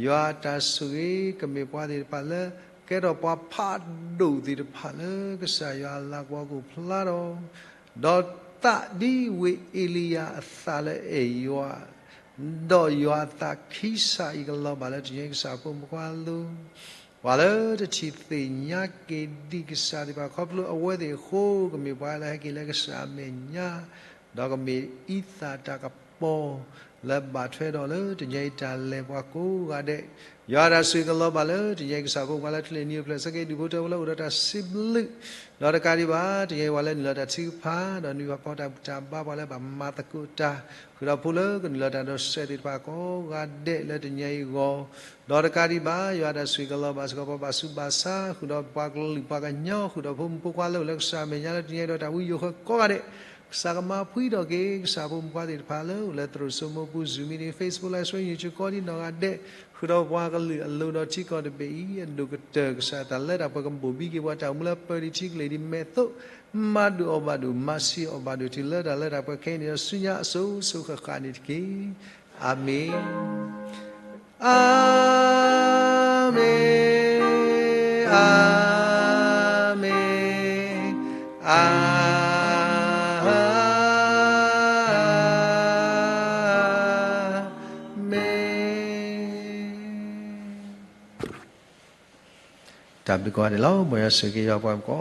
ယွၤအတၢ်ဆိၣ်ဂ့ၤကမ့ၢ်ပှၤသ့ၣ်တဖၣ်လၢ ကဲထီၣ်ပှၤဖးဒိၣ်သ့ၣ်တဖၣ်လၢကစၢ်ယွၤအလၤကပီၤကအိၣ်ဖျါထီၣ်, ဒီးသးဒ်ဝ့ၢ်အ့လံယၤအသးလၢအဲၣ်ယွၤ, ဒီးယွၤအသးခံစးအံၤကလီၤဘၣ်လၢတနံၤညါအံၤကစၢ်ဖိမုၣ်ဖိခွါလိၤ, ပှၤလၢတထံၣ်သ့ၣ်ညါက့ၤဒံးကစၢ်သ့ၣ်တဖၣ်ခီဖျိအဝဲသ့ၣ်အဃိ ကမ့ၢ်ပှၤလၢဟဲက့ၤလၢကစၢ်အမဲာ်ညါ ဒီးကမ့ၢ်အံသၣ်တၢ်ကပီၤ လၢဘၣ်ထွဲဒီးလၢတနံၤညါအံၤတၢ်လဲၤပှၤကိးဂၤဒဲး, ယွၤအတၢ်ဆိၣ်ဂ့ၤကလီၤဘၣ်လၢတနံၤညါအံၤကစၢ်ဖိမုၣ်ဖိခွါလၢထံၣ်လ့ၣ်နံၤအိၣ်ဖျဲၣ်ဆၢက့ၤဒူၣ်ဖိထၢဖိလၢအိၣ်ဒီးတၢ်စံးဘျုး, ဒီးတကးဒံးဘၣ် တနံၤညါအံၤပှၤလၢနုာ်လီၤတၢ်ထုကဖၣ် ဒီးနုာ်လီၤဖီၣ်တၢ်ဘူၣ်တၢ်ဘါပှၤလၢဘၣ်မၤသကိးတၢ် ဃုာ်ဒီးဖိလၢကနုာ်လီၤတၢ်ဒီးစဲးသ့ၣ်တဖၣ်ကိးဂၤဒဲးလၢတနံၤညါအံၤအဂီၢ်, ဒီးတကးဒံးဘၣ် ယွၤအတၢ်ဆိၣ်ဂ့ၤကလီၤဘၣ်စ့ၢ်ကီး ပှၤဘၣ်ဆူးဘၣ်ဆါ ဃုာ်ဒီးပှၤကလုာ်ပှၤကညီ ဃုာ်ဒီးဖိမုၣ်ဖိခွါလၢအိၣ်လၢကစၢ်အမဲာ်ညါလၢတနံၤညါအံၤဒီးတၢ်ဝံယိၤဃၢၤကိးဂၤဒဲး, ကစၢ်ကမၤဖှံထီၣ်က့ၤ ကစၢ်ဖိမုၣ်ဖိခွါသ့ၣ်တဖၣ်လၢအိၣ်လၢသရိာ်စိမိၢ်ပူၤ Zoom meeting, Facebook Live Stream, YouTube ကိးဒံးနီၢ်ဂၤဒဲး, ဃုာ်ဒီးပှၤကလုာ်အလိၤဒီးထံကီၢ်တဘ့ၣ်အံၤ အဒိၣ်ကတၢၢ် ကစၢ်တၢ်လၢတၢ်ပှဲၤကဘိၣ်ဘံက့ၤပှၤ တၢ်အိၣ်မူလၢပၢၤဒံးထံကလ့ၢ်ဒံးမဲာ်သိး, မၤဒုးအီၣ်ဘၣ်ဒိၣ် မၤဆံးအီၣ်ဘၣ်ဒိၣ်တုၤလၢတၢ်လၢတၢ်ပှဲၤခဲအံၤန့ၣ်ဒီး ဆူညါအစိၤစိၤဃၣ်ဃၣ်န့ၣ်တက့ၢ်. အၤမ့ၣ်, အၤမ့ၣ်, အၤမ့ၣ်, အၤမ့ၣ်. တၢ်ဘျုးကိးဂၤဒဲးလီၤ. မ်ယွၤဆိၣ်ဂ့ၤက့ၤယွၤပှၤမုၣ်ကိး